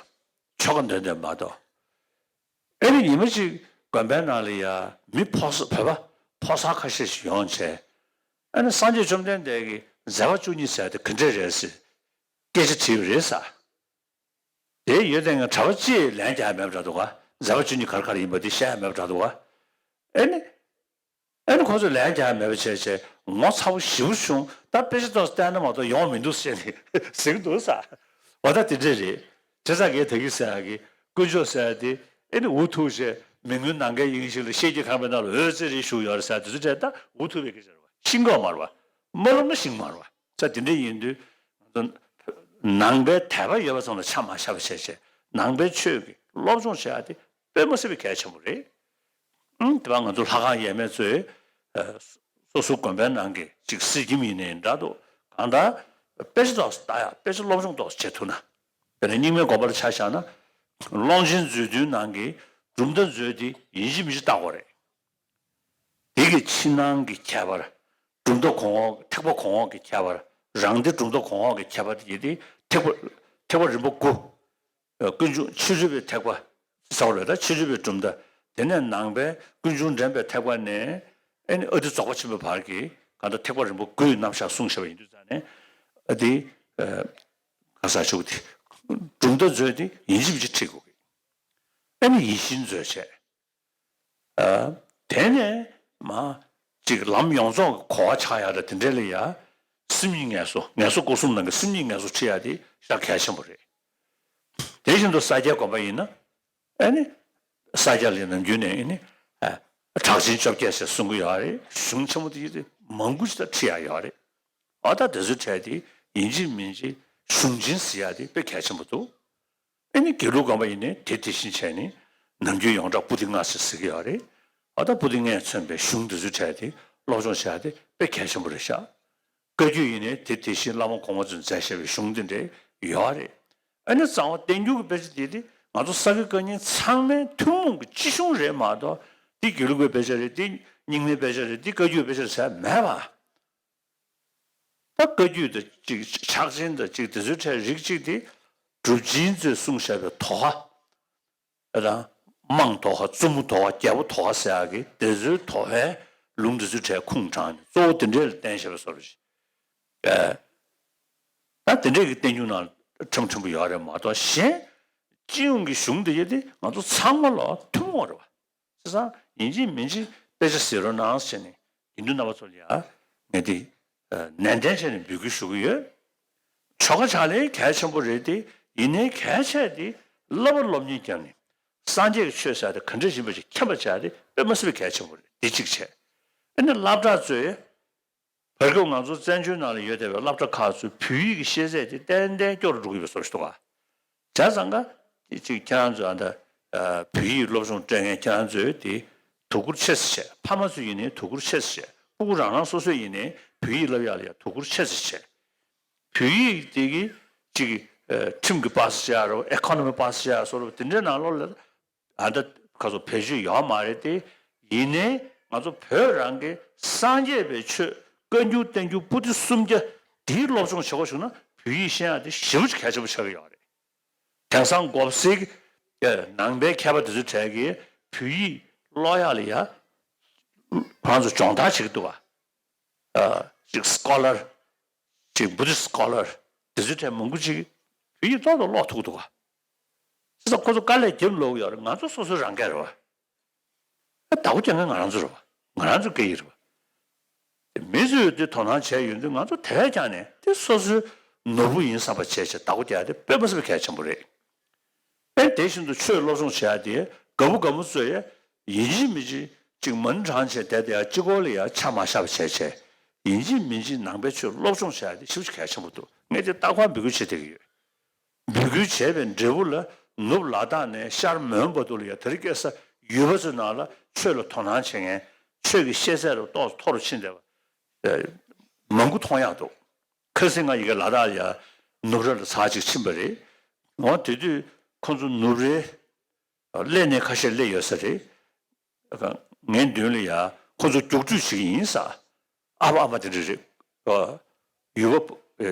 ཆོ་ག་འདོན་འདོན་མ་གཏོགས། ཨེ་ནི་ཉི་མ་གཅིག་དགོན་པའི་ནང་ལ་ཡ་མི་ཕོ་གསར་བོད་པ་ཕོ་གསར་ཁ་ཤས་ཤིག་ཡོང་བྱས། ཨེ་ནི་སངས་རྒྱས་བཅོམ་ལྡན་འདས་ཀྱི་མཛད་པ་བཅུ་གཉིས་ཟེར་དེ་ག་འདྲས་རེད་ཟེར་སྐད་ཆ་དྲིས་པ་རེད་ས། དེ་ཡོད་དེ་ང་གྲྭ་པ་གཅིག་ལན་རྒྱག་ཡ་མེད་པ་འདྲ་འདུག་ག་མཛད་པ་བཅུ་གཉིས་ག་རེ་ག་རེ་ཡིན་པ་དེ་བཤད་ཡ་མེད་པ་འདྲ་འདུག་ག་ཨེ་ནི། ཨ་ནི་ཁོ་ཚོས་ལན་རྒྱག་མེད་པ་བྱས་བྱས་ངོ་ཚ་པོ་ཞེ་པོ་བྱུང་། ད་དཔེ་ཆ་ཏོག་ཙམ་བལྟས་ན་མ་གཏོགས་ཡོང་མི་འདུག་ཟེར་ནས་ཟེར་གྱི་འདུག་ས། འོ་ད་དེ་འདྲས་རེད། བྱས་ཙང་ངས་ད་གིན་ཟེར་ཡག་གི་དཀོན་མཆོག་ཟེར་ཡག་དེ་ཨེ་ནི་འུ་ཐུག་བྱས་མི་མངོན་ནམ་མཁའི་དབྱིངས་ཤིག་ལ་ཤེལ་གྱི་ཁང་པའི་ནང་ལ་འོད་ཟེར་རེ་བཞུགས་ཡོད་རེད་ཟེར་ཡག་དེ་ཚོ་འདྲས་ད་འུ་ཐུག་པའི་སྐད་ཆ་རེད་བ། ཤེས་ཀྱི་ཡོད་མ་རེད་བ། མ་ལབ་ན་ཤེས་ཀྱི་མ་རེད་བ། ད་དེ་འདྲས་ཡིན་དུས་ང་ཚོ་ནང་པའི་དད་པ་ཡོད་པ་ཚོ་ལ་ཆ་མ་བཞག་པ་བྱས་བྱས་ནང་པའི་ཆོས་ཀྱི་སློབ་སྦྱོང་བྱེད་ཡག་དེ་དཔེ་མ་སྲིད་པའི་གལ་ཆེན་པོ་རེད། ཨང་དེ་བ་ང་ཚོ་ལྷ་ཁང་ཡས་མས་ཚོས་ཨ་ སོ་སོའི་དགོན་པའི་ནང་གི་ཅིག་གསེར་སྐྱེམས་ཡིན་ནའི་འདྲ་འདུག་གང་ལྟར་དཔེ་ཆ་ཏོག་ཙམ་ལྟ་ཡག་དཔེ་ཆ་སློབ་སྦྱོང་ཏོག་ཙམ་བྱེད་ཐུབ་ན། དཔེར་ན་རྙིང་མའི་དགོན་པར་ཆ་བཞག་ན། ཀློང་ཆེན་མཛོད་བདུན་ནང་གི་གྲུབ་མཐའ་མཛོད་དེ་ཡིན་གཅིག་མིན་གཅིག་ལྟ་དགོས་རེད། དེ་གི་ཕྱི་ནང་གི་ཁྱད་པར། གྲུབ་མཐའ་གོང་འོག་ཐེག་པ་གོང་འོག་གི་ཁྱད་པར། རང་སྡེ་གྲུབ་མཐའ་གོང་འོག་གི་ཁྱད་པར་དེ་ཡི་དེ་ཐེག་པ། ཐེག་པ་རིམ་པ་དགུ། ཀུན་འབྱུང་ཕྱི་རོལ་པའི་ཐེག་པ། ཟེར་བ་རེད་ད་ཕྱི་རོལ་པའི་གྲུབ་མཐའ། དེ་ནས་ནང་པའི་ཀུན་འབྱུང་འདྲེན་པའི་ཐེག་པ་ནས། ཨེ་ནི་ཨ་ཏི་རྫོགས་པ་ཆེན་པོའི་བར་གྱི་གང་ལྟར་ཐེག་པ་རིམ་པ་དགུའི་རྣམ་གཞག་གསུངས་བཞག་པ་ཡིན་དུས་ཙང་ནས། ཨ་ཏི། ག་ས་ཆུག་དེ། གྲུབ་མཐའ་མཛོད་དེ་ཡིན་གཅིག་མིན་གཅིག་ཁྲིད་དགོས་ཀྱི། ཨེ་ནི་ཡིད་བཞིན་མཛོད་བྱས། དེ་ནས་མ། ཅིག་ལམ་ཡོངས་རྫོགས་ཀྱི་གོ་བ་ཆགས་ཡག་དང་དེ་འདྲ་ལ་ཡ། སེམས་ཉིད་ངལ་གསོ་ངལ་གསོ་སྐོར་གསུམ་ནང་གི་སེམས་ཉིད་ངལ་གསོ་ཁྲིད་ཡག་དེ་ཞེ་དྲག་གལ་ཆེན་པོ་རེད། དེ་བཞིན་དུ་ས་སྐྱའི་དགོན་པ་ཡིན་ན། ཨེ་ནི། ས་སྐྱ་ལ་ནམ་རྒྱུན་ནས་ཨེ་ནི། གྲགས་ཆེན་བཅོ་བརྒྱད་ཞེས་གསུང་གི་ཡོད་རེད། གཞུང་ཆེན་མོ་དེ་ཡིན་དུས་མང་པོ་ཞིག་ད་ཁྲིད་ཡག་ཡོད་རེད། འོ་ད་དེ་ཚོའི་གྲས་དེ་ཡིན་གཅིག་མིན་གཅིག་གཞུང་ཆེན་ཟེར་ཡག་དེ་དཔེ་གལ་ཆེན་པོ་འདུག་ཨེ་ནི་དགེ་ལུགས་དགོན་པ་ཡིན་ནའི་དེ་དེ་བཞིན་བྱས་ནས་ནམ་རྒྱུན་ཡོངས་གྲགས་པོ་ཏི་ལྔ་ཞེས་ཟེར་གྱི་ཡོད་རེད། ཨ་ད་པོ་ཏི་ལྔས་མཚོན་པའི་གཞུང་འདི་ཚོའི་གྲས་དེ་སློབ་སྦྱོང་བྱ་ཡག་དེ་དཔེ་གལ་ཆེན་པོ་རེད་ཤག་བཀའ་བརྒྱུད་ཡིན་ནའི་དེ་དེ་བཞིན་བླ་མ་གོང་མ་ཚོས་མཛད་བཞག་པའི་གཞུང་འདི་འདྲ་ཡོད་རེད། ཨ་ནི་གཙང་བ་བསྟན་འགྱུར་གྱི་དཔེ་ཆ་འདི་དེ་ང་ཚོ་ས་དགེ་བཀའ་རྙིང་ཚང་མའི་ཐུན་མོང་གི་སྤྱི་གཞུང་རེད་མ་གཏོགས་འདི་དགེ་ལུགས་པའི་དཔེ་ཆ་རེད། འདི་རྙིང་མའི་དཔེ་ཆ་རེད། འདི་བཀའ་བརྒྱུད་དཔེ་ཆ་རེད་ཟེར་མེད་པ། ད་བཀའ་བརྒྱུད་དང་གཅིག་ཕྱག་ཆེན་དང་གཅིག་དེ་ཚོའི་གྲས་རིགས་གཅིག་དེ་གྲུབ་ཆེན་ཚོས་གསུངས་བཞག་པའི་དོ་ཧ། དང་། དམངས་དོ་ཧ་བཙུན་མོ་དོ་ཧ་རྒྱལ་པོ་དོ་ཧ་ཟེར་ཡག་གི་དེ་ཚོའི་དོ་ཧའི་ལུང་དེ་ཚོའི་གྲས་ཁུངས་དྲངས་ནས་གཙོ་བོ་དེ་འདྲས་ལ་བརྟེན་བཞག་པའི་བཟོ་འདྲ་ཞིག་ཨེ། ད་དེ་འདྲས་ཀྱི་བསྟན་འགྱུར་ནང་ཕྲན་ཕྲན་བུ་ཡོད་རེད་མ་གཏོགས་གཞན། སྤྱི་ཡོངས་ཀྱི་གཞུང་དེ་ཡོད་དེ་ང་ཚོ་ཚང་མ་ལ་ཐུན་མོང་རེད་བ། བྱས་ཙང་ཡིན་གཅིག་མིན་གཅིག་དཔེ་ཆ་གཟིགས་རོགས་གནང་ཟེར་ནས་དགེ་འདུན་རྣམ་པ་ཚོ་ལ་ཡང་ངས་འདི་ནན་ཏན་བྱས་ནས་འབོད་སྐུལ་ཞུ་གི་ཡོད། ཆོ་ག་ཕྱག་ལེན་གལ་ཆེན་པོ་རེད་དེ་ཡིན་ནའི་གལ་ཆེ་དེ་བསླབ་པ་སློབ་གཉེར་བརྒྱབ་ནས་སངས་རྒྱས་ཀྱི་ཆོས་ཟེར་དེ་ག་འདྲ་ཡིན་པ་ཞིག་མཁྱེན་པ་བྱས་ཏེ་དཔེ་མ་སྲིད་པའི་གལ་ཆེན་པོ་རེད། འདི་གཅིག་བྱས། ཨ་ནི་སློབ་གྲྭ་ཚོས། བར་སྐབས་ང་ཚོ་བཙན་བྱོལ་ནང་ལ་ཡོད་བསྡད་པའི་སློབ་གྲྭ་ཁག་ཚོས་བོད་ཡིག་གི་ཤེས་ཚད་དེ་ཏན་ཏན་སྐྱོ་རུ་འགྲོ་གི་ཡོད་པའི་བཟོ་ཞིག་འདུག་ག་བྱས་ཙང་ཀ་ཅིག་ཁྱེད་རང་ཚོས་ཨ་ད་བོད་ཡིག་སློབ་སྦྱོང་སྤྲད་མཁན་ཁྱེད་རང་ཚོས་དེ་དོ་ཁུར་ཆེ་ཙམ་བྱས། ཕ་མ་ཚོ་ཡིན་ནའི་དོ་ཁུར་ཆེ་ཙམ་བྱས། སྤུ་གུ་རང་རང་སོ་སོས་ཡིན་ནའི་བོད་ཡིག་བསླབ་ཡག་ལ་ཡང་དོ་ཁུར་ཆེ་ཙམ་བྱས། བོད་ཡིག་དེ་གི་ཅིག་ཁྲིམས་ཀྱི་པཱ་སི་བྱེད་ཡག་རོ་ཨེ་ཁོ་ནོ་མི་པཱ་སི་བྱེད་ཡག་སོགས་རོ་དེ་འདྲའི་ནང་ལོགས་ལ། ཨ་ད་ཁ་སོ་བེད་སྤྱོད་ཡོད་མ་རེད་དེ། ཡིན་ནའི་ང་ཚོ་བོད་རང་གི་སངས་རྒྱས་པའི་ཆོས་བཀའ་འགྱུར་བསྟན་འགྱུར་པོ་ཏི་སུམ་བརྒྱ་དེའི་སློབ་སྦྱོང་བྱེད་དགོས་བྱུང་ན་བོད་ཡིག་ཤེས་ཡག་དེ་ཞེ་པོ་ཅིག་གལ་ཆེན་པོ་ཆགས་ཀྱི་ཡོད་རེད། དེང་སང་མགོ་སེར་གྱི་ནང་པའི་མཁས་པ་དེ་ཚོའི་གྲས་ཀྱིས་བོད་ཡིག་ཀློག་ཡག་ལ་ཡ་ཁོ་རང་ཚོ་སྦྱོང་བརྡར་བྱེད་ཀྱི་འདུག་ག་ཅིག་སྐོ་ལར། ཅིག་བུ་དིསྟ་སྐོ་ལར་དེ་ཚོའི་གྲས་མང་པོ་ཅིག་བོད་ཡིག་ཏོག་ཏོག་ཀློག་ཐུབ་ཀྱི་འདུག་ག་བྱས་ཙང་ཁོ་ཚོ་དཀའ་ལས་རྒྱབ་ལོག་ཡོད་རེད། ང་ཚོ་སོ་སོའི་རང་སྐད་རེད་བ། ཨ་བདག་པོ་རྒྱག་མཁན་ང་རང་ཚོ་རེད་བ། ང་རང་ཚོ་སྐད་ཡིག་རེད་བ། དེ་མི་ཚོས་དེ་དོ་སྣང་བྱས་ཡོང་དུས་ང་ཚོ་དེ་བས་ཀྱང་ནས་དེ་སོ་སོའི་ནོར་བུ་ཡིན་བསམ་པ་བྱས་བྱས་བདག་པོ་རྒྱག་ཡ་དེ་དཔེ་མ་སྲིད་པའི་གལ་ཆེན་པོ་རེད། ཨེ་དེ་བཞིན་དུ་ཆོས་སློབ་སྦྱོང་བྱེད་ཡ་དེ་དགའ་པོ་དགའ་མོ་བཟོ་ཡ་ཡིན་གཅིག་མིན་གཅིག་ཅིག་མ་ཎི་བགྲང་བྱས་བསྡད་དེ་ཡ་གཅིག་པོ་ལ་ཡ་ཆ་མ་བཞག་པ་བྱས་བྱས་ཡིན་གཅིག་མིན་གཅིག་ནང་པའི་ཆོས་སློབ་སྦྱོང་བྱེད་ཡ་དེ་ཞེ་པོ་ཅིག་གལ་ཆེན་པོ་འདུག་ངས་དེ་རྟག་པར་འབོད་སྐུལ་བྱེད་བསྡད་ཀྱི་ཡོད། འབོད་སྐུལ་བྱས་པའི་འབྲས་བུ་ལ་ནུབ་ལ་དྭགས་ནས་ཤར་མོན་བར་དུ་ལ་ཡ་དེ་རིང་ཁ་སང་ཡུལ་པ་ཚོའི་ནང་ལ་ཆོས་ལ་དོ་སྣང་བྱེད་མཁན་ཆོས་ཀྱི་ཤེས་ཚད་རུ་ཏོག་ཙམ་མཐོ་རུ་ཕྱིན་བསྡད་པ་མང་པོ་མཐོང་ཡག་འདུག་ཁ་སང་ང་ཡི་གེ་ལ་དྭགས་ལ་ཡ་ནུབ་ར་ལ་ཚར་གཅིག་ཕྱིན་པ་རེད། འོ་དེ་དུས་ཁོང་ཚོ་ནུབ་རའི་སླེབས་གནས་ཁ་ཤས་སླེབས་ཡོད་ས་རེད། ངའི་མདུན་ལ་ཡ་ཁོ་ཚོ་རྒྱུགས་སྤྲོད་བྱེད་ཀྱི་ཡིན་ས། ཨ་ཕ་ཨ་མ་དེ་འདྲ་རེད། ཡུལ་པ་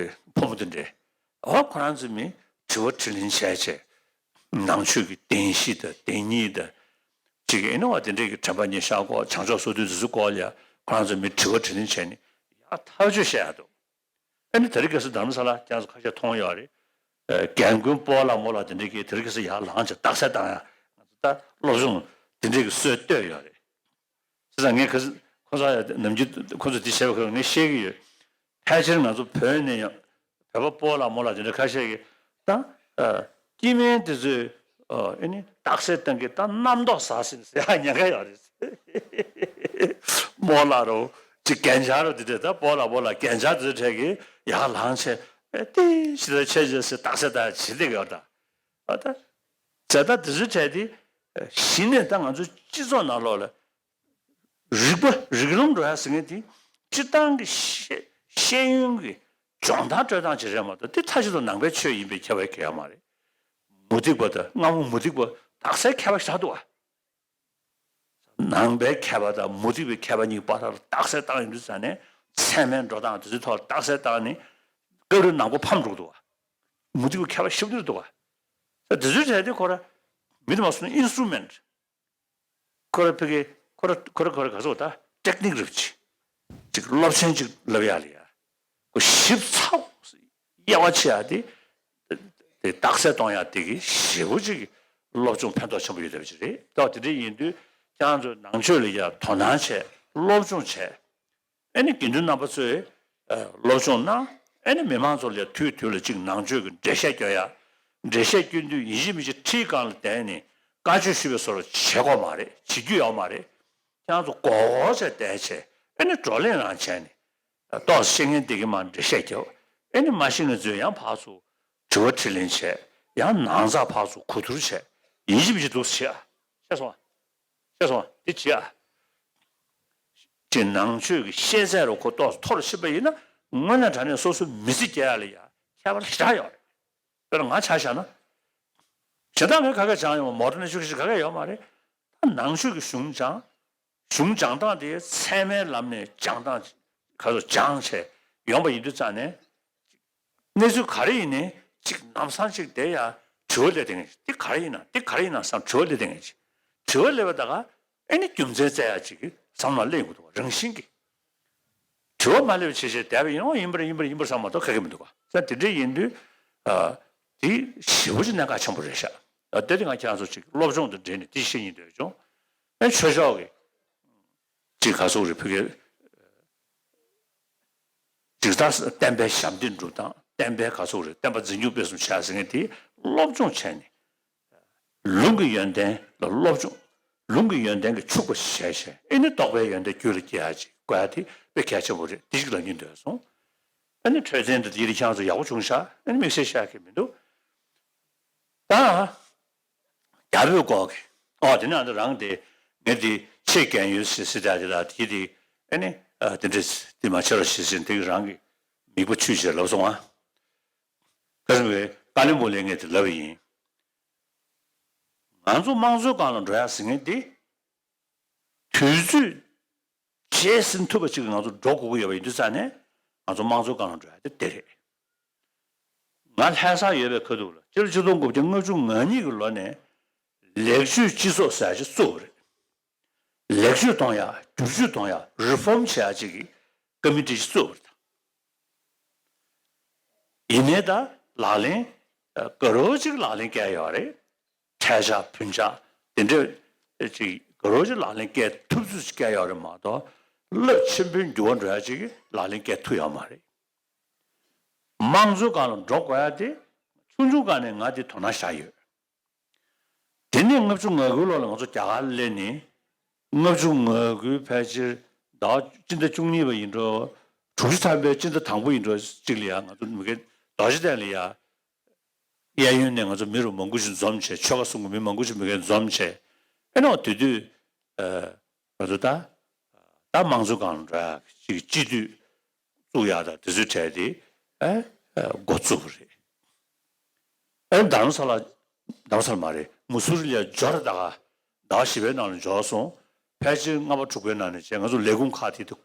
ཕོ་མོ་དེ་འདྲས། ཨོ་ཁོ་རང་ཚོ་མི་དྲི་བ་དྲིས་ལན་བྱས་བྱས། ནང་ཆོས་ཀྱི་བདེན་བཞི་དང་བདེན་གཉིས་དང་། ཅིག་ཨེ་ནོ་བ་དེ་འདྲས་ཀྱི་དྲན་པ་ཉེར་བཞག་སྐོར་བྱང་ཕྱོགས་སོ་བདུན་དེ་ཚོ་སྐོར་ལ་ཡ་ཁོ་རང་ཚོ་མི་དྲི་བ་དྲིས་ལན་བྱས་ནས་ཡ་ཐག་གཅོད་བྱས་ཡ་འདུག་ཨ་ནི་དེ་རིང་ཁ་སང་དྷ་རམ་ས་ལ་ཁྱེད་ཚོ་ཁ་ཤས་མཐོང་ཡོད་རེད། རྒན་རྒོན་སྤོ་ལགས་རྨོ་ལགས་དེ་འདྲས་ཀྱིས་དེ་རིང་ཁ་སང་ཡར་ལངས་བྱས་རྟགས་གསལ་བཏང་ཡ། ང་ཚོ་ད་སློབ་སྦྱོང་དེ་འདྲས་ཀྱི་སྲོལ་བཏོད་ཡོད་རེད། བྱས་ཙང་ངས་ཁ་སང་ཁོང་ཚོ་ཡ་ནམ་རྒྱུན་ཁོང་ཚོ་འདི་བྱས་པ་ཁོ་ངས་ཤེས་ཀྱི་ཡོད། ཕལ་ཆེར་ང་ཚོ་བོད་ནས་ཡང་བོད་པ་སྤོ་ལགས་རྨོ་ལགས་དེ་འདྲ་ཁ་ཤས་ཀྱིས་ད་སྐྱེ་དམན་དེ་ཚོས་ཨ་ནི་རྟགས་གསལ་བཏང་གི་ད་རྣམ་རྟོག་ཟ་ཟིན་ཟེར་ཡ་ཉེན་ཁ་ཡོད་རེད། རྨོ་ལགས་རོ། ཅིག་རྒན་ཆགས་རོ་དེ་འདྲས་ད་སྤོ་ལགས་རྨོ་ལགས་རྒན་ཆགས་དེ་ཚོའི་གྲས་ཀྱིས་ཡར་ལངས་བྱས་ཨེ་ཏི་ཞིག་ད་ཆེ་ཆེ་ཟེར་རྟགས་གསལ་ད་བྱེད་བསྡད་ཀྱི་ཡོད་ད། ཨ་ད། བྱས་ད་དེ་ཚོའི་གྲས་དེ་གཞི་ནས་ད་ང་ཚོ་སྤྱི་ཚོགས་ནང་ལོགས་ལ་རིག་པ་རིགས་ལམ་འགྲོ་ཡ་ཟེར་མཁན་དེ་ སྤྱིར་བཏང་གི་ཤེས་ཤེས་ཡོན་གྱི་སྦྱོང་བརྡར་སྤྲོད་སྟངས་ཅིག་རེད་མ་གཏོགས། དེ་མཐའ་གཅིག་ཏུ་ནང་པའི་ཆོས་ཡིན་པའི་ཁྱབ་པ་གང་ཡང་མ་རེད། མུ་སྟེགས་པ་དང་སྔ་མོ་མུ་སྟེགས་པ་རྟགས་གསལ་ཁྱད་པར་ཞེ་དྲག་འདུག་བ། ནང་པའི་མཁས་པ་དང་མུ་སྟེགས་པའི་མཁས་པ་གཉིས་བར་ལ་རྟགས་གསལ་བཏང་ཡོང་དུས་ཙ་ནས། ཚད་མའི་འགྲོ་སྟངས་དེ་ཚོའི་ཐོག་ལ་རྟགས་གསལ་བཏང་ནས་བཀའ་བློན་ནག་པོ་ཕམ་འགྲོ་འདུག་བ། མུ་སྟེགས་པའི་མཁས་པ་ཞེ་པོ་ཅིག་འདུག་བ། ད་དེ་ཚོའི་གྲས་དེ་ཁོ་ར་མི་དེ་མ་སོང་ན་ཨིན་སི་ཊུ་མེན་ཊི། ཁོ་ར་ཕ་གི་ཁོ་ར་ཁོ་ར་ཁོ་ར་ག་ཚོད་ད་ཊེག་ནིག་རེད་པ་ཅིག་ཅིག་སློབ་ཚན་ཅིག་བསླབ་ཡག་ལ་ཡ། ཁོ་ཞིབ་ཚགས་དབྱེ་བ་ཕྱེ་ཡག་དེ། དེ་རྟགས་གསལ་གཏོང་ཡག་དེ་གི་ཞེ་པོ་ཅིག་གི་སློབ་སྦྱོང་ཕན་ཐོགས་ཆེན་པོ་ཡོད་བསྡད་པ་ཅིག་རེད། ད་དེ་འདྲ་ཡིན་དུས་ཁྱེད་རང་ཚོས་ནང་ཆོས་ལ་ཡ་དོ་སྣང་བྱས། སློབ་སྦྱོང་བྱས། ཨེ་ནི་དགེ་འདུན་རྣམ་པ་ཚོས་ཨ་སློབ་སྦྱོང་གནང་། ཨེ་ནི་མི་མང་ཚོ་ལ་ཡ་དུས་དུས་ལ་ཅིག་ནང་ཆོས་ཀྱི་འགྲེལ་བཤད་སྐྱོན་ཡག་འགྲེལ་བཤད་སྐྱོན་དུས་ཡིན་གཅིག་མིན་གཅིག་ཁྲིའི་སྒང་ལ་བསྡད་ནས་བཀའ་ཆོས་ཞུ་བའི་བཟོ་འདྲ་བྱེད་དགོས་མ་རེད། བྱེད་རྒྱུ་ཡོད་མ་རེད། ཁྱེད་རང་ཚོ་མགོ་སྐོར་བྱས་བསྡད་བྱས། ཨེ་ནི་བགྲོ་གླེང་རང་བྱས་ནས། ཏོག་ཙམ་ཤེས་མཁན་དེ་གིས་མར་འགྲེལ་བཤད་རྒྱབ། ཨེ་ནི་མ་ཤེས་མཁན་ཚོས་ཡང་ཕར་ཚུར་དྲི་བ་དྲིས་ལན་བྱས། ཡང་ནང་ཚགས་ཕར་ཚུར་གོ་བསྡུར་བྱས། ཡིན་གཅིག་མིན་གཅིག་འདུག་སེ་བྱེད་ཨ། ཤེས་སོང་ཨ། ཤེས་སོང་ཨ། དེ་བྱེད་ཨ། ཅིག་ནང་ཆོས་ཀྱི་ཤེས་ཚད་རུ་ཁོ་ཏོག་ཙམ་མཐོ་རུ་ཕྱིན་པ་ཡིན་ན། དངོས་གནས་དྲང་གནས་སོ་སོའི་མི་ཚེ་སྐྱེལ་ཡག་ལ་ཡ་ཁྱད་པར་ཞེ་དྲག་ཡོད་རེད། དཔེར་ན་ང་ཆ་བཞག་ན། གཞན་དག་ངས་ག་གེ་སྦྱངས་ཡོད་མ། མོ་ཊ་ནས་ཤུགས་ཤིག་ག་གེ་ཡོད་མ་རེད། ད་ནང་ཆོས་ཀྱི་གཞུང་སྦྱངས། གཞུང་སྦྱང་སྟངས་དེ་ཚད་མའི་ལམ་ནས་སྦྱང་སྟངས་ག་ཚོད་སྦྱངས་བྱས་ཡོང་པ་ཡིན་དུས་ཙང་ནས། གནས་ཚུལ་ག་རེ་ཡིན་ནའི་གཅིག་ལམ་སང་གཅིག་དེ་ཡ་དྲི་བ་སླེབས་བསྡད་མཁན་ཅིག་འདི་ག་རེ་ཡིན་ན། འདི་ག་རེ་ཡིན་ན་བསམ་དྲི་བ་སླེབས་བསྡད་མཁན་ཅིག་དྲི་བ་སླེབས་པ་ད་ག་ཨེ་ནི་རྒྱུ་མཚན་བཙལ་ཡག་ཅིག་གི་བསམ་བློ་སླེབས་ཡོང་གི་འདུག་བ། རང་བཞིན་གྱིས། དྲི་བ་མ་སླེབས་བྱས་བྱས་བསྡད་པ་ཡིན་ན། ཨོ་ཡིན་པ་རེད། ཡིན་པ་རེད། ཡིན་པ་རེད་བསམ་མ་གཏོགས་ག་གེ་མི་འདུག་བ། ཙང་དེ་འདྲ་ཡིན་དུས། ཨ། དེ་ཞེ་པོ་ཅིག་གནད་འགག་ཆེན་པོ་རེད་ཤག་ཨ། དེ་དེ་ང་ཁྱེད་རང་ཚོ་ཅིག་སློབ་སྦྱོང་དང་འབྲེལ་ནས་དེ་བཤད་སྙིང་འདོད་བྱུང་། ཨེ་ཆོས་ཕྱོགས་ཀྱི་ཅིག་ག་ཚོད་རེད། ཕ་གི་ཅིག་ད་བསྟན་པའི་ཞབས་འདེགས་སྒྲུབ་སྟངས། བསྟན་པའི་ག་ཚོད་རེད། བསྟན་པ་འཛིན་སྐྱོང་སྤེལ་གསུམ་བྱ་ཟེར་མཁན་དེ་སློབ་སྦྱོང་བྱས་ནས། ལུང་གི་ཡོན་ཏན་ལ་སློབ་སྦྱོང་། ལུང་གི་ཡོན་ཏན་གྱིས་ཕྱུག་པ་བྱས་བྱས། ཨེ་ནི་རྟོགས་པའི་ཡོན་ཏན་རྒྱུད་ལ་སྐྱེ་ཡག་ཅིག་དགོས་ཡག་དེ་དཔེ་གལ་ཆེན་པོ་རེད། དེ་ཞིག་ལབ་སྙིང་འདོད་སོང་། ཨེ་ནི་འཕྲོད་བསྟེན་དེ་ཡིན་ན་ཁྱེད་རང་ཚོ་ཡག་པོ་བྱུང་ཤག་ཨེ་ནི་དམིགས་བསལ་བཤད་ཀྱི་མི་འདུག་ད་རྒྱ་བོད་སྐོར་གྱི། ཨོ་དེ་ནས་ཨ་ད་རང་དེ་ངས་དེ་ཆེད་རྒན་ཡོལ་ཟེར་ཟེར་ཡག་དེ་ལ་དེ་དེ། ཨེ་ནི་ཨ་དེ་འདྲས་དེ་མ་བྱེད་རོགས་ཞེས་ཟེར་དེ་རང་གི་མིག་དཔེ་ཆུད་བྱས་ལབ་སོང་ཨ། ག་རེ་ཟེར་བས། ཀ་ལོན་སྦུག་ལ་ངས་དེ་ལབ་པ་ཡིན། ང་ཚོ་དམངས་གཙོའི་སྒང་ལ་འགྲོ་ཡག་ཟེར་མཁན་དེ། དུས་ཚོད་རྗེས་ཟིན་ཐུབ་པ་ཅིག་ང་ཚོ་འགྲོ་དགོས་ཀྱི་ཡོད་པ་ཡིན་དུས་ཙང་ནས། ང་ཚོ་དམངས་གཙོའི་སྒང་ལ་འགྲོ་ཡག་དེ་དེ་རེད། ང་ལྷ་སར་ཡོད་པའི་ཁ་ཐུག་ལ་སྤྱི་ལོ་ཆིག་སྟོང་དགུ་བརྒྱ་ལྔ་བཅུ་ང་གཉིས་ཀྱི་ལོ་ནས་ལེགས་བཅོས་སྤྱི་ཚོགས་ཟེར་ཡག་ཅིག་བཙུགས་པ་རེད། ལེགས་བཅོས་གཏོང་ཡག་བསྒྱུར་བཅོས་གཏོང་ཡག་རི་ཕོམ་བྱེད་ཡག་ཅིག་གི་ཀ་མི་ཊི་ཅིག་བཙུགས་པ་རེད། ཡིན་ནའི་ད་ལག་ལེན་ཨ་དགའ་རབ་ཅིག་ལག་ལེན་བཀལ་ཡོད་རེད། འཕྲལ་ཆག་བུན་ཆག་དེ་འདྲ་ཅིག་དགའ་རབ་ཅིག་ལག་ལེན་བཀལ་ཐུབ་ཚོད་ཅིག་བཀལ་ཡོད་རེད་མ་གཏོགས། རླབས་ཆེན་པོའི་འགྱུར་བ་འགྲོ་ཡག་ཅིག་ལག་ལེན་བཀལ་ཐུབ་ཡོད་མ་རེད། དམངས་གཙོའི་སྒང་ལ་འགྲོ་དགོས་ཡག་དེ་ཆུང་ཆུང་སྒང་ནས་ང་དེ་དོ་སྣང་བཞག་ཡོད། དེ་ནས་ལྔ་བཅུ་ང་དགུའི་ལོ་ལ་ང་ཚོ་རྒྱ་གར་སླེབས་ནས། ལྔ་བཅུ་ང་དགུའི་ཕལ་ཆེར་ཟླ་བ་སྤྱི་ཟླ་བཅུ་གཉིས་པ་ཡིན་འགྲོ། དྲུག་ཅུ་ཐམ་པའི་སྤྱི་ཟླ་དང་པོ་ཡིན་འགྲོ་ཅིག་ལ་ཡ་ང་ཚོ་མི་སྒེར་རྡོ་རྗེ་གདན་ལ་ཡ། གཡས་གཡོན་ནས་ང་ཚོ་མི་རུ་མང་པོ་ཞིག་འཛོམས་བྱས། ཆོལ་ཁ་གསུམ་གྱི་མི་མང་པོ་ཞིག་མི་སྒེར་འཛོམས་བྱས། ཨེ་ནོ་དེ་དུས་ཨ་ང་ཚོ་ད་ད་དམངས་གཙོའི་སྒང་ལ་འགྲོ་ཡག་ཅིག་སྤྱི་འཐུས་བཙུགས་ཡག་དང་དེ་ཚོའི་གྲས་དེ་ཨ་འགོ་བཙུགས་པ་རེད། ཨེ་རྡ་རམ་ས་ལ། རྡ་རམ་ས་ལ་མ་རེད། མུ་སུ་རི་ལ་འབྱོར། ད་ག་ཟླ་བ་བཞི་པའི་ནང་ལ་འབྱོར་སོང་། ཕལ་ཆེར་ལྔ་པ་དྲུག་པའི་ནང་ནས་བྱས་ང་ཚོ་ལས་ཁུངས་ཁག་དེ་དུ་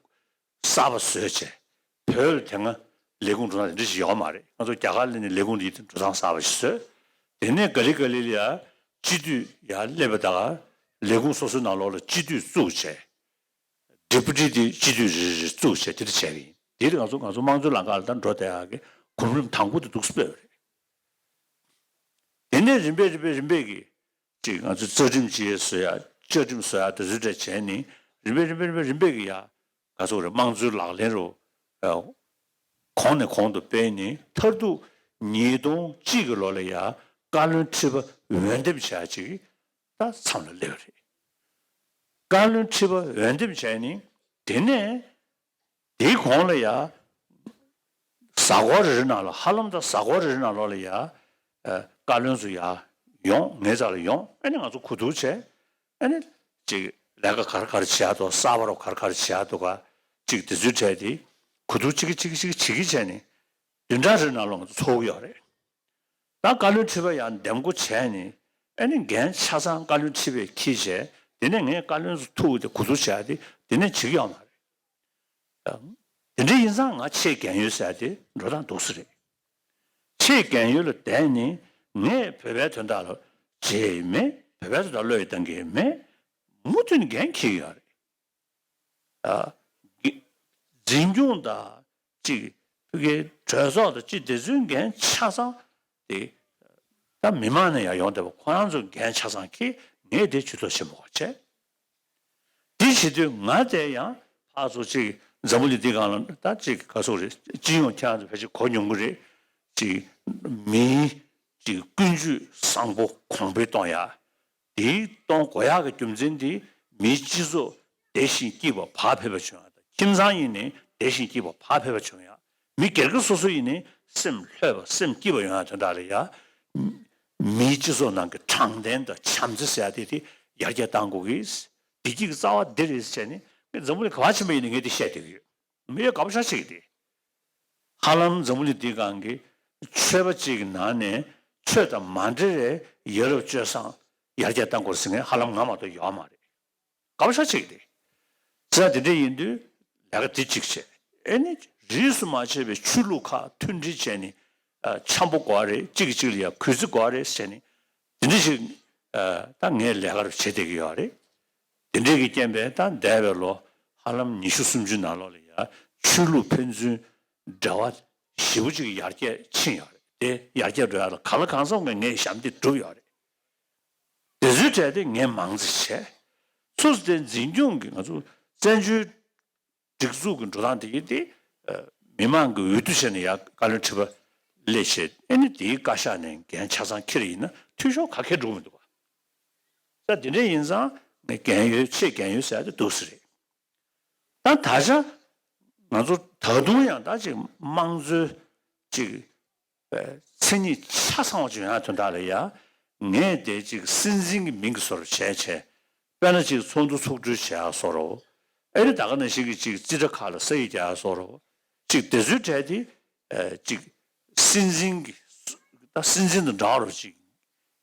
གསར་པ་བཟོས་བྱས། བོད་ལ་དེ་སྔ་ལས་ཁུངས་འགྲོ་སྟངས་དེ་འདྲ་ཞིག་ཡོད་མ་རེད། ང་ཚོ་རྒྱ་གར་སླེབས་ནས་ལས་ཁུངས་དེ་འགྲོ་སྟངས་གསར་པ་ཞིག་བཟོས། དེ་ནས་ག་ལེ་ག་ལེ་ལ་ཡ་སྤྱི་འཐུས་ཡར་སླེབས་པ་ད་ག་ལས་ཁུངས་སོ་སོའི་ནང་ལོགས་ལ་སྤྱི་འཐུས་བཙུགས་བྱས། ཌི་པུ་ཊི་དེ་སྤྱི་འཐུས་རེ་རེ་བཙུགས་བྱས་དེ་འདྲ་བྱས་པ་ཡིན། དེ་ང་ཚོ་ང་ཚོ་དམངས་གཙོའི་ལམ་ཁ་ལ་ད་འགྲོ་བསྡད་ཡག་གི་གོམ་རིམ་དང་པོ་དེ་འདུག་སེ་སྤོས་པ་རེད། དེ་ནས་རིམ་པས་རིམ་པས་རིམ་པས་ཀྱིས་ཅིག་ང་ཚོ་རྩ་ཁྲིམས་ཅིག་བཟོ་ཡག་བཅའ་ཁྲིམས་བཟོ་ཡག་དེ་ཚོའི་གྲས་བྱས་ནས། རིམ་པས་རིམ་པས་རིམ་པས་རིམ་པས་ཀྱིས་ཡ་ག་ཚོད་རེད། དམངས་གཙོའི་ལག་ལེན་རུ་ཨ་གོང་ནས་གོང་དུ་སྤེལ་ནས། མཐར་ཐུག་ཉིས་སྟོང་གཅིག་གི་ལོ་ལ་ཡ་བཀའ་བློན་ཁྲི་པ་འོས་འདེམས་བྱེད་ཡག་ཅིག་ད་མཚམས་ལ་སླེབས་པ་རེད། བཀའ་བློན་ཁྲི་པ་འོས་འདེམས་བྱས་ནས། དེ་ནས་དེའི་གོང་ལ་ཡ་གཟའ་འཁོར་རེ་རེ་ནང་ལ། ཧ་ལམ་ད་གཟའ་འཁོར་རེ་རེ་ནང་ལོགས་ལ་ཡ་ཨ་བཀའ་བློན་ཚོ་ཡར་ཡོང་། ངའི་རྩ་ལ་ཡོང་། ཨ་ནི་ང་ཚོ་གོ་བསྡུར་བྱས། ཨ་ནི་ཅིག་ལས་ཀ་ག་རེ་ག་རེ་བྱེད་ཡག་འདུག་གསར་པ་རུ་ག་རེ་ག་རེ་བྱེད་ཡག་འདུག་ག་ཅིག་དེ་ཚོའི་གྲས་དེ་གོ་བསྡུར་གཅིག་གིས་གཅིག་གིས་གཅིག་གིས་བྱེད་ཀྱི་བྱས་ནས་བདུན་ཕྲག་རེའི་ནང་ལོགས་ང་ཚོ་ཚོགས་ཀྱི་ཡོད་རེད། ད་བཀའ་བློན་ཁྲི་པ་ཡང་འདེམས་བསྐོ་བྱས་ནས་ཨ་ནི་འགན་ཆ་ཚང་བཀའ་བློན་ཁྲི་པས་འཁྱེར་བྱས་དེ་ནས་ངས་བཀའ་བློན་ཚོ་ཐུག་དེ་གོ་བསྡུར་བྱས་ཏེ་དེ་ནས་བྱེད་ཀྱི་ཡོད་མ་རེད། དེ་འདྲ་ཡིན་ཙང་ང་ཆེས་རྒན་ཡོལ་ཟེར་དེ་འགྲོ་སྟངས་འདུག་སེ་རེད། ཆེས་རྒན་ཡོལ་ལ་བསྡད་ནས་ངས་བོད་པའི་དོན་དག་ལ་བྱས་མེད། བོད་པའི་དོན་དག་བློ་ཡིས་བཏང་གི་མེད། མུ་མཐུད་ནས་འགན་འཁྱེར་གྱི་ཡོད་རེད། ཨ། འཛིན་སྐྱོང་དང་གཅིག་ཕ་གིའི་གྲོས་ཚོགས་དང་གཅིག་དེ་ཚོའི་འགན་ཆ་ཚང་དེ་ད་མི་མང་ནས་ཡང་ཡོང་བསྡད་པ་ཁོ་རང་ཚོའི་འགན་ཆ་ཚང་འཁྱེར། ངས་དེ་ཇུས་གཏོགས་བྱེད་མ་དགོས་བྱས། དེ་བྱེད་དུས་ང་དེ་ཡང་ཕར་ཚུར་གཅིག་འཛམ་བུ་གླིང་འདི་སྒང་ལ་ད་གཅིག་ག་ཚོད་རེད། སྤྱི་ཡོངས་ཁྱེད་རང་ཚོ་ཕལ་ཆེར་གོ་མྱོང་གི་རེད། གཅིག་མིའི་གཅིག་ཀུན་སྤྱོད་བཟང་པོ་གོང་འཕེལ་གཏོང་ཡ། དེའི་གཏོང་དགོས་ཡག་གི་རྒྱུ་མཚན་དེ་མིའི་སྤྱི་ཚོགས་བདེ་ཞིང་སྐྱིད་པ་བག་ཕེབས་པ་བྱུང་ཡག་དང་། ཁྱིམ་ཚང་ཡིན་ནའི་བདེ་ཞིང་སྐྱིད་པ་བག་ཕེབས་པ་བྱུང་ཡག། མི་སྒེར་གྱི་སོ་སོ་ཡིན་ནའི་སེམས་ལྷོད་པ་སེམས་སྐྱིད་པ་ཡོང་ཡག་དོན་དག་ལ་ཡ། མིའི་སྤྱི་ཚོགས་ནང་གི་དྲང་བདེན་དང་བྱམས་བརྩེ་ཟེར་ཡག་དེ་དེ་ཡར་རྒྱས་གཏང་དགོས་ཀྱི། བདེ་སྐྱིད་ཀྱི་རྩ་བ་འདི་རེད་ཟེར་ནས་ངས་འཛམ་བུ་གླིང་ག་པར་ཕྱིན་པ་ཡིན་ནའི་ངས་དེ་བཤད་བསྡད་ཀྱི་ཡོད། མི་ཡོད་དགའ་པོ་ཞེ་དྲག་བྱེད་ཀྱི་དེ། ཧ་ལམ་འཛམ་བུ་གླིང་འདིའི་སྒང་གི་ཆོས་པ་གཅིག་གི་ནང་ནས་ཆོས་དང་མ་འབྲེལ་བའི་ཡ་རབས་སྤྱོད་བཟང་ཡར་རྒྱས་གཏང་དགོས་ཟེར་མཁན་ཧ་ལམ་ང་མ་གཏོགས་ཡོད་མ་རེད། དགའ་པོ་ཞེ་དྲག་བྱེད་ཀྱི་དེ། ཙང་དེ་འདྲ་ཡིན་དུས་ལས་ཀ་འདི་གཅིག་བྱས། ཨེ་ནི་རིས་སུ་མ་ཆད་པའི་ཆོས་ལུགས་ཁག་མཐུན་སྒྲིལ་བྱས་ནས་འཆམ་པོ་དགོས་རེད། གཅིག་གིས་གཅིག་ལ་ཡ་གུས་བརྩི་དགོས་རེད་ཟེར་ནས་དེ་འདྲ་ཞིག་ད་ངས་ལས་ཀ་རུ་བྱེད་བསྡད་ཀྱི་ཡོད་རེད། དེ་འདྲའི་གི་རྐྱེན་པས་ད་འདས་པའི་ལོ་ཧ་ལམ་ཉི་ཤུ་སུམ་ཅུ་ནང་ལོགས་ལ་ཡ་ཆོས་ལུགས་ཕན་ཚུན་འབྲེལ་བ་ཞེ་པོ་ཅིག་ཡར་རྒྱས་ཕྱིན་ཡོད་རེད་དེ། ཡར་རྒྱས་འགྲོ་ཡག་ལ་གང་ལ་གང་འཚམ་གྱི་ངས་ཞབས་འདེགས་བསྒྲུབས་ཡོད་རེད། དེ་ཚོའི་གྲས་དེ་ངས་མང་ཙམ་བྱས། སོ་སོ་དེ་འཛིན་སྐྱོང་གི་ང་ཚོ་བཙན་བྱོལ་སྒྲིག་འཛུགས་ཀྱི་འགྲོ་སྟངས་དེ་གི་དེ་མི་མང་གི་འོས་བསྡུ་བྱས་ནས་ཡར་བཀའ་བློན་ཁྲི་པ་སླེབས་བྱས། ཨེ་ནི་དེའི་བཀའ་ཤག་ནས་འགན་ཆ་ཚང་འཁྱེར་ཡིན་ན་འཐུས་ཤོར་ག་གེ་འགྲོ་གི་མི་འདུག་བ། ད་དེ་འདྲ་ཡིན་ཙང་ངས་རྒན་ཡོལ་ཆེས་རྒན་ཡོལ་ཟེར་ཡ་དེ་འདུག་སེ་རེད། ད་ད་ཆ་ང་ཚོ་ད་དུང་ཡང་ད་ཅིག་དམངས་གཙོའི་ཅིག་མཚན་ཉིད་ཆ་ཚང་བ་ཅིག་ཡོང་ཡ་དོན་དག་ལ་ཡ། ངས་དེ་ཅིག་སྲིད་འཛིན་གྱི་མིང་གི་བཟོ་འདྲ་བྱས་བྱས། དཔེར་ན་ཅིག་ཚོགས་འདུ་ཚོགས་གྲོལ་བྱེད་ཡ་བཟོ་འདྲ། ཨེ་རེད། ད་ག་ནང་བཞིན་གྱི་ཅིག་རྩིས་ཁྲ་ཁག་ལ་ས་ཡིག་རྒྱག་ཡ་བཟོ་འདྲ། ཅིག་དེ་ཚོའི་གྲས་དེ་ཅིག་སྲིད་འཛིན་གྱི་ད་སྲིད་འཛིན་དང་འདྲ་བ་ཅིག་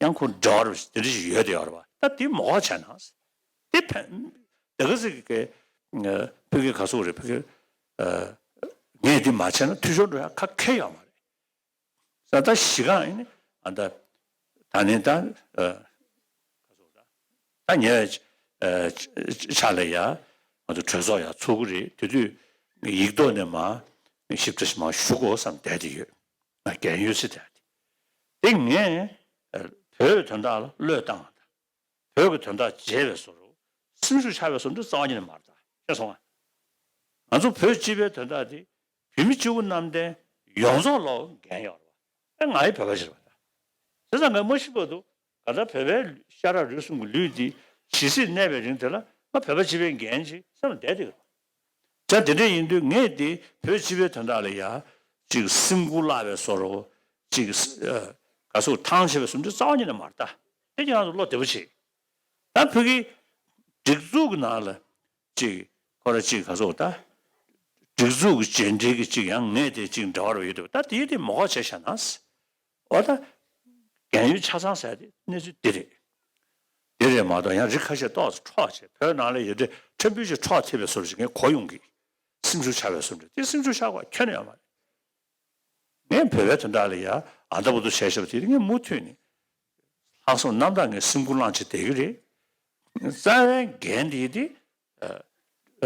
ཡང་ཁོ་འདྲ་བ་དེ་འདྲ་ཞིག་ཡོད་དེ་ཡོད་རེད་བ། ད་དེ་མོ་བ་བྱས་ན་དེ་ཕན་དེ་ག་ཟིག་གི་ཕ་གི་ག་ཟུག་རེད། ཕ་གི་ངས་དེ་མ་བྱས་ན་འཐུས་ཤོར་འགྲོ་ཡ་ཁ་ཁེ་ཡོད་མ་རེད། ད་ལྟ་གཞི་གང་ཡིན་ཨ། ད་ད་ནི་ད་ཨ་ད་ཉེ་བའི་ཨ་ཆ་ལ་ཡ་ང་ཚོ་གྲོས་ཚོགས་ཡ་ཚོགས་ཀྱི་རེད། དེ་དུས་ཡིག་ཐོག་ནས་མ་ཞིབ་ཕྲ་ཞིག་མ་ཞུ་དགོས་བསམ་བསྡད་དེ་ཡོད། ང་རྒན་ཡོལ་ཟེར་བསྡད་དེ། དེ་ངས་ཨ་བོད་དོན་དག་ལ་བློས་བཏང་བ་དང་། བོད་ཀྱི་དོན་དག་བརྗེད་པའི་བཟོ་འདྲ། སེམས་ཤུགས་ཆག་པའི་བཟོ་འདྲ་རྩ་བ་ཉིད་ནས་མ་རེད་ད། ཤེས་སོང་ང་། ང་ཚོ་བོད་སྤྱི་པའི་དོན་དག་དེ་བོད་མི་སྤྱི་བོ་གནམ་བསྟན་ཡོངས་རྫོགས་ལ་འགན་ཡོད་རེད་བ། ཨེ་ང་ཡི་བོད་པ་ཞིག་རེད་བ་ད། བྱས་ཙང་ང་མ་ཤི་བར་དུ་ག་ད་བོད་པའི་ཤ་ཁྲག་རུས་གསུམ་གྱི་ལུས་འདི་ཇི་སྲིད་གནས་པའི་རིང་དེ་ལ་ང་བོད་པ་སྤྱི་པའི་འགན་ཅིག་སེམས་ལ་བསྡད་བསྡད་ཀྱི་རེད་བ། ད་དེ་འདྲ་ཡིན་དུས་ངས་དེ་བོད་སྤྱི་པའི་དོན་དག་ལ་ཡ་ཅིག་སེམས་ཁུར་བརླག་པའི་བཟོ་འདྲ། ཅིག་ཨ་ག་ཟུག་ཐང་ཆད་པའི་བཟོ་འདྲ་རྩ་བ་ཉིད་ནས་མ་རེད་ད། དེ་ཁྱེད་རང་ཚོ་བློ་བདེ་པོ་བྱེད། ད་ཕ་གི་སྒྲིག་འཛུགས་ཀྱི་ནང་ལ་ཅིག་ཁོ་ར་ཅིག་ག་ཟུག་ད། སྒྲིག་འཛུགས་ཀྱི་རྗེས་འབྲེལ་གྱི་ཅིག་ཡང་ངས་དེ་ཅིག་འབྲེལ་བ་རོགས་ཡོད་འདུག་ད་དེ་དེ་མོ་ག་བྱས་བཞག་ན། འོ་ད། རྒན་ཡོལ་ཆ་ཚང་ཟེར་དེ་གནས་ཚུལ་འདི་རེད། འདི་རེད་མ་གཏོགས་ཡང་རིགས་ཁ་ཤས་ཏོག་ཙམ་འཕྲོག་བྱས་བོད་ནང་ལ་ཡོད་དེ་ཕྲན་བུ་ཞིག་འཕྲོག་ཐེབས་པའི་བཟོ་འདྲ་ཞིག་ངས་གོ་ཡོང་གི། སེམས་ཤུགས་ཆག་པའི་བཟོ་འདྲ་དེ་སེམས་ཤུགས་ཆག་པ་ཁྱོན་ནས་ཡོད་མ་རེད། ངས་བོད་པའི་དོན་དག་ལ་ཡ་ཨ་འདྲ་པོ་འདུག་བྱས་བཞག་པ་དེ་ངས་མུ་མཐུད་ནས་ལྷག་བསམ་རྣམ་དག་ངས་སེམས་ཁུར་བླངས་བྱས་བསྡད་ཀྱི་རེད། རྩ་བའི་འགན་དེ་དེ་ཨ་ཨ་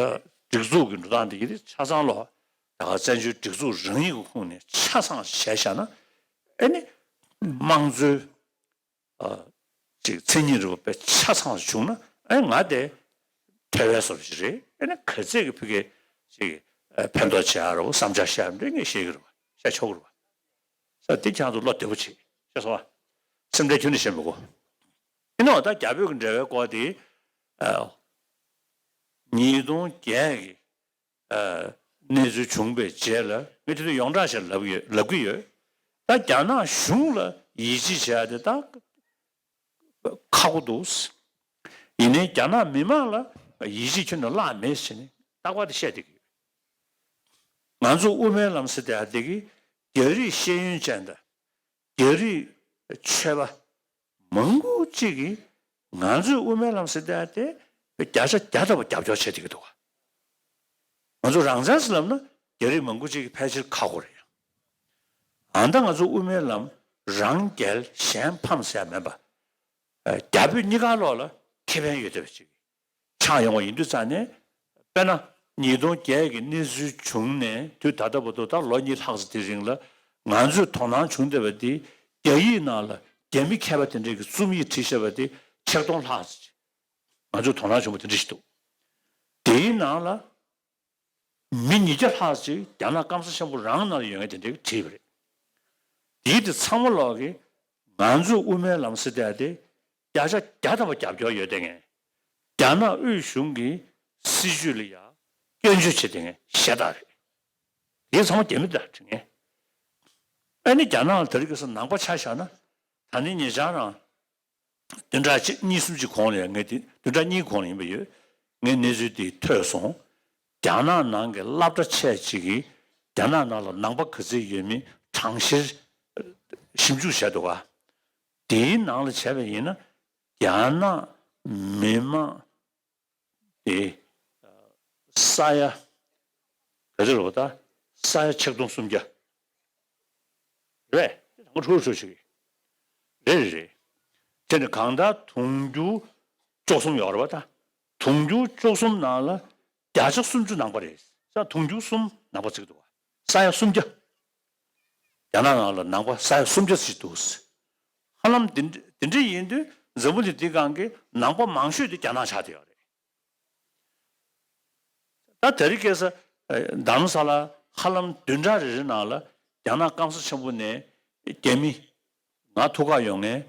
སྒྲིག་འཛུགས་ཀྱི་འགྲོ་སྟངས་དེ་དེ་ཆ་ཚང་ལོ་ད་ག་བཙན་བྱོལ་སྒྲིག་འཛུགས་རང་ཉིད་ཀྱི་ཁོངས་ནས་ཆ་ཚང་བྱས་བཞག་ན་ཨེ་ནི་དམངས་གཙོའི་ཨ་ཅིག་མཚན་ཉིད་རིག་པ་དཔེ་ཆ་ཚང་བྱུང་ན་ཨེ་ང་དེ་དེ་བས་སོ་ཞིག་རེད། ཨེ་ནི་ག་ཚད་ཀྱི་ཕ་གི་ཅིག་ཨ་ཕན་ཐོགས་བྱེད་ཡ་རོ་བསམ་འཆར་བཤད་ཡ་འདྲ་ངས་བཤད་ཀྱི་རེད་བ། བཤད་ཆོག་གི་རེད་བ། ས་དེ་ཁྱེད་ཚོ་བློ་བདེ་པོ་བྱེད་ཤེས་སོང་བ། སེམས་ཁྲལ་ཁྱོན་ནས་བྱེད་མི་དགོས། ཨེ་ནི་འོ་ད་རྒྱ་བོད་ཀྱི་འབྲེལ་བའི་སྐོར་དེ་ཨ་ཉིས་སྟོང་བརྒྱད་ཀྱི་ཨ་གནས་ཚུལ་བྱུང་པའི་རྗེས་ལ་ངས་དེ་དུས་ཡོངས་གྲགས་ཞིག་ལབ་ཡོད་ལབ་ཀྱི་ཡོད། ད་རྒྱ་ནག་གཞུང་ལ་ཡིད་ཆེས་བྱེད་ཡ་དེ་ད་ཁག་པོ་འདུག་ཡིན་ནའི་རྒྱ་ནག་མི་མང་ལ་ཡིད་ཆེས་ཁྱོན་ནས་བརླག་མེད་ཟེར་ནས་རྟག་པར་དེ་བཤད་བསྡད་ཀྱི་ཡོད། ང་ཚོ་དབུ་མའི་ལམ་ཟེར་དེ་ཡ་དེ་གི་རྒྱ་རིགས་ཤེས་ཡོན་ཅན་དང་། རྒྱ་རིགས་ཆོས་པ་མང་པོ་གཅིག་གིས་ང་ཚོས་དབུ་མའི་ལམ་ཟེར་བསྡད་དེ་བརྒྱ་ཆ་བརྒྱ་ལྟ་བུ་རྒྱབ་སྐྱོར་བྱེད་བསྡད་ཀྱི་འདུག་ང་ཚོ་རང་བཙན་ཟེར་ལབ་ན་རྒྱ་རིགས་མང་པོ་གཅིག་གིས་ཕལ་ཆེར་ཁག་པོ་རེད། ཨ་ད་ང་ཚོ་དབུ་མའི་ལམ་རང་རྒྱལ་གཞན་ཕམ་ཟེར་ཡ་མེད་པ། རྒྱ་བོད་གཉིས་ཀ་ལོག་ལ་ཁེ་ཕན་ཡོད་བསྡད་པ་ཅིག་ཆགས་ཡོང་བ་ཡིན་དུས་ཙང་ནས། དཔེར་ན། ཉིས་སྟོང་བརྒྱད་ཀྱི་གནས་ཚུལ་བྱུང་ནས་དུས་ད་ལྟ་བར་དུ་ད་ལོ་གཉིས་ལྷག་ཙམ་དེ་རིང་ལ་ང་ཚོས་དོ་སྣང་བྱུང་བསྡད་པ་དེ། རྒྱ་ཡིག་ནང་ལ་རྒྱ་མི་མཁས་པ་དེ་འདྲས་ཀྱི་རྩོམ་ཡིག་བྲིས་བཞག་པ་དེ་ཆིག་སྟོང་ལྷག་ཙམ་ཅིག་ང་ཚོས་དོ་སྣང་བྱུང་བ་དེ་འདྲ་ཞིག་འདུག་དེའི་ནང་ལ་མི་ཉིས་བརྒྱ་ལྷག་ཙམ་ཅིག་རྒྱ་ནག་སྐམ་ས་ཆེན་པོ་རང་ནང་ལ་ཡོད་མཁན་དེ་འདྲས་ཀྱིས་བྲིས་པ་རེད། དེའི་དེ་ཚང་མ་ལོག་གིས་ང་ཚོས་དབུ་མའི་ལམ་ཟེར་བསྡད་དེ་བརྒྱ་ཆ་བརྒྱ་ལྟ་བུ་རྒྱབ་སྐྱོར་ཡོད་བསྡད་མཁན། རྒྱ་ནག་དབུས་གཞུང་གི་སྲིད་བྱུས་ལ་ཡ་སྐྱོན་བརྗོད་བྱེད་བསྡད་མཁན་ཤ་སྟག་རེད། དེ་ཚང་མ་རྒྱ་མི་དང་འབྲེལ་མཁན། ཨ་ནི་རྒྱ་ནག་ལ་དེ་རིང་ཁ་སང་ནང་པ་ཆ་བཞག་ན། ད་ནི་ཉེ་ཆར་རང་བདུན་ཕྲག་གཅིག་གཉིས་གསུམ་གཅིག་གོང་ལ་ཡ་ངས་དེ་བདུན་ཕྲག་གཉིས་གོང་ལ་ཡིན་པ་ཡོད། ངས་གནས་ཚུལ་དེ་ཐོས་སོང་། རྒྱ་ནག་ནང་གི་སློབ་གྲྭ་ཆེ་ཅིག་གིས་རྒྱ་ནག་ནང་ལ་ནང་པ་ག་ཚོད་ཡོད་མེད་གྲངས་བཤེར་ཞིབ་འཇུག་བྱས་འདུག་ག་དེའི་ནང་ལ་བྱས་པ་ཡིན་ན། རྒྱ་ནག་མི་མང་དེ་ས་ཡ་ག་ཚོད་རེད་པ། ད་ས་ཡ་ཆིག་སྟོང་སུམ་བརྒྱ་རེད། དྲང་པོ་ཁྲོ་ཁྲོ་ཞིག་རེད། རེད་རེད། དེ་ནི་གང་ལྟར་དུང་ཕྱུར་བཅུ་གསུམ་ཡོད་རེད་པ། ད་དུང་ཕྱུར་བཅུ་གསུམ་ནང་ལ་བརྒྱ་ཆ་སུམ་ཅུ་ནང་པ་རེད། ས་དུང་ཕྱུར་གསུམ་ནང་པ་བརྩི་གི་འདུག་ས་ཡ་སུམ་བརྒྱ། རྒྱ་ནག་ནང་ལ་ནང་པ་ས་ཡ་སུམ་བརྒྱ་ཙམ་འདུག་ཧ་ལམ་དེ་འདྲ་དེ་འདྲ་ཡིན་དུས་འཛམ་བུ་གླིང་འདིའི་སྒང་གི་ནང་པ་མང་ཤོས་དེ་རྒྱ་ནག་ཆགས་བསྡད་ཡོད་རེད། ད་དེ་རིང་ཁ་སང་རྡ་རམ་ས་ལ་ཧ་ལམ་བདུན་ཕྲག་རེ་རེ་ནང་ལ་རྒྱ་ནག་སྐམ་ས་ཆེན་པོ་ནས་རྒྱ་མི་ང་ཐུག་ག་ཡོང་མཁན་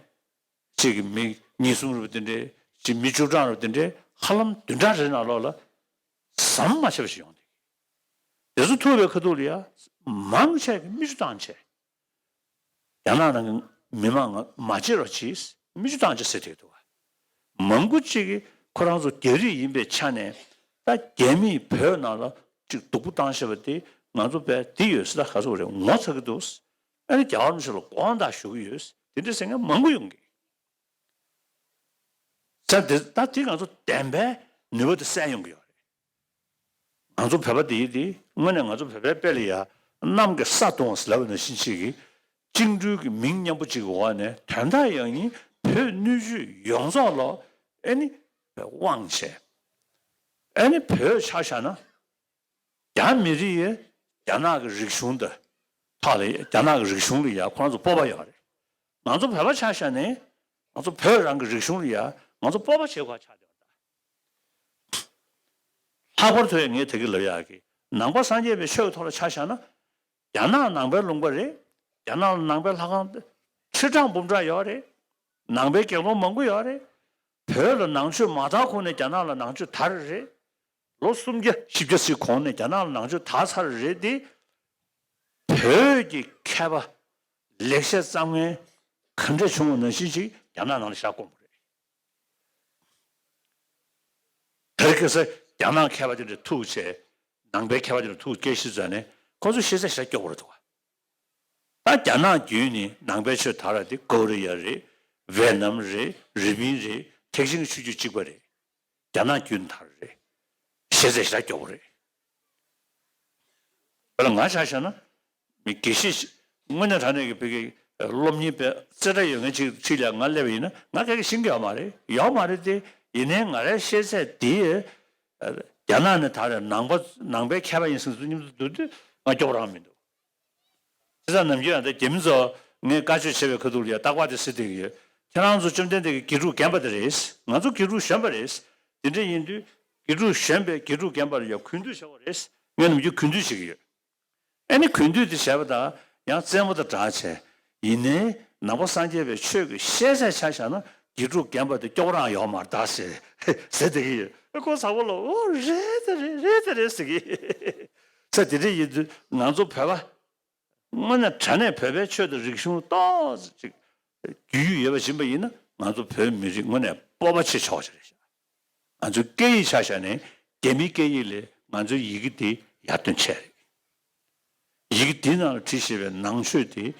གཅིག་གི་མི་ཉིས་གསུམ་རེད་པ་དེ་འདྲས། གཅིག་མི་བཅུ་གྲངས་རེད་པ་དེ་འདྲས། ཧ་ལམ་བདུན་ཕྲག་རེ་རེ་ནང་ལོགས་ལ་ཟམ་མ་ཆད་པ་ཞིག་ཡོང་བསྡད་ཀྱི། དེ་ཚོ་ཐུག་པའི་ཁ་ཐུག་ལ་ཡ་མང་ཆེ་གི་མི་བཅུ་ཐམ་ཆད། རྒྱ་ནག་ནང་གི་མི་མང་མ་བརྗེད་རོགས་གྱིས། མི་བཅུ་ཐམ་ཆད་ཟེར་བསྡད་འདུག་ག་མང་པོ་གཅིག་གིས་ཁོ་རང་ཚོ་རྒྱ་རིགས་ཡིན་པའི་ཆ་ནས། ད་རྒྱ་མིས་བོད་ནང་ལ་གཅིག་སྡུག་པོ་བཏང་བཞག་པ་དེ་ང་ཚོ་བས་འདི་ཡོད་ས་ད་ག་ཚོད་རེད་ངོ་ཚ་གི་འདུག་ཨ་ནི་རྒྱལ་བ་རིན་པོ་ཆེ་ལ་དགོངས་དག་ཞུ་གི་ཡོད། དེ་འདྲ་ཟེར་མཁན་མང་པོ་ཡོང་གི། ས་དེ་ད་དེ་ང་ཚོ་བདེན་པའི་ནུས་པ་དེ་གསལ་ཡོང་གི་ཡོད་རེད། ང་ཚོ་བོད་པ་དེ་ཡིན་དེ་དངོས་གནས་ང་ཚོ་བོད་པའི་དཔེ་ལ་ཡ་གནམ་གྱི་ས་སྟོང་ཟེར་ལབ་པ་ནང་བཞིན་ཅིག་གི་བཅིངས་འགྲོལ་གྱི་མིང་མཉམ་པོ་ཅིག་གི་འོག་ནས་དོན་དག་ཡང་ཡིན་བོད་སྣོད་བཅུད་ཡོངས་རྫོགས་ལ་ཨེ་ནི་དབང་བྱས། ཨེ་ནི་བོད་ཆ་བཞག་ན། རྒྱ་མི་རིགས་ཡིས་རྒྱ་ནག་གི་རིག་གཞུང་དང་ཐོག་ལ་རྒྱ་ནག་གི་རིག་གཞུང་ལ་ཡ་ཁོ་རང་ཚོ་སྤོབས་པ་ཡོད་རེད། ང་ཚོ་བོད་པ་ཆ་བཞག་ནས་ང་ཚོ་བོད་རང་གི་རིག་གཞུང་ལ་ཡ་ང་ཚོ་སྤོབས་པ་བྱེད་དགོས་ཆགས་བསྡད་པ་དང་། ལྷག་པར་དུ་ངས་དེ་གི་ལབ་ཡག་གི་ནང་པ་སངས་རྒྱས་པའི་ཆོས་ཀྱི་ཐོག་ལ་ཆ་བཞག་ན། རྒྱ་ནག་ནང་པའི་ལུང་པ་རེད། རྒྱ་ནག་ལ་ནང་པའི་ལྷ་ཁང་ཁྲི་ཕྲག་འབུམ་ཕྲག་ཡོད་རེད། ནང་པའི་དགེ་སློང་མང་པོ་ཡོད་རེད། བོད་ལ་ནང་ཆོས་མ་དར་གོང་ནས་རྒྱ་ནག་ལ་ནང་ཆོས་དར་རེད། ལོ་སུམ་བརྒྱ་བཞི་བརྒྱ་ཞིག་གོང་ནས་རྒྱ་ནག་ལ་ནང་ཆོས་དར་ཚར་རེད་དེ། བོད་ཀྱི་མཁས་པ་ལེགས་བཤད་བརྩམས་མཁན་ག་འདྲ་བྱུང་བ་ནང་བཞིན་ཞིག་རྒྱ་ནག་ནང་ལ་ཞག་སྐོང་བ་རེད། དེར་ཁ་སང་རྒྱ་ནག་མཁས་པ་དེ་འདྲ་ཐུག་བྱས། ནང་པའི་མཁས་པ་དེ་འདྲ་ཐུག་སྐད་ཆ་བཤད་ནས་ཁོ་ཚོ་ཤེས་ཚད་ཞེ་དྲག་སྐྱོ་པོ་རེད་འདུག་ད་རྒྱ་ནག་བརྒྱུད་ནས་ནང་པའི་ཆོས་དར་བ་དེ་ཀོ་རི་ཡ་རེད། ཝེ་ནམ་རེད། རི་པིན་རེད། ཐེག་ཆེན་གྱི་ཆོས་བརྒྱུད་གཅིག་པ་རེད། རྒྱ་ནག་བརྒྱུད་ནས་དར་བ་རེད། ཤེས་ཚད་ཞེ་དྲག་སྐྱོ་པོ་རེད། དཔེར་ན་ང་ཆ་བཞག་ན། མི་དགེ་བཤེས་ཤིག་དངོས་གནས་དྲང་གནས་ཀྱི་བོད་ཀྱི་སློབ་གཉེར་དཔེ་རྩེ་གྲས་ཡོད་མཁན་ཅིག་འཁྲིས་ལ་ང་སླེབས་པ་ཡིན་ན་ང་སྐད་ཆ་ཤེས་ཀྱི་ཡོད་མ་རེད། ཡོད་མ་རེད་དེ། ཡིན་ནའི་ང་རའི་ཤེས་ཚད་དེ་རྒྱ་ནག་ནས་དར་བའི་ནང་པ་ནང་པའི་མཁས་པ་ཡིན་ཟེར་ཚུལ་མཉམ་དུ་བསྡུར་དུས་ང་སྐྱོ་པོ་རང་མི་འདུག་བྱས་ཙང་ནམ་རྒྱུན་ཡང་ད་རྒྱ་མི་ཚོ་ངས་བཀའ་ཆོས་བྱས་པའི་ཁ་ཐུག་ལ་ཡ་རྟག་པར་དེ་ཟེར་བསྡད་ཀྱི་ཡོད། ཁྱེད་རང་ཚོ་བཅོམ་ལྡན་འདས་ཀྱི་དགེ་ཕྲུག་རྒན་པ་དེ་རེད། ང་ཚོ་དགེ་ཕྲུག་གཞོན་པ་རེད། དེ་འདྲ་ཡིན་དུས་དགེ་ཕྲུག་གཞོན་པས་དགེ་ཕྲུག་རྒན་པར་ཡ་གུས་འདུད་བྱེད་དགོས་རེད། ངས་ནམ་རྒྱུན་གུས་འདུད་བྱེད་ཀྱི་ཡོད། ཨ་ནི་གུས་འདུད་དེ་བྱས་པ་དང་ཡང་རྩེད་མོ་དང་འདྲ་བྱས། ཡིན་ནའི་ནང་པ་སངས་རྒྱས་པའི་ཆོས་ཀྱི་ཤེས་ཚད་ཆ་བཞག་ན་དགེ་ཕྲུག་རྒན་པ་དེ་སྐྱོ་པོ་རང་ཡོད་མ་རེད་ད་ཟེར་ཟེར་བསྡད་ཀྱི་ཡོད། ཨ་ཁོ་ཚ་པོ་ལ་ཨོ་རེད་ད་རེད་རེད་ད་རེད་ཟེར་གྱི། ས་དེ་འདྲ་ཡིན་དུས་ང་ཚོ་བོད་པ། དངོས་གནས་དྲང་གནས་བོད་པའི་ཆོས་དང་རིག་གཞུང་ཏོག་ཙམ་ཅིག་རྒྱུས་ཡོད་ཡོད་པ་ཡིན་པ་ཡིན་ན་ང་ཚོ་བོད་མི་རིགས་དངོས་གནས་སྤོབས་པ་ཆེ་ཆོག་ཅིག་རེད་ཤག་ང་ཚོའི་སྐད་ཡིག་ཆ་བཞག་ནས་རྒྱ་མིའི་སྐད་ཡིག་ལས་ང་ཚོའི་ཡི་གེ་དེ་ཡར་ཐོན་ཆེ་རེད། ཡི་གེ་འདི་ནང་ལ་བྲིས་བཞག་པའི་ནང་ཆོས་དེ་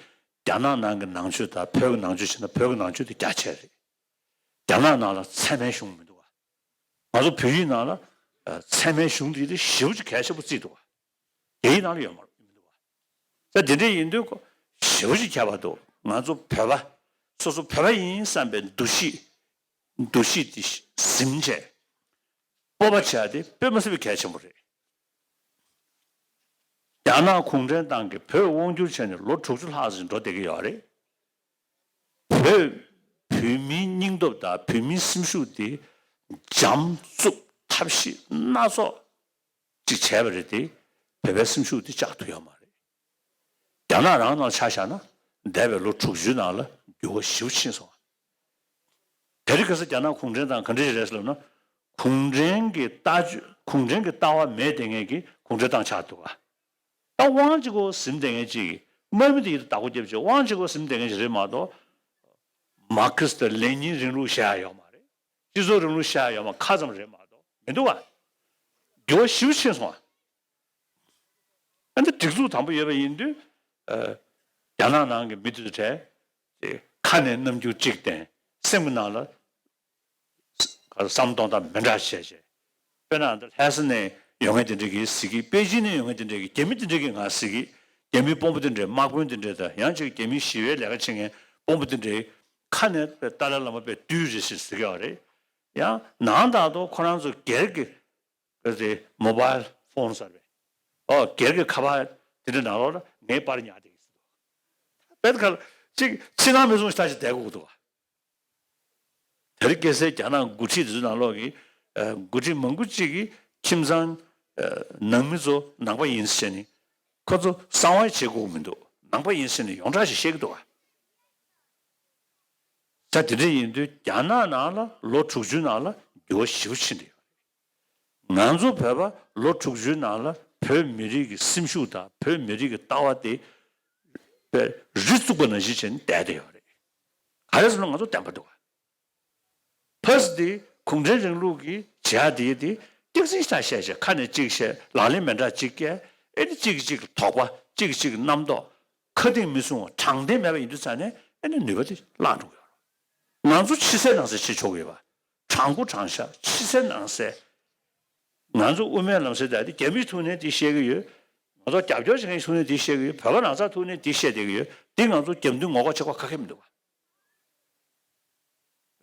རྒྱ་ནག་ནང་གི་ནང་ཆོས་དང་བོད་ཀྱི་ནང་ཆོས་བྱས་ན་བོད་ཀྱི་ནང་ཆོས་དེ་རྒྱ་ཆེ་རེད། རྒྱ་ནག་ནང་ལ་ཚད་མའི་གཞུང་མི་འདུག་བ། ང་ཚོ་བོད་ཡིག་ནང་ལ་ཨ་ཚད་མའི་གཞུང་དེ་དེ་ཞེ་པོ་ཅིག་གལ་ཆེན་པོ་བརྩིས་འདུག་བ། རྒྱ་ཡིག་ནང་ལ་ཡོད་མ་རེད། མི་འདུག་བ། ད་དེ་འདྲ་ཡིན་དུས་ཁོ་ཞེ་པོ་ཅིག་ཁྱད་པར་འདུག་ང་ཚོ་བོད་པ་སོ་སོ་བོད་པ་ཡིན་བསམ་པའི་འདུ་ཤེས། འདུ་ཤེས་དེ་ཟིན་བྱས་སྤོབས་པ་བྱས་ཏེ་དཔེ་མ་སྲིད་པའི་གལ་ཆེན་པོ་རེད། རྒྱ་ནག་གུང་ཁྲན་ཏང་གིས་བོད་དབང་བསྒྱུར་བྱས་ནས་ལོ་དྲུག་ཅུ་ལྷག་ཙམ་འགྲོ་བསྡད་ཀྱི་ཡོད་རེད། བོད་བོད་མིའི་སྙིང་སྟོབས་དང་བོད་མིའི་སེམས་ཤུགས་དེ་འཇམ་རྩུབ་ཐབས་ཤེས་སྣ་ཚོགས་ཅིག་བྱས་པ་རེད་དེ། བོད་པའི་སེམས་ཤུགས་དེ་བཅག་ཐུབ་ཡོད་མ་རེད། རྒྱ་ནག་རང་ནང་ཆ་བཞག་ན་འདས་པའི་ལོ་དྲུག་ཅུའི་ནང་ལ་འགྱུར་བ་ཞེ་པོ་ཕྱིན་སོང་བ། དེ་རིང་ཁ་སང་རྒྱ་ནག་གུང་ཁྲན་ཏང་ག་འདྲ་ཞིག་རེད་ཟེར་ལབ་ན། གུང་ཁྲན་གྱི་ལྟ་སྤྱོད་གུང་ཁྲན་གྱི་ལྟ་བ་མེད་བསྡད་མཁན་གྱི་གུང་ཁྲན་ཏང་ཆགས་འདུག་ག་ད་དབང་གཅིག་པོ་ཟིན་བསྡད་མཁན་གཅིག་གིས་དམག་མི་དེ་ཡིད་དུ་བདག་པོ་རྒྱབ་བྱས་དབང་གཅིག་པོ་ཟིན་བསྡད་མཁན་ཞིག་རེད་མ་གཏོགས། མར་ཁེ་སི་དང་ལེ་ཉིན་རིང་ལུགས་བཤད་ཡ་ཡོད་མ་རེད། སྤྱི་ཚོགས་རིང་ལུགས་བཤད་ཡ་ཡོད་མ་ཁ་ཙམ་རེད་མ་གཏོགས་མི་འདུག་བ། འགྱུར་བ་ཞེ་པོ་ཕྱིན་སོང་བ། ཨ་ནི་སྒྲིག་འཛུགས་དམ་པོ་ཡོད་པ་ཡིན་དུས། ཨ། རྒྱ་ནག་ནང་གི་མི་དེ་ཚོ་གྲས་དེ་ཁ་ནས་རྣམ་འགྱུར་གཅིག་བསྟན། སེམས་ཀྱི་ནང་ལ་བསམ་གཏོང་སྟངས་མི་འདྲ་བྱས་བྱས། དཔེར་ན་ད་ལྷ་ས་ནས་ཡོང་མཁན་དེ་འདྲ་གིས་ཟེར་གི། པེ་ཅིན་ནས་ཡོང་མཁན་དེ་འདྲ་གིས། རྒྱ་མི་དེ་འདྲ་གིས་ང་ཟེར་གི། རྒྱ་མིའི་དཔོན་པོ་དེ་འདྲས། དམག་དཔོན་དེ་འདྲས་དང་ཡང་ཅིག་རྒྱ་མིའི་ཞི་བའི་ལས་ཀ་བྱེད་མཁན་དཔོན་པོ་དེ་འདྲས་ཁ་ནས་ཏཱ་ལའི་བླ་མ་དཔེ་བཏུལ་རེད་ཟེར་ཟེར་གི་ཡོད་རེད། ཡང་ནང་ལྟར་དུ་ཁོ་རང་ཚོ་སྒེར་གྱི་ག་ཚོད་མོ་བཱལ་ཕོན་ཟེར་བས། ཨོ་སྒེར་གྱི་ཁ་པར་དེ་འདྲ་ནང་ལོགས་ལ་ངའི་པར་ཉར་བསྡད་ཀྱི་ཟེར། དཔེ་ཁ་ལ་ཅིག་ཕྱི་ནང་མི་སྲུང་ཞིག་ད་ཅིག་བསྡད་དགོས་ཀྱི་འདུག་བ། དེ་རིང་ཁ་སང་རྒྱ་ནག་འགོ་ཁྲིད་དེ་ཚོའི་ནང་ལོགས་ཀྱི་ཨ་འགོ་ཁྲིད་མང་པོ་ཅིག་གིས་ཁྱིམ་ཚང་ཨ་ནང་མི་ཚོ་ནང་པ་ཡིན་ཟེར་ནས། ཁོ་ཚོ་གསང་བ་བྱེད་དགོས་མི་འདུག་ནང་པ་ཡིན་ཟེར་ནས་ཡོངས་གྲགས་ཤིག་བཤད་ཀྱི་འདུག་བ། ད་དེ་འདྲ་ཡིན་དུས་རྒྱ་ནག་ནང་ལ་ལོ་དྲུག་ཅུའི་ནང་ལ་འགྱུར་བ་ཞེ་པོ་ཕྱིན་འདུག་ང་ཚོ་བོད་པ་ལོ་དྲུག་ཅུའི་ནང་ལ་བོད་མི་རིགས་ཀྱི་སེམས་ཤུགས་དང་བོད་མི་རིགས་ཀྱི་ལྟ་བ་དེ་དཔེ་རི་བཙུགས་པ་ནང་བཞིན་བྱས་ནས་བསྡད་བསྡད་ཡོད་རེད། ག་རེ་ཟེར་ན་ང་ཚོ་བདེན་པ་འདུག་ག་ཕ་སི་དེ་གུང་ཁྲན་རིང་ལུགས་ཀྱི་བྱ་དེ་དེ་སྐྱག་རྫུན་ཞིག་བཤད་བྱས། ཁ་ནས་གཅིག་བཤད། ལག་ལེན་མི་འདྲ་གཅིག་བཀལ། ཨེ་ནི་གཅིག་གིས་གཅིག་ལ་དོགས་པ། གཅིག་གིས་གཅིག་ལ་རྣམ་རྟོག་ཁ་གཏིང་མི་སྲུང་བ། དྲང་བདེན་མེད་པ་ཡིན་དུས་ཙང་ནས་ཨེ་ནི་ནུས་པ་དེ་བརླག་འགྲོ་གི་ཡོད་རེད། ང་ཚོ་ཕྱི་གསལ་ནང་གསལ་བྱེད་ཆོག་གི་ཡོད་པ། དྲང་པོ་དྲང་བཞག་ཕྱི་གསལ་ནང་གསལ། ང་ཚོ་དབུ་མའི་ལམ་ཟེར་ད་དེ་རྒྱ་མིའི་ཐུགས་ནས་དེ་བཤད་ཀྱི་ཡོད། ང་ཚོ་རྒྱབ་སྐྱོར་བྱེད་མཁན་ཐུགས་ནས་དེ་བཤད་ཀྱི་ཡོད། བོད་པ་རང་ཚོའི་ཐུགས་ནས་དེ་བཤད་བསྡད་ཀྱི་ཡོད། དེ་ང་ཚོ་རྒྱབ་མདུན་ངོ་ལྐོག་བྱེད་དགོས་ཁག་ཁག་མི་འདུག་བ།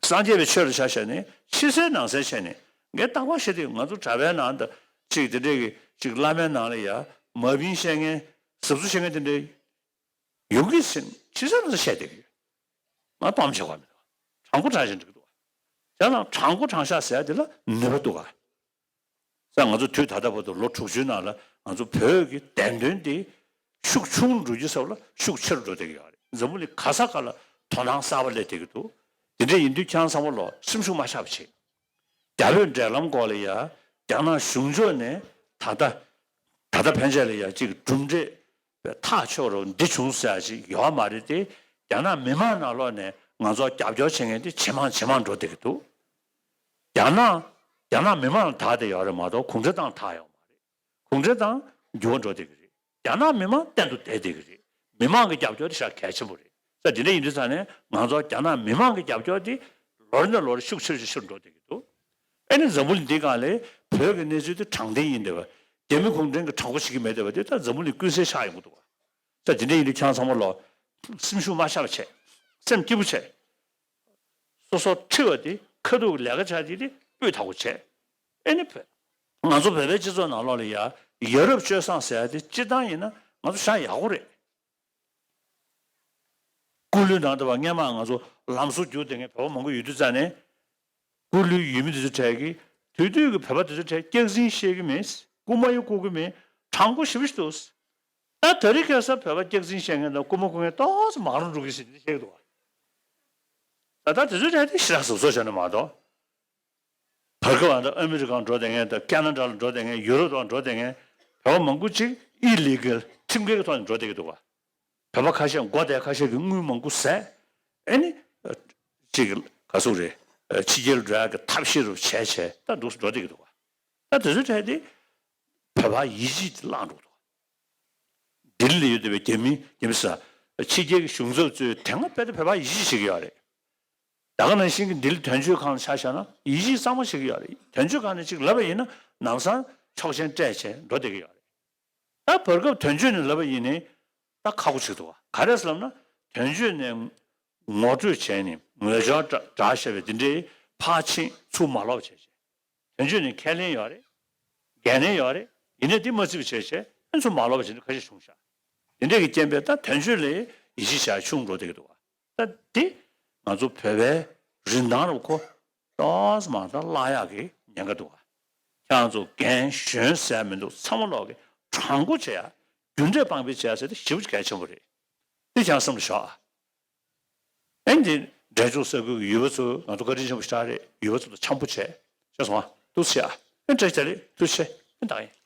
སངས་རྒྱས་པའི་ཆོས་ལ་ཆ་བཞག་ནས་ཕྱི་གསལ་ནང་གསལ་བྱས་ནས། ངས་རྟག་པར་བཤད་དུས་ང་ཚོ་གྲྭ་པའི་ནང་དུ་ཅིག་དེ་འདྲས་ཀྱི་ཅིག་བླ་མའི་ནང་ལ་ཡ་མ་བིན་བཤད་མཁན། གཟབ་གཟབ་བྱེད་མཁན་དེ་འདྲས་ཡོང་གི་ཟིན། ཕྱི་གསལ་ནང་གསལ་བཤད་བསྡད་ཀྱི་ཡོད། ང་གཏམ་བྱེད་དགོས་མི་འདུག་དྲང་པོ་དྲང་བཞིན་འགྲིག་འདུག་དེ་ནང་དྲང་པོ་དྲང་བཞག་ཟེར་ཡ་དེ་ལ་ནུས་པ་འདུག་ག་ས། ང་ཚོ་དུས་ད་ལྟ་བར་དུ་ལོ་དྲུག་ཅུའི་ནང་ལ་ང་ཚོ་བོད་ཀྱི་བདེན་དོན་དེ་ཤུགས་ཆུང་རུ་འགྲོ་རྒྱུ་ས་ལ་ཤུགས་ཆེ་རུ་འགྲོ་བསྡད་ཀྱི་ཡོད་རེད། འཛམ་བུ་གླིང་ག་ས་ག་ལ་དོ་སྣང་གསར་པ་སླེབས་བསྡད་ཀྱི་འདུག་དེ་འདྲ་ཡིན་དུས་ཁྱེད་རང་ཚང་མ་ལོ་སེམས་ཤུགས་མ་ཆག་པ་བྱེད། རྒྱ་བོད་འབྲེལ་ལམ་སྐོར་ལ་ཡ་རྒྱ་ནག་གཞུང་ཕྱོགས་ནས་ད་ལྟ་ད་ལྟ་ཕན་ཆད་ལ་ཡ་གཅིག་གྲུབ་འབྲས་པའི་ཐག་ཆོད་རུ་འདི་བྱུང་ཟེར་ཡ་ཅིག་ཡོད་མ་རེད་དེ། རྒྱ་ནག་མི་མང་ནང་ལོགས་ནས་ང་ཚོར་རྒྱབ་སྐྱོར་བྱེད་མཁན་དེ་ཇེ་མང་ཇེ་མང་འགྲོ་བསྡད་ཀྱི་འདུག་རྒྱ་ནག་རྒྱ་ནག་མི་མང་ལ་དག་བསྡད་ཡོད་རེད་མ་གཏོགས་གུང་ཁྲན་ཏང་དག་ཡོད་མ་རེད། གུང་ཁྲན་ཏང་འགྱུར་བ་འགྲོ་བསྡད་ཀྱི་རེད། རྒྱ་ནག་མི་མང་གཏན་དུ་བསྡད་བསྡད་ཀྱི་རེད། མི་མང་གི་རྒྱབ་སྐྱོར་དེ་ཞེ་དྲག་གལ་ཆེན་པོ་རེད། ས་དེ་འདྲ་ཡིན་དུས་ཙང་ནས་ང་ཚོ་རྒྱ་ནག་མི་མང་གི་རྒྱབ་སྐྱོར་དེ་ལོ་རེ་ནས་ལོ་རེ་ཤུགས་ཆེ་རུ་ཆེ་རུ་འགྲོ་བསྡད་ཀྱི་འདུག་ཨེ་ནི་འཛམ་བུ་གླིང་འདིའི་སྒང་ལ་བོད་ཀྱི་གནས་ཚུལ་དེ་དྲང་བདེན་ཡིན་བསྡད་པ། རྒྱ་མི་གུང་ཁྲན་གྱིས་དྲང་པོ་བྱེད་ཀྱི་མེད་བསྡད་པ་དེ་ད་འཛམ་བུ་གླིང་ཀུན་གསལ་ཆགས་ཡོང་གི་འདུག་བ། ས་དེ་འདྲ་ཡིན་དུས་ཁྱེད་རང་ཚང་མ་ལོ་སེམས་ཤུགས་མ་ཆག་པ་བྱས། སེམས་སྐྱིད་པོ་བྱས། སོ་སོར་འཁྲི་བ་དེ་ཁ་ཐུག་ལས་ཀ་བྱ་དེ་དེ་སྤུས་དག་པོ་བྱས། ཨེ་ནི་བོད་ང་ཚོ་བོད་པའི་སྤྱི་ཚོགས་ནང་ལོགས་ལ་ཡ་ཡ་རབས་སྤྱོད་བཟང་ཟེར་ཡ་དེ་སྤྱིར་བཏང་ཡིན་ན་ང་ཚོ་བཞག་ཡག་པོ་རེད། སྐུ་ལུས་ནང་དུ་བ་སྔས་མ་ང་ཚོ་ལམ་བཟོ་རྒྱུག་བསྡད་མཁན་བོད་པ་མང་པོ་ཡོད་དུས་ཙང་ནས། སྐུ་ལུས་ཡོད་མི་དེ་ཚོ་གྲས་ཀྱིས་དེ་དུས་ཀྱི་བོད་པ་དེ་ཚོ་གྲས་སྐྱག་རྫུན་བཤད་ཀྱི་མེད། རྐུ་མ་ཡང་རྐུ་གི་མེད། དྲང་པོ་ཞེ་པོ་ཞིག་འདུག་ད་དེ་རིང་ཁ་སང་བོད་པ་སྐྱག་རྫུན་བཤད་མཁན་དང་རྐུ་མ་རྐུ་མཁན་ཏོག་ཙམ་མང་རུ་འགྲོ་གི་ཟེར་ནས་བཤད་ཀྱི་འདུག་བ། ད་ལྟ་དེ་ཚོའི་གྲས་དེ་ཞེ་དྲག་གཟབ་གཟབ་བྱས་ན་མ་གཏོགས། བར་སྐབས་ཨ་ནི་ཨ་མི་རི་ཀར་འགྲོ་བསྡད་མཁན་དང་ཁེ་ན་ཌ་ལ་འགྲོ་བསྡད་མཁན། ཡུ་རོབ་ལ་འགྲོ་བསྡད་མཁན་བོད་པ་མང་པོ་ཅིག་ཨི་ལི་གལ་ཁྲིམས་འགལ་གྱི་ཐོག་ནས་འགྲོ་བསྡད་ཀྱི་འདུག་བ། བོད་པ་ཁ་ཤས་མགོ་བདེ་ཁ་ཤས་ཀྱིས་དངུལ་མང་པོ་ཟས། ཨེ་ནི། ཅིག་ག་ཟེར་རེད། ཕྱི་རྒྱལ་འགྲོ་ཡག་གི་ཐབས་ཤེས་རུ་བྱས་བྱས་ད་འདུག་སེ་འགྲོ་བསྡད་ཀྱི་འདུག་བ། ད་དེ་ཚོའི་གྲས་དེ་བོད་པ་ཡིད་ཆེས་དེ་བརླག་འགྲོ་གི་འདུག་བ། ལྡི་ལི་ལ་ཡོད་བསྡད་པའི་རྒྱ་མི་རྒྱ་མི་ཟེར། ཕྱི་རྒྱལ་གྱི་གཞུང་ཚབ་ཚོས་དེ་སྔ་དཔེ་དེ་བོད་པ་ཡིད་ཆེས་བྱེད་ཀྱི་ཡོད་རེད། ད་ག་ནང་བཞིན་གྱི་ལྡི་ལི་དོན་གཅོད་ཁང་ལ་ཆ་བཞག་ན་ཡིད་ཆེས་གཙང་མ་བྱེད་ཀྱི་ཡོད་རེད། དོན་གཅོད་ཁང་ནས་ཅིག་ལབ་པ་ཡིན་ན་ལམ་སང་ཆོག་མཆན་སྤྲད་བྱས་འགྲོ་བསྡད་ཀྱི་ཡོད་རེད། ད་བར་སྐབས་དོན་གཅོད་ནས་ལབ་པ་ཡིན་ནའི་ད་ཁག་པོ་ཆགས་འདུག་ག་ག་རེ་ཟེར་ལབ་ན། དོན་གཅོད་ནས་ངོ་སྤྲོད་བྱས་ནས་ངོ་སྦྱོར་འདྲ་བཤད་པའི་འདི་འདྲའི་ཕར་ཕྱིན་ཚུར་མ་ལོག་བྱས་བྱས། དོན་གཅོད་ནས་ཁས་ལེན་ཡོད་རེད། འགན་ལེན་ཡོད་རེད། ཡིན་ནའི་འདི་མ་བརྩི་བ་བྱས་བྱས་ཨ་ཚུར་མ་ལོག་པ་བྱས་ནས་ཁ་ཤས་བྱུང་ཤག་འདི་འདྲས་ཀྱི་རྐྱེན་པས་ད་དོན་གཅོད་ལ་ཡིད་ཆེས་བྱ་ཆུང་འགྲོ་བསྡད་ཀྱི་འདུག་ག་ད་འདི་ང་ཚོ་བོད་པའི་རིན་ཐང་རུ་ཁོ་ཏོག་ཙམ་མང་ད་བརླག་ཡག་གི་ཉེན་ཁ་འདུག་ག་ཁྱེད་རང་ཚོ་རྒན་གཞོན་ཟེར་མི་འདུག་ཚང་མ་ལོག་གི་དྲང་པོ་བྱེད་ཡ། རྒྱུ་འབྲས་དཔང་པོ་བྱེད་ཡ་ཟེར་དེ་ཞེ་པོ་གལ་ཆེན་པོ་རེད། འདི་ཁྱེད་རང་སེམས་ལ་ཞོག་ཨ། ཨེ་འདི་འབྲས་ལྗོངས་ས་ཁུལ་གྱི་ཡུལ་པ་ཚོ་ང་ཚོ་བཀའ་དྲིན་ཆེན་པོ་ཞེ་དྲག་རེད། ཡུལ་པ་ཚོ་དང་འཆམ་པོ་བྱས་ཤེས་སོང་ཨ། ཐུགས་རྗེ་ཆེ་ཨ། ཨེ་བཀྲ་ཤིས་བདེ་ལེགས། ཐུགས་རྗེ་ཆེ་ཨེ་ད་ཡིན།